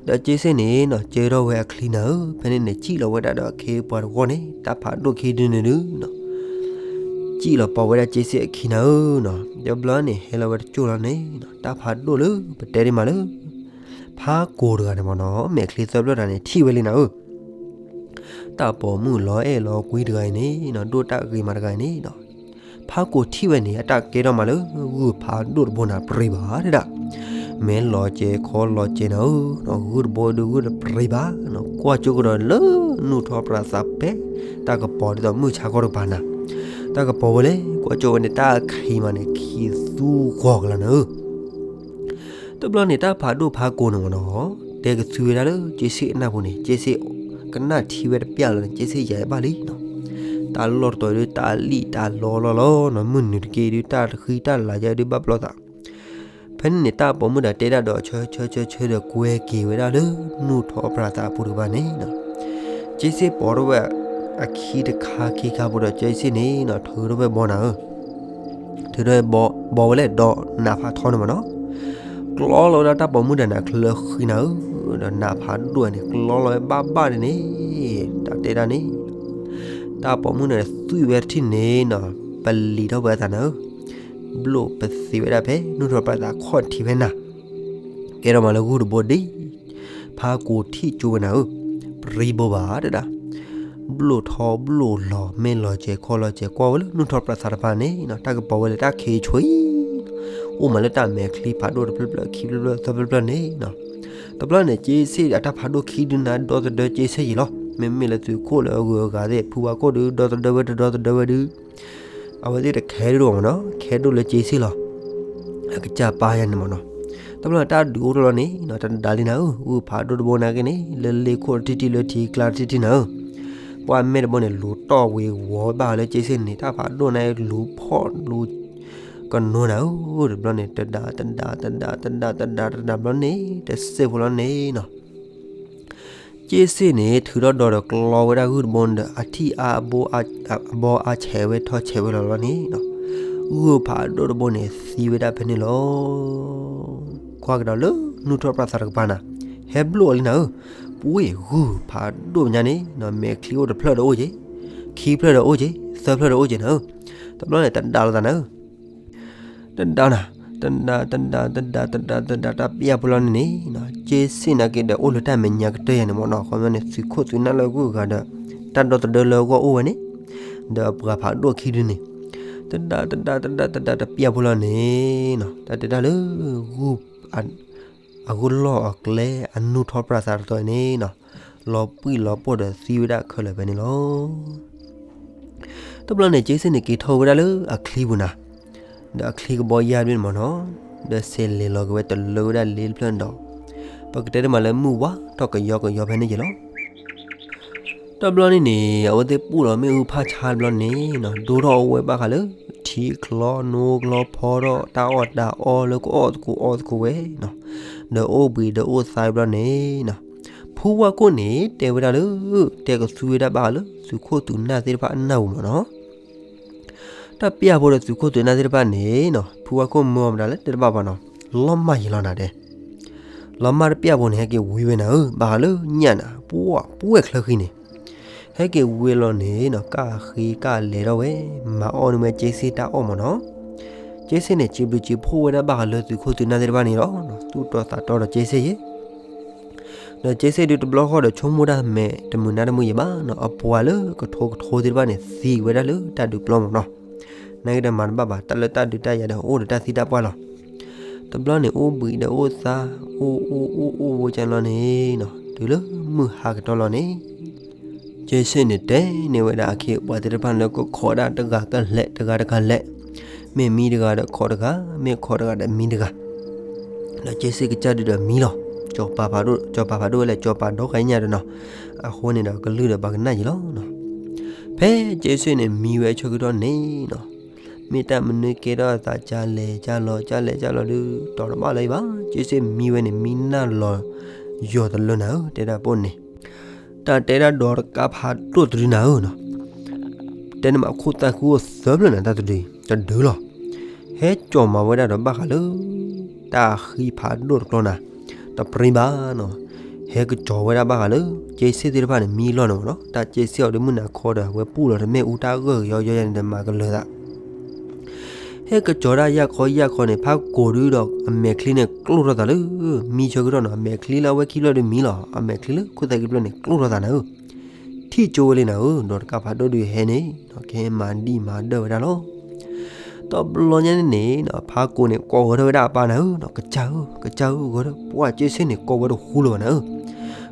ဒီးက့စ့ၣ်န့ၣ်နီၤ ကၢထီၣ်ဝဲအချံနၤဧၢ ဖဲန့ၣ်န့ၣ် စံၣ်လီၤဝဲဒၣ်ဒီးအခ့အပှၤတဝီန့ၣ် တၢ်ဖးဒိၣ်ခံဒုန့ၣ်ဒုးနီၤ စံၣ်လီၤပီၤဝဲဒၣ်က့စ့ၣ်အခံနၤဧၢနီၤ. တဘျီန့ၣ် ဟဲလီၤဝဲတကၠိၢ်လီၤန့ၣ်နီၤ တၢ်ဖးဒိၣ်လၢပတဲဒ်မးလၢ ဖးကိာ်တဂၤန့ၣ်မ့ၢ်နီၤ မဲာ်ချံသၢဖျၢၣ်တဂၤန့ၣ် ထံၣ်ဝဲလံနၤဧၢ, တၢ်ပိာ်မုၣ်လီၤအဲၣ်လီၤကွံတဂၤအံၤန့ၣ်နီၤ ဒိၣ်တၢ်ဂ့ၤမးတဂၤအံၤန့ၣ်နီၤ, ဖးကိာ်ထံၣ်ဝဲန့ၣ် အတၢ်ကဲထီၣ်မးလၢ ဂုၢ်ဖးဒိၣ်တဘိန့ၣ် ပြံဘၣ်တဲဒၣ်, မ့ၢ်လီၤစဲၤခီလီၤစဲၤနၤဧၢ, ဂုၢ်တဘိဒုးဂုၢ်တပြံဘၣ်နီၤ, ကွၢ်ကၠိကဒီးလၢ နူၢ်ထီၣ်ပြးသးဖဲ တၢ်ကပီၤဒ်သိးမုၢ်ဆါခီတကပၤနၤ, တၢ်ကပီၤဝဲလဲၣ် ကွၢ်ကၠိဝဲန့ၣ် တၢ်ခံမးန့ၣ် ခံသူဂီၤကလၤနၤဧၢ. တဘျီန့ၣ် တၢ်ဖးဒိၣ်ဖးကိာ်န့ၣ်မ့ၢ်နီၤ တဲကသွံဝဲဒၣ်လၢ က့စ့ၣ်အနၢ်ပူၤန့ၣ် က့စ့ၣ် ကနၣ်ထံဝဲတပျၢ်လီၤန့ၣ် က့စ့ၣ်ယၤဘၣ်လံနီၤ, တၢ်လီၢ်တတီၤဒုး တၢ်လံၣ်တၢ်လီလီၢ်လီၤနီၤ, မုၢ်နုာ်တက့ၢ်ဒုး တၢ်တဃံတၢ်လၤယါဒုးဘၣ်ပျီသး, ဖဲန့ၣ်န့ၣ် တၢ်ပိာ်မုၣ်တဂၤတဲဒၣ်ဒီး ဆၢဆၢဆၢဆၢဒီး ကွဲက့ၤဝဲဒၣ်လၢ နူၢ်ထီၣ်ပြးသးအပူၤတကပၤန့ၣ်နီၤ, က့စ့ၣ်ပိာ်ထီၣ်ဝဲ အခံတခါခံခါဖိဒီး က့စ့ၣ်န့ၣ်နီၤ ထုးထီၣ်ဝဲဘီနၤဧၢ, ထုးထီၣ်ဝဲဘီ ဘီဝဲလဲၣ်ဒီးနးဖးထီန့ၣ်မ့ၢ်နီၤ, ကျီလီၤဝဲဒၣ်တၢ်ပိာ်မုၣ်တဂၤန့ၣ် အချၢဃံနၤဧၢ, ဒီးနးဖးဒိၣ်န့ၣ် ကျီလီၤဝဲဘၣ်ဘၣ်န့ၣ်န့ၣ်, တၢ်တဲဒၣ်န့ၣ် တၢ်ပိာ်မုၣ်န့ၣ်သွံၣ်ဝဲတထံၣ်န့ၣ်နီၤ, ပလံၤထီၣ်ဝဲအသးနၤဧၢ, ဘျိၣ်ပသ့ဝဲဒၣ်ဖဲ နူၢ်ထီၣ်ပြးသးခီၣ်ထံးဖဲနၤ, ကဲထီၣ်မးလၢဂုၢ်တဘိဒ် ဖးကိာ်ထံၣ်ကၠိဝဲနၤဧၢ, ပြံဘိဘၣ်တဲဒၣ်, ဘျိၣ်ထီဘျိၣ်လီၤ မ့ၢ်လီၤစဲၤခီလီၤစဲၤ ကွၢ်ဝဲလၢ နူၢ်ထီၣ်ပြးသးတကပၤန့ၣ်နီၤ, တၢ်ကပီၤဝဲလၢတၢ်ခံဆွံ အိၣ်မးလၢတၢ်မဲာ်ချံဖးဒိၣ်တဖျၢၣ်ဖျၢၣ် ခံဖျၢၣ်ဖျၢၣ် သၢဖျၢၣ်ဖျၢၣ်န့ၣ်နီၤ, တဘျီန့ၣ် က့စ့ၣ်အတၢ်ဖးဒိၣ်ခံဒုးနၤ ဒီသဒၢက့စ့ၣ်ယံာ်လီၤ, မ့မ့ၢ်လၢသုးခိၣ်လၢအဂုၤအဂၤသ့ၣ် ဖုဝါခိၣ်ဒုး ဒီသဒၢဝဲတဒီသဒၢဝဲဒုး အဝဲသ့ၣ်တခဲဒိၣ်မ့ၢ်နီၤ, ခဲဒိၣ်လၢက့စ့ၣ်လီၤ, အကစၢ်ပၢ်ယၤန့ၣ်မ့ၢ်နီၤ, တဘျီန့ၣ် တၢ်ဒုးအိၣ်ထီၣ်လီၤန့ၣ်နီၤ, တဒါလံနၤဧၢ, ဂုၢ်ဖးဒိၣ်တဘိနာ်က့န့ၣ် လၢလ့ခိၣ်တထံၣ်ထံၣ် လၢထံကျါတထံၣ်ထံၣ်နၤဧၢ, ပှၢ်မဲာ်တဘိန့ၣ် လူၤတီၢ်ဝံၤဝီၤဘၣ်လၢက့စ့ၣ်န့ၣ် တၢ်ဖးဒိၣ်န့ၣ် လူၤဖီၣ်လူၤ ကနိနၤဧၢ, တဘျီန့ၣ် တဒါတဒါတဒါတဒါတဒါတဒါတဒါဘျီန့ၣ် တစဲးဖိလီၤန့ၣ်နီၤ, က့စ့ၣ်န့ၣ် ထုးထီၣ်ဒီးဒီးကျီဝဲဒၣ်ဂုၢ်တဘိန့ၣ်ဒီး အထံၣ်အါအဘီအါဆဲးဝဲထီၣ်ဆဲးဝဲလီၤလီၤန့ၣ်နီၤ, ဂုၢ်ဖးဒိၣ်တဘိန့ၣ် သံဝဲဒၣ်ဖဲန့ၣ်လီၤ. ကွၢ်ကဒီးလၢ နူၢ်ထီၣ်ပြးသးတကပၤနၤ, ဟဲဘျိၣ်အီၤလံနၤဧၢ, ပှ့ၢ်ဂုၢ်ဖးဒိၣ်ညါန့ၣ်နီၤ, မဲာ်ချံအိၣ်တဖျၢၣ်ဒီးအိၣ်က့ၤ, ခံဖျၢၣ်ဒီးအိၣ်က့ၤ, သၢဖျၢၣ်ဒီးအိၣ်က့ၤနၤဧၢ, တဘျီန့ၣ် တဒါလိာ်သးနၤဧၢ တဒါနၤ, တဒါ တဒါ တဒါ တဒါ တဒါ တၢ်ပျၢ်ဖိလီၤန့ၣ်န့ၣ်နီၤ, က့စ့ၣ်နာ်က့ဒီး အိၣ်လၢတၢ်မဲာ်ညါကတၢၢ်ယၤန့ၣ်မ့ၢ်နီၤ, ခီပညီန့ၣ် သုးခိၣ်သုးနၢ်လၢအဂုၤအဂၤဒီး တၢ်ဒီသဒၢလၢအဂီၢ်အိၣ်ဝဲန့ၣ်, ဒီးအပှၤဖးဒိၣ်ခံဒုန့ၣ်, တဒါ တဒါ တဒါ တဒါ တပျၢ်ဖိလီၤန့ၣ်နီၤ, တၢ်တဲတၢ်လၢ ဂုၢ် အဂုၢ်လီၢ်အကျဲ အနူၢ်ထီၣ်ပြးသးတတီၤအံၤန့ၣ်နီၤ, လီၤပှံၢ်လီၤပှီၢ်ဒီးသံဝဲဒၣ်ခဲလၢာ်ဖဲန့ၣ်လီၤ. တဘျီန့ၣ် က့စ့ၣ်န့ၣ် က့ၤထီၣ်ဝဲဒၣ်လၢအချံပူၤနၤ, ဒီးအချံကဘီယၢ်တဘ့ၣ်န့ၣ်မ့ၢ်နီၤ, ဒီးဆဲးလဲၤလီၤက့ၤဝဲတလၢဝဲဒၣ်လ့တဖျၢၣ်န့ၣ်ဒီး, ပကတဲတမးလၢမုၢ်ဝါထီၣ်ကယီကယီဖဲန့ၣ်က့ၤလီၤ. တဘျီန့ၣ်န့ၣ် အဝဲသ့ၣ်ပူၣ်လီၤမ့ၣ်အူဖးဆါတဘျီန့ၣ်နီၤ, ဒိၣ်ထီၣ်အိၣ်ဝဲဘၣ်ဃးလၢ ထံချီ နိကျီ ဖီထီၣ်တၢ်အီၣ်တၢ်အီလၢကအီၣ်သကိးအီသကိးဝဲနီၤ, ဒီးအိၣ်ဘှံးဒီးအိၣ်သါတဘျီန့ၣ်နီၤ, ဖုဝါခိၣ်န့ၣ် တဲဝဲဒၣ်လၢ တဲကသူဝဲဒၣ်ဘၣ်ဃးလၢ သုးခိၣ်သုးနၢ်သ့ၣ်တဖၣ်အနၢ်ပူၤမ့ၢ်နီၤ, တၢ်ပျၢ်ဖိဒီးသုးခိၣ်သုးနၢ်သ့ၣ်တဖၣ်န့ၣ်နီၤ, ဖုဝါခိၣ်မၢအီၤမတၤလၢတဲတဘၣ်ဘၣ်နီၤ, လီၤမၢ်ယံၤလီၤနၤဒဲး, လီၤမၢ်တပျၢ်ဖိန့ၣ် ဟဲက့ၤဝံဝဲနၤဧၢ, ဘၣ်ဃးလၢညၣ်နၤ, ပှၢ်ပှဲၢ်ချၢဃံန့ၣ်, ဟဲက့ၤဝံလီၤန့ၣ်နီၤ, ကၣ်ဃ့ကၣ်လဲၤထီၣ်ဝဲ, မၤအီၣ်န့ၢ်ဝဲက့စ့ၣ်တၢ်အီၣ်မ့ၢ်နီၤ, က့စ့ၣ်န့ၣ် စံးဘျုးစံးဖှိၣ်ဝဲဒၣ်ဘၣ်ဃးလၢသုးခိၣ်သုးနၢ်သ့ၣ်တဖၣ်န့ၣ်လီၤ, သူၣ်တီသးတီဒီးက့စ့ၣ်ယဲ ဒီးက့စ့ၣ်ဒုးတဘျီဃီဒီးဆိကမိၣ်တၢ်မဲာ်တမုာ်နါတမုာ်ယဲဘၣ်နီၤ, အပှၤလၢကထိကထိသ့ၣ်တဖၣ်န့ၣ် သံဝဲဒၣ်လၢတၢ်ဒုးပျီမ့ၢ်နီၤ, နာ်က့ဒီးမၤတဘၣ်ဘၣ်, တၢ်လၢတၢ်ဒုးတၢ်ယၤဒီးအိၣ်ဒီးတၢ်သံတၢ်ပှၢ်လီၤ. တဘျီန့ၣ်အိၣ်ဘှံးဒီးအိၣ်သါ, အိၣ်အိၣ်အိၣ်အိၣ်ဝဲကလီန့ၣ်နီၤ, တုၤလၢမုၢ်ဟါကတီၢ်လီၤန့ၣ် က့စ့ၣ်န့ၣ်တဲန့ၢ်ဝဲဒၣ်အခ့အပှၤသ့ၣ်တဖၣ်လၢကခိးဒၣ်တဂၤကလဲာ်တဂၤတဂၤလဲာ်, မ့ၢ်မံတဂၤဒီးခိးတဂၤ, မ့ၢ်ခိးတဂၤဒီးမံတဂၤ, ဒီးက့စ့ၣ်ကစၢ်ဒုးဒီးမံလီၤ. စီၤပၤဖးဒိၣ်, စီၤပၤဖးဒိၣ်ဝဲလဲၣ်, စီၤပၤဒီဂၤညါဒီးနီၤ, အဃိန့ၣ်ဒီးကလုၢ်ဒီးပှၤကနၣ်ယံၤလီၤ. ဖဲက့စ့ၣ်န့ၣ်မံဝဲအဆၢကတီၢ်န့ၣ်နီၤ, မ့ၢ်တၢ်မနုၤကဲထီၣ်အသး ကလဲၤကလီၤ ကလဲၤကလီၤဒုး တီၤတဘၣ်လၢၤဘၣ်, က့စ့ၣ်မံဝဲန့ၣ် မံနၢ်လီၤယီၤတလၢနၤဧၢ, တဲဒၣ်ပိၢ်န့ၣ် တၢ်တဲဒၣ်ဒီးတကးဖးဒိၣ်တဒုနၤဧၢနီၤ, တဲန့ၣ်မးခိၣ်သၣ်ဃုအိၣ်သၢဖျၢၣ်နၤ တၢ်တဒု, တဒုလီၤ. ဟဲကၠီၤမၤဝဲဒၣ်ဒီးဘၣ်ဃးလၢ တၢ်ဃံဖးဒိၣ်တကျီနၤ, တပြံဘၣ်နီၤ, ဟဲကကၠီၤဝဲဒၣ်ဘၣ်ဃးလၢ က့စ့ၣ်သ့ၣ်တဖၣ်န့ၣ် မံလီၤန့ၣ်မ့ၢ်နီၤ, တၢ်က့စ့ၣ်အီၤဒုးမုၢ်နၤခီဒီး ဝဲပူၣ်လီၤတမ့ၣ်အူတၢ်ဂၢၢ်ကယီယီယၤန့ၣ်ဒီးမၤကလၢၤသး ဟ ဟဲကစီၤဒၣ်ယၢ်ခီယၢ်ခီန့ၣ် ဖးကိာ်ဒုဒီးအမဲာ်ချံန့ၣ်ကျိၣ်ထီၣ်သးလၢ မံဆၢကတီၢ်နီၤ, အမဲာ်ချံလၢအဝဲခံဖျၢၣ်ဒုမံလီၤ, အမဲာ်ချံလၢခိၣ်သၣ်ခံဖျၢၣ်န့ၣ် ကျိၣ်ထီၣ်သးနၤဧၢ, ထံၣ်ကၠိဝဲလံနၤဧၢ, ဒီးတကးဖးဒိၣ်ဒုဟဲန့ၣ် ကဟဲမၤဒံၣ်မၤဒၢၣ်ဝဲဒၣ်လီၤ. တဘျီညါန့ၣ်န့ၣ် ဖးကိာ်န့ၣ် ကိးဂီၤထီၣ်ဝဲဒၣ်အပၢ်နၤဧၢ, ကစၢ်ဧၢ, ကစၢ်ဧၢ, ဂီၤထီၣ် ပှၢ်က့စ့ၢ်န့ၣ် ကိးဝဲတဟူလၢၤဘၣ်နၤဧၢ,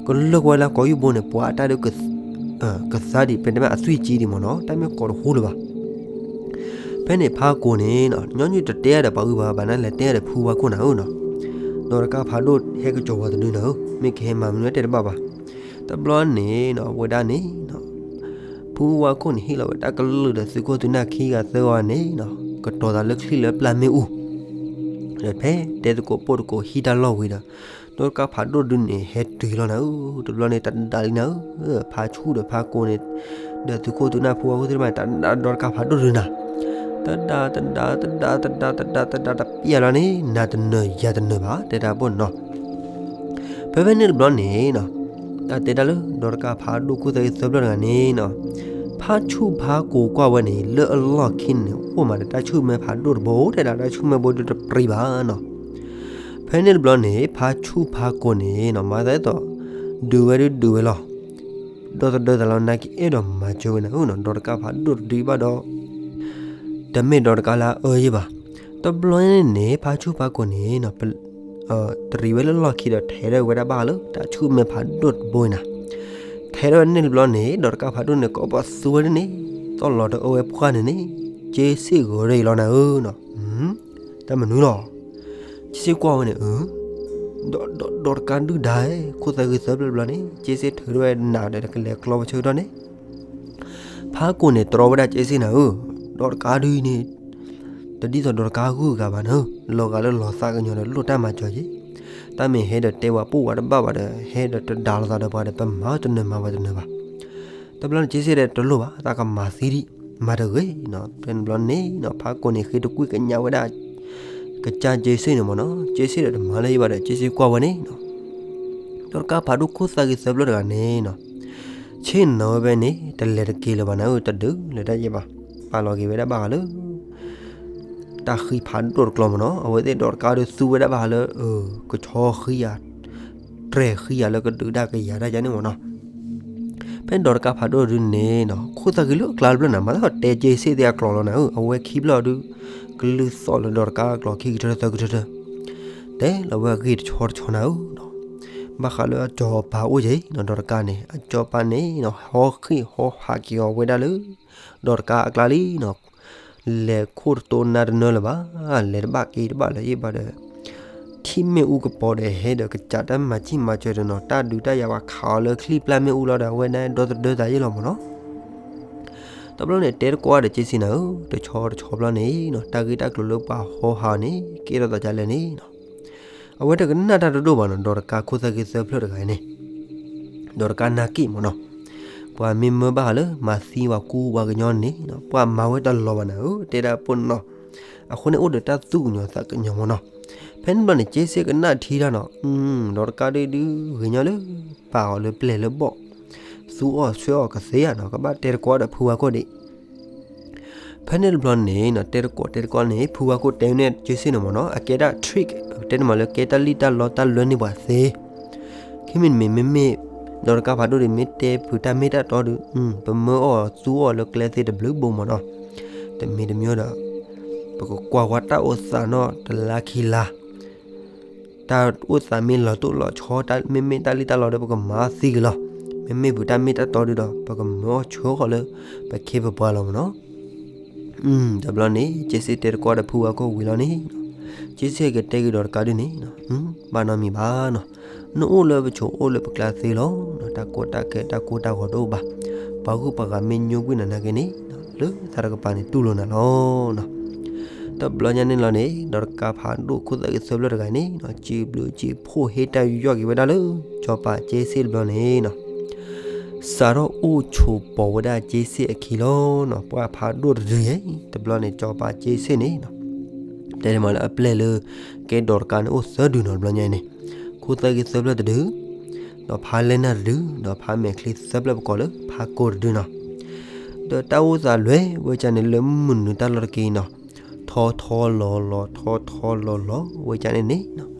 ကလၢာ်ကွၢ်ဝဲလၢကိးယူၢ်ဘိန့ၣ် ပှၤအတၢ်ဒုး ကသါဒံး ဖဲန့ၣ်မ့ၢ်အသွံၣ်ကံဒံးမ့ၢ်နီၤ, တၢ်မ့ၢ်ကိးတဟူလၢၤဘၣ်. ဖဲန့ၣ်ဖးကိာ်န့ၣ် ညီနုၢ်တတဲအါဒီးပှၤဂုၤပှၤဂၤဘၣ်နၤ, လဲၤတဲအါဒီးဖုဝါခိၣ်နၤဧၢနီၤ, ဒီးတကးဖးဒိၣ်ဟဲကစီၤဝဲတဒုနၤဧၢ, မ့ၢ်ကဟဲမၤမနုၤတဲတဘၣ်ဘၣ်. တဘျီန့ၣ်နီၤ အဝဲဒၣ်န့ၣ် ဖုဝါခိၣ်န့ၣ် ဟ့ၣ်လီၤဝဲတၢ်ကလုၢ်ဒီးသုးခိၣ်သုးနၢ်ခံဂၤသၢဂၤန့ၣ်နီၤ ကတီၤသးလၢချံလၢပျၢ်မ့ၣ်အူ, ဒီးဖဲတဲသကိးပိၢ်သကိးဟံးတၢ်လီၢ်ဝံၤဒီး ဒီးတကးဖးဒိၣ်တဒုန့ၣ် ဟဲတုၤလီၤနၤဧၢ, တဘျီန့ၣ် တဒါလံနၤဧၢ, ဖးဆူၣ်ဒီးဖးကိာ်န့ၣ် ဒီးသုးခိၣ်သုးနၢ်ဖုဝါခိၣ်သ့ၣ်တဖၣ်န့ၣ် တဒါဒီးတကးဖးဒိၣ်တဒုနၤ, တဒါ တဒါ တဒါ တဒါ တဒါ တဒါ တပျၢ်လီၤန့ၣ် နၤတနၢၤယၤတနၢၤဘၣ် တဲတၢ်ပိၢ်နီၤ. ဖဲဖဲန့ၣ်တဘျီန့ၣ်နီၤ တၢ်တဲတၢ်လၢ ဒီးတကးဖးဒိၣ်ခိၣ်သၣ်ဂ့ၤသၢဖျၢၣ်တဂၤန့ၣ်နီၤ, ဖးဆူၣ်ဖးကိာ်ကွၢ်ဝဲန့ၣ် လၢအလီၢ်ခံန့ၣ် အိၣ်မးဒီးတၢ်ဆူၣ်မဲဖးဒိၣ်တဘိ တဲဒၣ်တၢ်ဆူၣ်မဲဘိဒုတပြံဘၣ်နီၤ. ဖဲန့ၣ်တဘျီန့ၣ် ဖးဆူၣ်ဖးကိာ်န့ၣ်နီၤ မၤသးဒ်သိး ဒုးဝဲဒုဒုးဝဲလီၤ. ဒီးတဒၢသးလီၤ နာ်က့အဲၣ်ဒိးမၤစၢၤဝဲနၤဧၢနီၤ, ဒီးတကးဖးဒိၣ်တဒုဘၣ်ဒီး တမ့ၢ်ဒီးတကးလၢအအၢယ့ၢ်ဘၣ်. တဘျီန့ၣ်န့ၣ် ဖးဆူၣ်ဖးကိာ်န့ၣ်နီၤ တရံးဝဲလၢလီၢ်ခံဒီး ထဲးထီၣ်ဝဲဒၣ်ဘၣ်ဃးလၢ တၢ်ဆူၣ်မဲဖးဒိၣ်တဘိအံၤနၤ. ထဲးထီၣ်ဝဲန့ၣ်တဘျီန့ၣ် ဒီးတကးဖးဒိၣ်န့ၣ် ကိးပသူဝဲဒၣ်န့ၣ် သီၣ်လီၤတအၢဝဲပှၢ်န့ၣ်န့ၣ် က့စ့ၣ်ဂီၤရံၣ်လီၤနၤဧၢနီၤ. တၢ်မနုၤလီၤ. က့စ့ၣ်ကွၢ်ဝဲန့ၣ် အၢ ဒီးတကးဒုၣ်ဒါဧၢ, ခိၣ်သၣ်ဂ့ၤသၢဖျၢၣ်တဘျီန့ၣ် က့စ့ၣ်ထုးထီၣ်ဝဲနးဒီးကလဲၤကျီဝဲဆၢကတီၢ်န့ၣ် ဖးကိာ်န့ၣ်တြီဝဲဒၣ်က့စ့ၣ်နၤဧၢ, ဒီးတကးဒုန့ၣ် တဒ်သိးဒီးတကးဂုၤဂၤဘၣ်နၤဧၢ, လီၤဂာ်လၢလီၤသးကညီၤဒီးလိၣ်တၢ်မၤစၢၤက့ၤ, တၢ်မ့ၢ်ဟဲဒီးတဲဝဲပိၢ်ဝဲတဘၣ်ဘၣ်ဒီး ဟဲဒီးတဒါလိာ်သးဒီးပှၤဒီး ပမၤတနၢၤမၤဝဲတနၢၤဘၣ်. တဘျီန့ၣ် က့စ့ၣ်ဒီးတလိၣ်ဘၣ် တၢ်ကမၤသံဒံး မၤတဂ့ၤနီၤ, ဖဲန့ၣ်တဘျီန့ၣ်နီၤ ဖးကိာ်န့ၣ်ဃ့တကွံၢ်ကညးဝဲဒၣ် ကစၢ်က့စ့ၣ်န့ၣ်မ့ၢ်နီၤ, က့စ့ၣ်ဒီးတမၤလၢၤယ့ၢ်ဘၣ်ဒီး က့စ့ၣ်ကွၢ်ဝဲန့ၣ်နီၤ ဒီးတကးဖးဒိၣ်ခိၣ်သၣ်ဂ့ၤသၢဖျၢၣ်တဂၤန့ၣ်နီၤ ဆ့ၣ်နီၤဝဲဖဲန့ၣ် တလဲၤတက့ၤလၢၤဘၣ်နၤဧၢ, တဒုးလၢၤတၢ်ယ့ၢ်ဘၣ်, ပာ်လီၤက့ၤဝဲဒၣ်ဘၣ်ဃးလၢ တၢ်ဃံဖးဒိၣ်တကျီမ့ၢ်နီၤ, အဝဲသ့ၣ်ဒီးတကးဒီးသူဝဲဒၣ်ဘၣ်ဃးလၢ ကဆီဃံဧါ, တြဲၤဃံဧါလၢကဒုးတၢ်ကယၤတၢ်ယါန့ၣ်မ့ၢ်နီၤ. ဖဲဒီးတကးဖးဒိၣ်ဒုန့ၣ်နီၤ ခိၣ်သၣ်ဂ့ၤလၢအကျါတဖျၢၣ်နၤ မၤသးတဲက့စ့ၣ်သ့ၣ်အကျိာ်လီၤနၤဧၢ, အဝဲခံဖျၢၣ်ဒု ကလုၢ်သီၣ်လၢဒီးတကးအကျိာ်ခံကထၢသၢကထၢထၢ တဲလီၤဝဲအဂ့ၢ်တဆီတဆီနၤဧၢနီၤ, ဘၣ်ဃးလၢအစီၤပၤအိၣ်ယဲနီၤ, ဒီးတကးန့ၣ် အစီၤပၤန့ၣ်နီၤ ဟီဃ့ၢ်ဟီဟးက့ၤအီၤဝဲဒၣ်လၢ ဒီးတကးအကျါလံနီၤ, လဲၤခိၣ်တတိနါတနၢလၢၤဘၣ်, လဲၤတဘၣ်က့ၤတဘၣ်လၢၤယ့ၢ်ဘၣ်ဒီး ထံၣ်မ့ၣ်အူကပီၤဒီးဟဲဒီးကစးတၢ်မၤစံၣ်မၤစၢၤဒီးနီၤ, တၢ်ဒုးတၢ်ယၤဝဲခးအီၤလၢချံပျၢ်မ့ၣ်အူလီၤဒီး အဝဲဒၣ်ဒီသဒၢသးယ့ၢ်လီၤမ့ၢ်နီၤ. တဘျီန့ၣ် တဲတကိးဒီးက့စ့ၣ်နၤဧၢ, တဆီတဆီဘျီန့ၣ်နီၤ တၢ်ဂ့ၢ်တၢ်ကျိၤလၢပှၤဟီဟးန့ၣ် ကဲထီၣ်သးဒ်လဲၣ်န့ၣ်နီၤ, အဝဲတကနၣ်တၢ်တဒိၣ်ဘၣ်နီၤ, ဒီးတကးခိၣ်သၣ်ဂ့ၤသၢဖျၢၣ်တဂၤအံၤန့ၣ် ဒီးတကးနာ်က့ၢ်မ့ၢ်နီၤ, ပှၤမ့ၢ်မၢဘၣ်ဃးလၢ မၤသံပှၤကူပှၤကညီန့ၣ်နီၤ ပှၤမၤဝဲတလီၤဘၣ်နၤဧၢ, တဲဒၣ်ပိၢ်နီၤ, အဃိန့ၣ်အိၣ်ဒီးတၢ်သူၣ်ကညီၤသးကညီၤမ့ၢ်နီၤ. ဖဲန့ၣ်တဘျီန့ၣ် က့စ့ၣ်ကနၣ်ထံတၢ်နီၤ, ဒီးတကးဒုဒုဂ့ၤညီလၢ ပာ်အီၤလၢပျဲၢ်လၢဘီၣ်, သူအီၣ်ဆှၢအီၣ်ကသ့ဧါနီၤ, ကဘၣ်တဲတကိးဒီးဖုဝါခိၣ်ဒံး ဖဲန့ၣ်တဘျီန့ၣ်နီၤ တဲတကိးတဲတကိးန့ၣ် ဖုဝါခိၣ်တဲန့ၢ်က့စ့ၣ်န့ၣ်မ့ၢ်နီၤ အကဲဒၣ် trick တဲန့ၢ်မးလၢကဲတၢ်လံၣ်တၢ်လီတၢ်လွဲန့ၢ်ပှၤသ့, ခံမံၤတမံၤမ့မ့ၢ် ဒီးတကးဖးဒိၣ်ဒံး မ့ၢ်တဲဖုးတၢ်မ့ၢ်တၢ်တီဒုး ပမၢအီၣ်သူအီၣ်လၢကျဲသ့ၣ်တဘျုးဘိမ့ၢ်နီၤ, တမံၤတမံၤဒီး ပကကွၢ်ဝဲတၢ်အိၣ်သးနီၤ တလါခံလါ တၢ်အိၣ်သးမ့ၢ်လီၤတိၢ်လီၤဆီ မ့မ့ၢ်တၢ်လံၣ်တၢ်လီဒီး ပကမၤသံက့ၤလီၤ. မ့မ့ၢ်ဖုးတၢ်မ့ၢ်တၢ်တီဒုးဒီး ပကမၢအီၣ်ဆှၢဃီၤလၢ ပခ့ပပှၤလီၤမ့ၢ်နီၤ. တဘျီန့ၣ် က့စ့ၣ်တဲတကိးဒီးဖုဝါခိၣ်ဝံၤလီၤန့ၣ်, က့စ့ၣ်ကတဲက့ၤဒီးတကးဒုးန့ၣ်, ဘၣ်နီတမံၤဘၣ်နီၤ, နအိၣ်လၢပဆိးအိၣ်လၢပကျါသ့လီၤ. တၢ်ကီတၢ်ခဲတၢ်ကိၢ်တၢ်ဂီၤတအိၣ်ဘၣ်. ပှၤဂုၤပှၤဂၤမ့ၢ်ညိကွံာ်နၤနာ်က့န့ၣ်, လၢသးတကပၤန့ၣ်တူၢ်လိာ်နၤလီၤ. တဘျီညါန့ၣ်လီၤန့ၣ် ဒီးတကးဖးဒိၣ်ခိၣ်သၣ်ဂ့ၤသၢဖျၢၣ်တဂၤန့ၣ်, စံးဘျုးစံးဖှိၣ်ဟ့ၣ်တၢ်ယူးယီၣ်က့ၤဝဲဒၣ်လၢ စီၤပၤက့စ့ၣ်တဘျီန့ၣ် စးထီၣ်အိၣ်ဆိးပိာ်ဝဲဒၣ်က့စ့ၣ်အခံလီၤ. ပှၤဖးဒိၣ်တဒုယဲၢ် တဘျီန့ၣ် စီၤပၤက့စ့ၣ်န့ၣ် တဲန့ၣ်မးလၢအပျဲၢ်လၢ ကဲဒီးတကးန့ၣ်အိၣ်သၢဒုနီၤ တဘျီညါန့ၣ်, ခိၣ်သၣ်ဂ့ၤသၢဖျၢၣ်တဒု, ဒီးဖးလဲၢ်နၢ်တဒု, ဒီးဖးမဲာ်ချံသၢဖျၢၣ်ပကိးလၢဖးကိာ်တဒုနီၤ. ဒီးတၢ်အိၣ်သးလွဲဝဲကန့ၣ်လၢမုၢ်နုာ်တၢ်လီၢ်တက့ၢ်နီၤ, ထီထီလီၤလီၤ ထီထီလီၤလီၤ ဝဲကန့ၣ်န့ၣ်,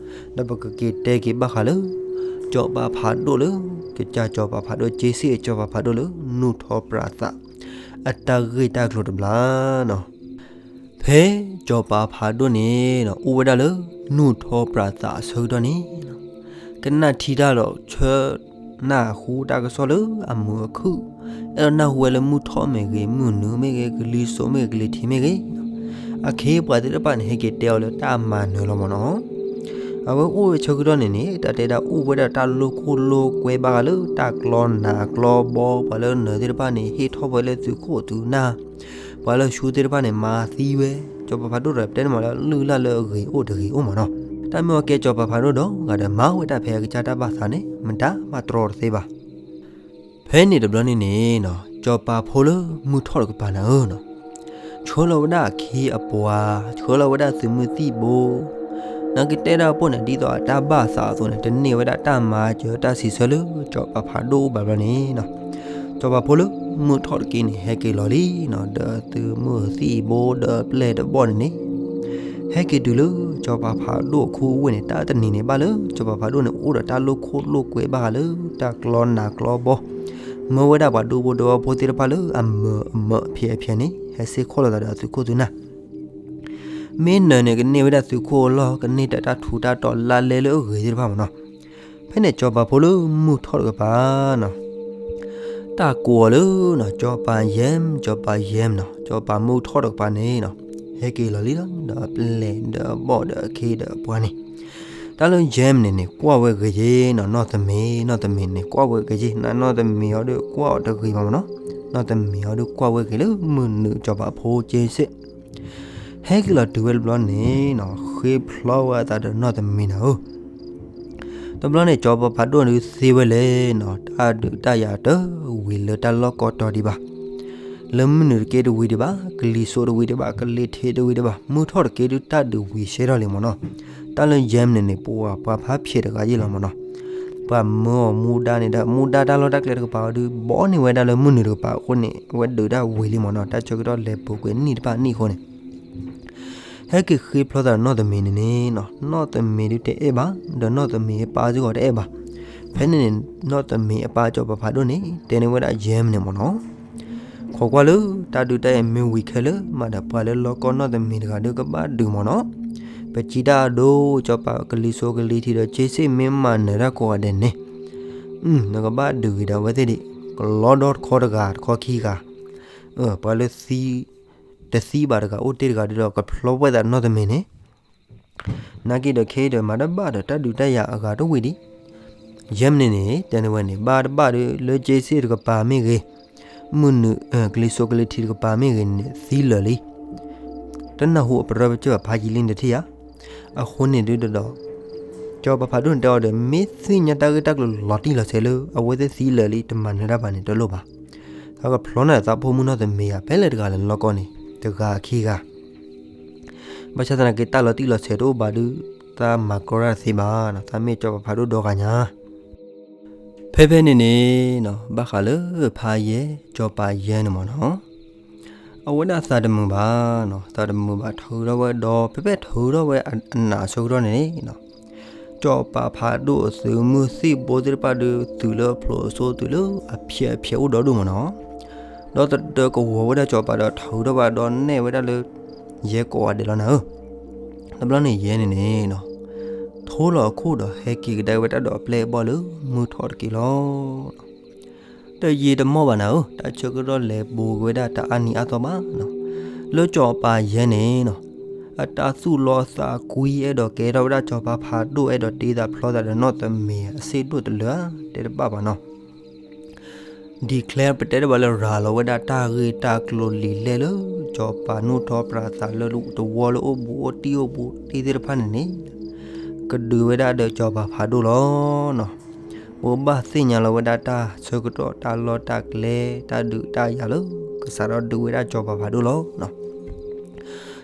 ဒီးပကက့ၤတဲက့ၤဘၣ်ဃးလၢ စီၤပၤဖးဒိၣ်လၢ ကစၢ်စီၤပၤဖးဒိၣ် က့စ့ၣ်စီၤပၤဖးဒိၣ်လၢ နူၢ်ထီၣ်ပြးသး အတၢ်ဂ့ၢ်တၢ်ကျိၤတဘျီနီၤ. ဖဲစီၤပၤဖးဒိၣ်န့ၣ် အိၣ်ဝဲဒၣ်လၢ နူၢ်ထီၣ်ပြးသးအဆၢကတီၢ်န့ၣ် ကနၣ်ထံတၢ်ဒီးဆၢနၢ်ဟူတၢ်ကစီၣ်လၢအမုာ်အခုၣ်, အဲၣ်ဒိးနၢ်ဟူဝဲလၢမုၢ်ထီၣ်မ့ၢ်ဂ့ၤ, မုၢ်နုာ်မ့ၢ်ဂ့ၤ, ကလံၤစိးမ့ၢ်ဂ့ၤ, ကလံၤထံးမ့ၢ်ဂ့ၤ, အခ့အပှၤသ့ၣ်တဖၣ်န့ၣ် ဟဲက့ၤတဲအီၤလၢတၢ်မၤနၢၤလီၤမ့ၢ်နီၤ. အဝဲအိၣ်ဝဲဆၢကတီၢ်န့ၣ်န့ၣ် တၢ်တဲဒၣ်အိၣ်ဝဲဒၣ်တၢ်လိၣ်ခိၣ်လိၣ်ကွဲဘၣ်ဃးလၢတၢ်ကျီနးကျီဘီ, ပှၤလၢနၢၤသ့ၣ်တဖၣ်န့ၣ် ဟ့ၣ်ထီၣ်ဝဲလၢသုးခိၣ်သုးနၢ်, ပှၤလၢဆူသ့ၣ်တဖၣ်န့ၣ် မၤသံဝဲ, စီၤပၤဖးဒိၣ်ဒီးတဲန့ၣ်မးလၢလုၢ်လၢ်လၢအဂ့ၤအိၣ်တဂ့ၤအိၣ်မ့ၢ်နီၤ. တၢ်မ့ၢ်အီၤကဲစီၤပၤဖးဒိၣ်ဒီး ဂၤဒီးမၤဝဲတၢ်ဖဲအကစၢ်တၢ်ဘၣ်သးန့ၣ် မတၤမၤတြီတသ့ဘၣ်. ဖဲန့ၣ်တဘျီန့ၣ်န့ၣ်နီၤ စီၤပၤဖိလၢမုၢ်ထီၣ်တကပၤနၤဧၢနီၤ, ဆှၢလီၤဝဲဒၣ်အခ့အပှၤ, ဆှၢလီၤဝဲဒၣ်သုးမုၢ်သံၣ်ဘိ, နာ်က့တဲဒၣ်ပိၢ်န့ၣ် ဒ်သိးအတၢ်ဘၣ်သးအသိးန့ၣ် တန့ၢ်ဝဲဒၣ်တၢ်မၤစၢၤတၢ်စံးဆၢလၢစီၤပၤဖးဒိၣ်အိၣ်ဘၣ်ဘျီန့ၣ်နီၤ, စီၤပၤဖိလၢမုၢ်ထီၣ်တက့ၢ်န့ၣ် ဟဲက့ၤလီၤလံနီၤ, ဒီးသုးမုၢ်သံၣ်ဘိဒီးပျဲၢ်တဘီၣ်န့ၣ်န့ၣ် ဟဲက့ၤတုၤလၢစီၤပၤဖးဒိၣ်အခိၣ်ဝ့ၢ်န့ၣ် တၢ်တနံၤန့ၣ် ဘၣ်လၢစီၤပၤဖးဒိၣ်န့ၣ် အိၣ်ဒီးတၢ်လိၣ်ခိၣ်လိၣ်ကွဲဘၣ်ဃးလၢတၢ်ကျီနးကျီဘီ, မၢဝဲဒၣ်ပှၤဒူဖိဒီဖိသ့ၣ်တဖၣ်လၢအမၢအမၢအဖျဲးအဖျဲးန့ၣ် ဟဲစ့ၢ်ကီးလိာ်သးဒီးအသုးခိၣ်သုးနၢ် မ့ၢ်နၢၤန့ၣ် ကန့ၢ်ဝဲဒၣ်သုးခိၣ်အလီၢ်, ကန့ၢ်တၢ်ထူးတၢ်တီၤလါလဲလၢအဂ့ၤသ့ၣ်တဖၣ်မ့ၢ်နီၤ. ဖဲန့ၣ်စီၤပၤဖိလၢမုၢ်ထီၣ်တကပၤနီၤ, တၢ်ကိးအီၤလၢနီၤ စီၤပၤယဲၢ်, စီၤပၤယဲၢ်နီၤ, စီၤပၤမုၢ်ထီၣ်တကပၤန့ၣ်နီၤ, ဟဲက့ၤလီၤလံလီၤ, ဒီးအပျဲၢ်ဒီးအဘီၣ်ဒီးအခ့ဒီးအပှၤန့ၣ်, တၢ်လၢယဲၢ်န့ၣ်န့ၣ် ကွၢ်ဝဲဂ့ၤယ့နီၤ, နီၢ်သမံး, နီၢ်သမံးန့ၣ် ကွၢ်ဝဲဂ့ၤယ့, နီၢ်သမံးအီၤဒီးကွၢ်အီၤတဂ့ၤဘၣ်မ့ၢ်နီၤ, နီၢ်သမံးအီၤဒီးကွၢ်ဝဲဂ့ၤလၢမုၢ်နုာ်စီၤပၤဖိက့စ့ၣ် ဟဲက့ၤလီၤတုၤဝဲတဘျီန့ၣ်နီၤ, ဃ့ဖျီဝဲအသးဒီးနီၢ်သမံးနၤဧၢ, တဘျီန့ၣ် စီၤပၤဖးဒိၣ်ဒုးသ့ဝဲလဲၣ်နီၤ, တၢ်ဒုးတၢ်ယၤတဝံၤလၢတၢ်လီၢ်ကိးတီၤဒံးဘၣ်, လၢမုၢ်နုာ်တက့ၢ်တဝံၤဒံးဘၣ်, ကလံၤစိးတဝံၤဒံးဘၣ်, ကလံၤထံးတဝံၤဒံးဘၣ်, မုၢ်ထီၣ်တက့ၢ်ဒုးတၢ်ဒုးဝံၤရှဲထီၣ်လံမ့ၢ်နီၤ, တၢ်လၢယဲၢ်န့ၣ်န့ၣ် ပှၤပှၤဖးဖျဲးတဂၤယ့ၢ်လီၤမ့ၢ်နီၤ, ပှၤမၢအီၤမူဒါန့ၣ်ဒီး မူဒါတၢ်လီၢ်တၢ်ကျဲတကပၤအီၤဒုး ဘီန့ၢ်ဝဲဒၣ်လၢမုၢ်နုာ်တကပၤအဃိန့ၣ် အဝဲဒုးတၢ်ဝံၤလံမ့ၢ်နီၤ, တၢ်ဆၢကတီၢ်လဲၤပူၤကွံာ်နံၣ်တဖၣ်နံၣ်အဃိန့ၣ် ဟဲက့ၤဃ့ဖျီသးဒီးနီၢ်သမံးန့ၣ်န့ၣ်နီၤ, နီၢ်သမံးဒုးတအဲၣ်ဘၣ်, ဒီးနီၢ်သမံးအပၢ်စ့ၢ်ကီးတအဲၣ်ဘၣ်. ဖဲန့ၣ်န့ၣ် နီၢ်သမံးအပၢ်စီၤပၤဖးဒိၣ်န့ၣ် တဲန့ၢ်ဝဲဒၣ်ယဲၢ်န့ၣ်မ့ၢ်နီၤ, ခိးကွၢ်လၢတၢ်ဒုးတၢ်ယၤမ့ၢ်ဝံၤခဲလၢာ်မးဒီး ပှၤလၢလီၢ်ကီၢ်နီၢ်သမံးတဂၤဒုးကဘၣ်ဒုးမ့ၢ်နီၤ, ပစံးတၢ်အဒိ စီၤပၤကလံၤစိးကလံၤထံးဒီးက့စ့ၣ်မ့ၢ်မၤနၢၤတၢ်ကိးဂၤဒဲးန့ၣ် နကဘၣ်ဒုးဂ့ၤဒီးအဝဲသ့ၣ်ဒံး, ကလီဒီတခီတဂၤတခီခံဂၤ, ပှၤလၢသံ တသံဘၣ်တဂၤအိၣ်တ့ၢ်တဂၤဒုးဒီး ကဖျီဝဲသးနီၢ်သမံးန့ၣ်, နာ်က့ဒီးခဲအံၤဒီးမၤတဘၣ်ဒီးတၢ်ဒုးတၢ်ယၤအဂၤတဝံၤဒံး, ယဲၢ်မံးနံးန့ၣ် တဲန့ၢ်ဝဲန့ၣ် ဘၣ်တဘၣ်ဒီး လၢက့စ့ၣ်တကပၤမ့ၢ်ဂ့ၤ, မုၢ်နုာ် ကလံၤစိးကလံၤထံးတကပၤမ့ၢ်ဂ့ၤန့ၣ် သံလၢာ်လံ. တနၢ်ဟူအပရၢပစၢၢ်ဘၣ်ဖးယံာ်လံနတထံၣ်ဧါ. အဃိန့ၣ်ဒုးဒီး စီၤပၤဖးဒိၣ်န့ၣ်တဲအီၤဒီး မ့ၢ်သ့ၣ်ညါတၢ်ဂ့ၢ်တၢ်ကျိၤလီၤတံၢ်လီၤဆဲးလၢ အဝဲသ့ၣ်သံလၢာ်လံ တမၤနၢၤတၢ်ဘၣ်န့ၣ် တလိၣ်ဘၣ်. သးကဖျီန့ၢ်သးဖိမုၣ်နီၢ်သမံးဧါ ဖဲလဲၣ်တဂၤလဲၣ်လီၤကီန့ၣ် တဂၤခံဂၤ ဘၣ်ဆၣ်သနာ်က့ တၢ်လီၤတံၢ်လီၤဆဲးတအိၣ်ဘၣ်ဒီး သးမၤကီတၢ်သ့ဘၣ်, သးမ့ၢ်စီၤပၤဖးဒိၣ်ဒီဂၤညါ. ဖဲဖဲန့ၣ်န့ၣ် ဘၣ်ဃးလၢဖးယဲၢ် စီၤပၤယဲၢ်န့ၣ်မ့ၢ်နီၤ, အဝဲဒၣ်သးတမုာ်ဘၣ်, သးတမုာ်ဘၣ်ထုးထီၣ်ဝဲဒီး ဖဲဖဲထုးထီၣ်ဝဲအနးအဆၢကတီၢ်န့ၣ်န့ၣ် စီၤပၤဖးဒိၣ်အသုးမုၢ်သံၣ်ဘိသ့ၣ်တဖၣ်ဒီး သုးလၢအဖျိးအစိ သုးလၢအဖျဲးအဖျဲးအိၣ်ဒီဒူၣ်မ့ၢ်နီၤ, ဒီးတဒၢကဝီၤဝဲဒၣ်စီၤပၤဒီးထုးထီၣ်ဘၣ်ဒီးနဲၣ်ဝဲဒၣ်လၢ ယဲၢ်ကိးဂၤဒဲးလီၤနၤဧၢ. တဘျီန့ၣ်ယဲၢ်န့ၣ်န့ၣ် ထိလီၤအခိၣ်ဒီးဟဲက့ၤကဒါဝဲတၢ်ဒီးအပျဲၢ်အဘီၣ်လၢမုၢ်ထီၣ်တက့ၢ်လီၤ. တယံာ်တမီၢ်ဘၣ်နၤဧၢ, တၢ်ဆၢကတီၢ်လဲၤပူၤက့ၤဝဲဒၣ်တအါနံၤအါသီဘၣ်နီၤ, လၢစီၤပၤယဲၢ်န့ၣ်နီၤ အတၢ်သူၣ်လီသးကွံ အဲၣ်ဒိးကဲထီၣ်ဝဲဒၣ်စီၤပၤဖးဒိၣ် အဲၣ်ဒိးတ့သးဖျီသးဒီးနီၢ်သမံးအစ့ၣ်ဒိၣ်တလၢာ်ဧါ တဲတဘၣ်ဘၣ်နီၤ. declare ပတဲတဘၣ်လၢရၤလီၤဝဲဒၣ်တၢ်ဂ့ၢ်တၢ်ကျိၤလံာ်လဲၢ်လၢ စီၤပၤနူၢ်ထီၣ်ပြးသးလၢတဝီလၢအိၣ်ဘူးအိၣ်တံၢ်အိၣ်ဘူးတံၢ်သ့ၣ်တဖၣ်န့ၣ်န့ၣ် ကဒုးဝဲဒၣ်ဒီးစီၤပၤဖးဒိၣ်လီၤနီၤ. ပဘၣ်သ့ၣ်ညါလီၤဝဲဒၣ်တၢ်ဆၢကတီၢ်တၢ်လီၢ်တၢ်ကျဲ တၢ်ဒုးတၢ်ယၤလၢ ကစးထီၣ်ဒုးဝဲဒၣ်စီၤပၤဖးဒိၣ်လီၤနီၤ.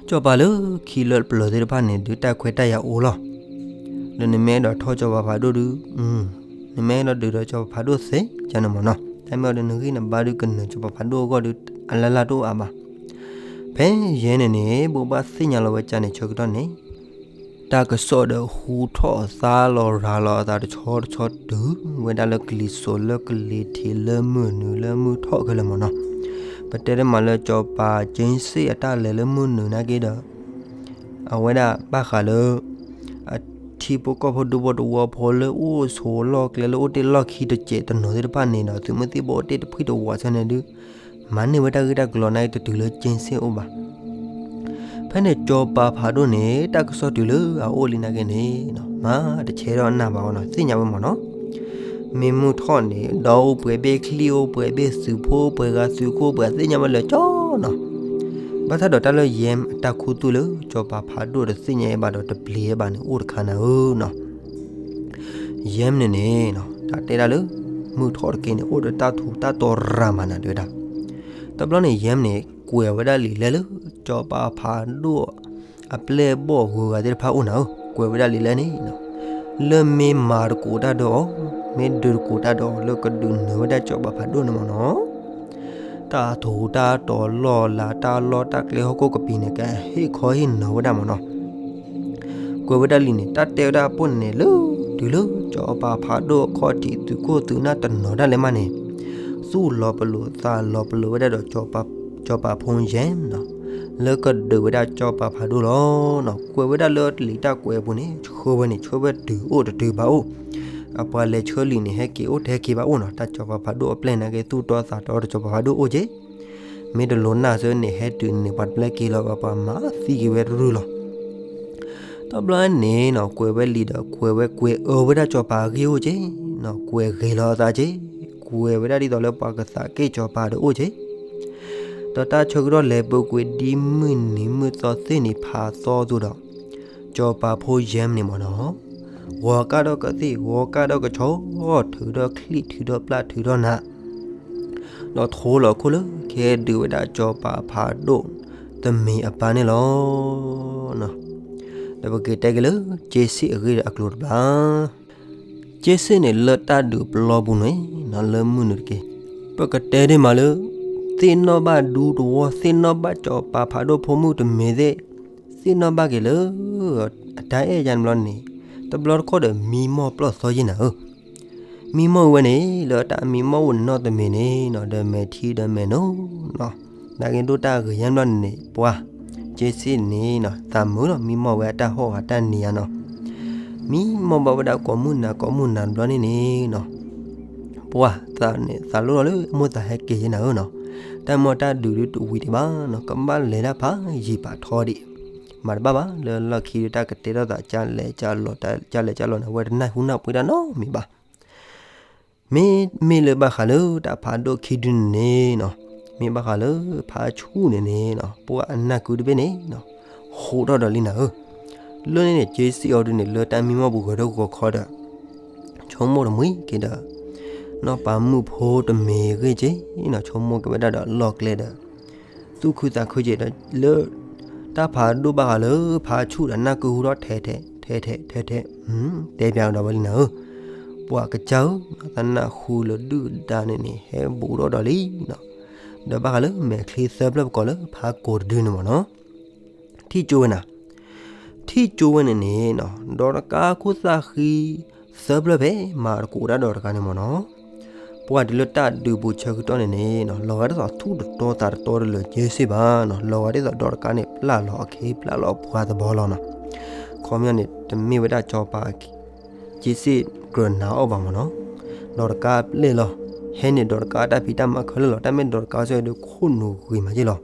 စီၤပၤလၢခံလၢပျၢၤသ့ၣ်တဖၣ်န့ၣ် ဒုးတၢ်ခွဲးတၢ်ယာ်အိၣ်လီၤ. ဒီးနမ့ၢ်အဲၣ်ဒိးထီၣ်စီၤပၤဖးဒိၣ်ဒုး နမ့ၢ်အဲၣ်ဒိးဒုးဒီးစီၤပၤဖးဒိၣ်သ့ ကန့ၣ်မ့ၢ်နီၤ, တၢ်မ့ၢ်အီၤဒီးနဂံၢ်နဘါဒုးကနၢၤစီၤပၤဖးဒိၣ်အဂီၢ်ဒီး အလၢ်လၢ်တအိၣ်အါဘၣ်. ဖဲ ဖဲယဲၢ်န့ၣ်န့ၣ် ဘိးဘၣ်သ့ၣ်ညါလီၤဝဲကန့ၣ်ဆၢကတီၢ်န့ၣ် တၢ်ကစီၣ်ဒီးဟူထီၣ်သါလီၤရၤလီၤအသးတဆီတဆီတုၤဝဲဒၣ်လၢ ကလံၤစိးလၢကလံၤထံးလၢမုၢ်နုာ်လၢမုၢ်ထီၣ်ခဲလၢာ်မ့ၢ်နီၤ. ပတဲတမးလၢစီၤပၤက့စ့ၣ်အတၢ်လဲၤလၢမုၢ်နုာ်နာ်က့ဒီး အဝဲဒၣ်ဘၣ်ဃးလၢ အထံဖိကီၢ်ဖိဒူဖိတဝီဖိလၢအိၣ်ဆိးလီၢ်ကျဲလၢအိၣ်တ့ၢ်လီၢ်ခံတစဲးတနီၤသ့ၣ်တဖၣ်န့ၣ်ဒီး သုးမုၢ်သံၣ်ဘိအိၣ်တ့ၢ်တဖှံၣ်တဝးဆၢန့ၣ်ဒုး မၤန့ၢ်ဝဲတၢ်ဂ့ၢ်တၢ်ကျိၤနာ်က့တတုၤလၢက့စ့ၣ်အိၣ်ဘၣ်. ဖဲန့ၣ်စီၤပၤဖးဒိၣ်န့ၣ် တၢ်ကစီၣ်တုၤလၢအအိၣ်လံနာ်က့န့ၣ် မၤတဆဲးထီၣ်နၢ်ဘၣ်အီၤနီၤ သ့ၣ်ညါဝဲမ့ၢ်နီၤ. မ့ၢ်မုၢ်ထီၣ်န့ၣ် ဒီးအိၣ်ပှဲၤဘ့ၣ်ချံၣ်အိၣ်ပှဲၤဘ့ၣ်သုးဖိပှဲၤဂၤသုးခိၣ်ပှဲၤသ့ၣ်ညါဝဲလၢာ်ကၠီနီၤ. ဘၣ်ဆၣ်ဒီးတၢ်လၢယဲၢ်အတၢ်ခူသူၣ်လၢ စီၤပၤဖးဒိၣ်တသ့ၣ်ညါအီၤဘၣ်ဒီးတပျံၤအီၤဘၣ်န့ၣ် အိၣ်တခါနၤဧၢနီၤ. ယဲၢ်န့ၣ်န့ၣ် တၢ်တဲဒၣ်လၢ မုၢ်ထီၣ်တက့ၢ်န့ၣ် အိၣ်ဒီးတၢ်ထူးတၢ်တီၤရၤမးနၤတဲဝဲဒၣ်. တဘျီန့ၣ် ယဲၢ်န့ၣ် ကွဲးဝဲဒၣ်လံာ်လဲၢ်လၢ စီၤပၤဖးဒိၣ် အပျဲၢ်အဘီၣ်ဂုၤဂၤသ့ၣ်တဖၣ်အိၣ်နၤဧၢ, ကွဲးဝဲဒၣ်လံာ်လဲၢ်န့ၣ် လၢမ့ၢ်မၤတကိးတၢ်ဒီးအီၤ, မ့ၢ်ဒုးတကိးတၢ်ဒီးအီၤလၢကဒုးနၢၤဝဲဒၣ်စီၤပၤဖးဒိၣ်န့ၣ်မ့ၢ်နီၤ, တၢ်ထူးတၢ်တီၤလီၢ်လၤတၢ်လီၢ်တၢ်ကျဲဟီၣ်ခိၣ်ကပံာ်န့ၣ် ကဟ့ၣ်ခီဟ့ၣ်နီၤဝဲဒၣ်မ့ၢ်နီၤ. ကွဲးဝဲဒၣ်လံာ်န့ၣ် တၢ်တဲဝဲဒၣ်ပိၣ်န့ၣ်လၢ တုၤလၢစီၤပၤဖးဒိၣ်အခီၣ်ထံးသုးခိၣ်သုးနၢ်တနီၤဒၣ်လဲာ်မးန့ၣ် သူၣ်လီၤပလိာ်သးလီၤပလိာ်ဝဲဒၣ်ဒီး စီၤပၤဖိယဲၢ်နီၤ, လၢကဒုးဝဲဒၣ်စီၤပၤဖးဒိၣ်လီၤနီၤ. ကွဲးဝဲဒၣ်လၢလံာ်တၢ်ကွဲးအပူၤန့ၣ် ဆှၢဝဲန့ၣ် ဆှၢဝဲတုၤအိၣ်တတုၤဘၣ်အိၣ်, အပှၤလဲၤဆှၢလံာ်န့ၣ် ဟဲက့ၤအိၣ်တဟဲက့ၤဘၣ်အိၣ်နီၤ. တၢ်စီၤပၤဖးဒိၣ်အပျဲၢ်နာ်က့ သူၣ်တီသးတီဒီးစီၤပၤဖးဒိၣ်အိၣ်က့ၤ, မ့ၢ်တလိၤနၢ်ဆၢန့ၣ် ဟဲတုၤန့ၣ် ပှၤတပျဲက့ၤလီၤဘၣ် ပှၤမၤသံက့ၤဝဲတရုၢ်လီၤ. တဘျီန့ၣ်နီၤ ကွဲးဝဲလံာ်ဒီး ကွဲးဝဲကွဲးအၢဝဲဒၣ်စီၤပၤအဂ့ၢ်အိၣ်က့ၤနီၤ, ကွဲးဂ့ၤလီၤအသးက့ၤ, ကွဲးဝဲဒၣ်ဒ်သိးလၢပှၤကသးက့ၣ်စီၤပၤဒီးအိၣ်က့ၤ, ဒီးတၢ်ဆၢကတီၢ်လဲၤပူၤကွံာ်ဒ်မုၢ်နံၤမုၢ်သီသ့ၣ်နံၤဖးသီအသိးဒီး စီၤပၤဖိယဲၢ်န့ၣ်မ့ၢ်နီၤ, ဂီၤကၣ်ဒီးကသ့ၣ် ဂီၤကၣ်ဒီးကဆီ, ထုးဒီးချံၣ်ထုးဒီးပျၢ် ထုးဒီးနး ဒီးထိလီၤခိၣ်လၢကဟဲဒုးဝဲဒၣ်စီၤပၤဖးဒိၣ်တမံၤအပၢ်န့ၣ်လီၤ. ဒီးပက့ၤတဲက့ၤလၢ က့စ့ၣ်အဂ့ၢ်ဒီးအကျိၤတဘျီ, က့စ့ၣ်န့ၣ်လၢတၢ်ဒုးပျီပူၤန့ၣ်နီၤ လၢမုၢ်နုာ်တက့ၢ်, ပကတဲဒ်မးလၢ သ့ၣ်နီၣ်ဘၣ်ဒူတဝီ သ့ၣ်နီၣ်ဘၣ်စီၤပၤဖးဒိၣ်ဖိမုၣ်တမံၤသ့ၣ်, သ့ၣ်နီၣ်ဘၣ်က့ၤလၢ အတၢ်အဲၣ်ယါန့ၣ်ဘျီန့ၣ် တဘျီတခီၣ်ဒီးမံမီၢ်ပျီၢ်သီယ့ၢ်နၤဧၢ. မံမီၢ်ဝဲန့ၣ် လၢတၢ်မံမီၢ်အိၣ်န့ၣ်နီတမံၤန့ၣ်နီၤ ဒီးမဲာ်ထံဒီးမဲာ်နိနီၤ, နာ်က့ဒိၣ်တၢ်ဂ့ၤယါန့ၣ်ဘျီန့ၣ်န့ၣ် ပှၤ က့စ့ၣ်န့ၣ်နီၤ သးမုာ်လီၤ မံမီၢ်ဝဲအတၢ်ဟီၣ်ဂၤတၢ်နံၤယါနီၤ, မံမီၢ်ဘၣ်ဝဲဒၣ်ကိးမုၢ်နၤကိးမုၢ်နၤတဘျီန့ၣ်န့ၣ်နီၤ ပှၤသးန့ၣ် သးလိၣ်လီၤလၢမိၢ်သးဟဲက့ၤယ့ၢ်နၤဧၢနီၤ, တၢ်မ့ၢ်တၢ်ဒုးဒုးတဝံၤဒံးဘၣ်နီၤ ကဘၣ်လဲၤတၢ်ဖးယံာ်ဖးထီဒံး, မၤတဘၣ်ဘၣ် လၢလီၢ်ခံဒုးတၢ်ကတဲထီၣ်သး ကလဲၤကလီၤ ကလဲၤကလီၤန့ၣ် အဝဲတနၢ်ဟူနၢ်ပှ့ၤတၢ်နီတမံၤဘၣ်. မ့ မ့ၢ်လၢဘၣ်ဃးလၢတၢ်ဖးဒိၣ်ခံဒုန့ၣ်နီၤ, မ့ၢ်ဘၣ်ဃးလၢဖးဆူၣ်န့ၣ်န့ၣ်နီၤ ပှၤအနၢ်ကုတဘ့ၣ်န့ၣ်နီၤ ဟူးထီၣ်ဒီးလံနၤဧၢ, လၢန့ၣ်န့ၣ် က့စ့ၣ်အီၤဒုန့ၣ် လၢတၢ်မံမီၢ်ပူၤဂဲၤထီၣ်ဂီၤခီဒီး ဆိကမိၣ်တမှံၤက့ၤဒီး နီၢ်ပၤမုၣ်ဖိတမံၤဂ့ၢ်က့နီၤ ဆိကမိၣ်က့ၤဝဲဒၣ်ဒီးလီၢ်ကျဲဒီး သူၣ်ခုသးခုက့ၤဒီး လၢတၢ်ဖးဒိၣ်ဘၣ်ဃးလၢဖးဆူၣ်ဒီးနၢ်ကုဟူထီၣ်ထဲထဲထဲထဲထဲထဲ တဲပၠးကဒီးဝဲလံနၤဧၢ, ပှၤကစၢ်ဧၢ, သးနၢ်ဟူလၢဒုၣ်ဒါန့ၣ်န့ၣ် ဟဲဘူးထီၣ်ဒီးလံနီၤ, ဒီးဘၣ်ဃးလၢမဲာ်ချံသၢဖျၢၣ်ပကိးလၢဖးကိးတဒုန့ၣ်မ့ၢ်နီၤ ထံၣ်ကၠိဝဲနၤ, ထံၣ်ကၠိဝဲန့ၣ်န့ၣ်နီၤ ဒီးတကးခိၣ်သၣ်ဃံ သၢဖျၢၣ်ဖဲမၤတကိးတၢ်ဒီးတကးန့ၣ်မ့ၢ်နီၤ, ပှၤတုၤလၢတၢ်ဒုးပူၤဆၢကတီၢ်န့ၣ်န့ၣ်နီၤ လီၤဂာ်ဒ်သိးသူၣ်တတီသးတတီတလၢာ်က့စ့ၣ်ဘၣ်နီၤ, လီၤဂာ်ဒ်သိးဒီးတကးန့ၣ် ပျၢ်လီၤအခ့ပျၢ်လီၤပှၤသဘီလီၤနီၤ, ခီပညီန့ၣ် တမ့ၢ်ဝဲဒၣ်စီၤပၤ က့စ့ၣ်ကြၢးနာ်အီၤဘၣ်မ့ၢ်နီၤ, ဒီးတကးပျဲၢ်လီၤ, ဟဲန့ၣ်ဒီးတကးတၢ်ဖံးတၢ်မၤခဲလၢာ်လီၤ, တၢ်မ့ၢ်ဒီးတကးစ့ၢ်ဒီးခိၣ်နူာ်ဂ့ၤမးက့လီၤ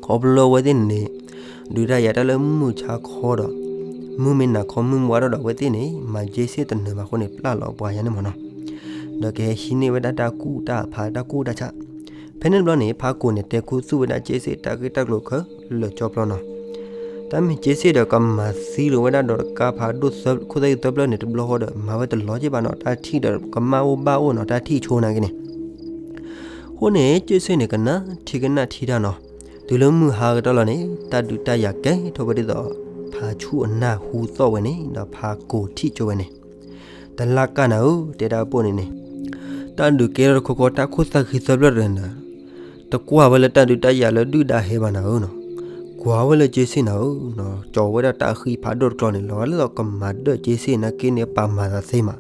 ခီဖျိအဝဲသ့ၣ်န့ၣ်န့ၣ် ဒုးတၢ်ယၤတၢ်လၢမုၢ်ဆါခီဒီး မုၢ်မ့ၢ်နၤခီမုၢ်မွါထီၣ်ဒီးအဝဲသ့ၣ်န့ၣ် မၤက့စ့ၣ်တနၢၤဘၣ်အဃိန့ၣ် ပျၢ်လီၤပှၤယါန့ၣ်မ့ၢ်နီၤ, ဒီးကဟဲဟံးန့ၢ်ဝဲဒၣ်တၢ်ကူၣ်တၢ်ဖးတၢ်ကူၣ်တၢ်ဆး, ဖဲန့ၣ်တဘျီန့ၣ် ဖးကိာ်န့ၣ် တဲခူသူၣ်ဝဲဒၣ်က့စ့ၣ်တၢ်ဂ့ၢ်တၢ်ကျိၤခဲလၢာ်ကၠီပျီနီၤ, တၢ်မ့ၢ်က့စ့ၣ်ဒီးကမၤသံလိာ်ဝဲဒၣ်ဒီးတကးဖးဒိၣ်ခိၣ်သၣ်ဂံၢ်သၢဖျၢၣ်န့ၣ် တဘျီဃီဒီး မၤဝဲတလီၤက့ဘၣ်နီၤ, တၢ်ထံၣ်ဒီးကမၣ်အိၣ်ဘၣ်အိၣ်နီၤ, တၢ်ထံၣ်ဆိနာ်က့န့ၣ် အဃိန့ၣ် က့စ့ၣ်န့ၣ် ကနၣ်ထံကနၣ်ထံတၢ်နီၤ, တုၤလၢမုၢ်ဟါကတီၢ်လီၤန့ၣ် တၢ်ဒုးတၢ်ယၤကဲထီၣ်ဝဲဒ်သိး ဖးဆူၣ်အနၢ်ဟူသီၣ်ဝဲန့ၣ် ဒီးဖးကိာ်ထံၣ်ကၠိဝဲန့ၣ်, တလၢ်ကၢ်နၤဧၢ တဲဒၣ်ပိၢ်န့ၣ်န့ၣ်, တၢ်ဒုးကဲထီၣ်တခီခီ တၢ်ခိၣ်သၣ်ဃံသၢဖျၢၣ်တဂၤန့ၣ်ဒီး တကွၢ်ဝဲလၢတၢ်ဒုးတၢ်ယၤလၢဒုၣ်ဒါဟဲဘၣ်နၤဧၢနီၤ, ကွၢ်ဝဲလၢက့စ့ၣ်နၤဧၢနီၤ, ကၠီၤဝဲဒၣ်တၢ်ဃံဖးဒိၣ်တကျီန့ၣ် လီၤဂာ်လၢကမၤဒၢၣ်က့စ့ၣ်နာ်က့န့ၣ် ပာ်မၤသးသ့မး.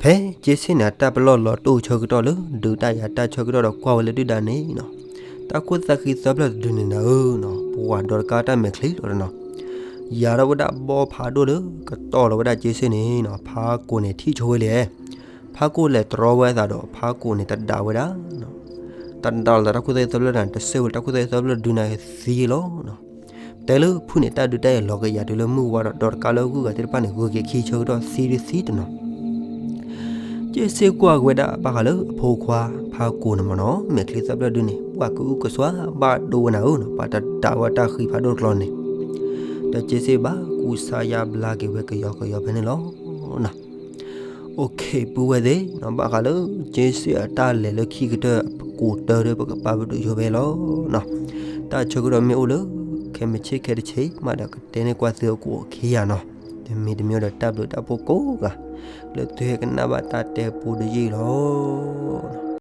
ဖဲက့စ့ၣ်န့ၣ် အတၢ်ပလီၢ်လီၤတိၢ်ဆၢကတီၢ်လၢ ဒုးတၢ်ယၤတၢ်ဆၢကတီၢ်ဒီးကွၢ်ဝဲလၢဒုၣ်ဒါန့ၣ်နီၤ, တၢ်ခိၣ်သၣ်ဃံသၢဖျၢၣ်တဒုန့ၣ်နၤဧၢနီၤ, ပှၤဒီးတကါတၢ်မဲာ်ချံလီၤနီၤ, ယၤထီၣ်ဝဲဒၣ်ဘီဖးဒိၣ်လၢ ကတီၢ်လီၤဝဲဒၣ်က့စ့ၣ်န့ၣ်နီၤ, ဖးကိာ်န့ၣ်ထံၣ်ဆိဝဲလံ. ဖးကိာ်လဲၤတြီဝဲအသးဒီး ဖးကိာ်န့ၣ်တဒးဝဲဒၣ်နီၤ, တဒးလီၤသးတၢ်ခိၣ်သၣ်ဃံသၢဖျၢၣ်န့ၣ် တစဲးဝဲလၢတၢ်ခိၣ်သၣ်ဃံသၢဖျၢၣ်ဒုးနၤသံလီၤနီၤ. တဲလၢဖုၣ်န့ၣ် တၢ်ဒုးတၢ်ယၤလီၤကယၤတုၤလၢမုၢ်ဝါဒီး ဒီးတကါလၢဂုၤဂၤသ့ၣ်တဖၣ်န့ၣ် ဂုၤက့ၤခံဆၢကတီၢ်သံဒုးသံတနီၤ. က့စ့ၣ်ကွၢ်က့ၤဝဲဒၣ်ဘၣ်ဃးလၢအဖိခွါဖးကိာ်န့ၣ်မ့ၢ်နီၤ, မဲာ်ချံသၢဖျၢၣ်ဒုန့ၣ် ပှၤကအုကစွါဘၣ်ဒိဝဲနၤဧၢနီၤ, ပှၤတဒးဝဲတၢ်ဃံဖးဒိၣ်တကျီန့ၣ်. ဒီးက့စ့ၣ်ဘၣ်ကူစါယါဘျါက့ၤဝဲကယီကယီဖဲန့ၣ်လီၤ. အိၣ်ခ့ ပုၢ်ဝဲၢ်သ့ၣ်နီၤ, ဘၣ်ဃးလၢက့စ့ၣ်အတၢ်လဲၤလၢခံကတၢၢ် ပကိးတၢ်ဒီးပကပာ်ပတုာ်ဆိဖဲလီၤနီၤ. တၢ်ဆၢကတီၢ်မ့ၢ်အိၣ်လၢ ခဲမုၢ်ဆ့ၣ်ခဲတဆ့မးဒီး ကတဲန့ၢ်ကွၢ်သုအကူအခံယၤနီၤ. တမံၤတမံၤဒီး တၢ်ဘျုးတၢ်ဖှိၣ်ကိးဂၤ လၢသုဟဲကနၣ်ဘၣ်တၢ်တဲပူတယုၢ်လီၤ.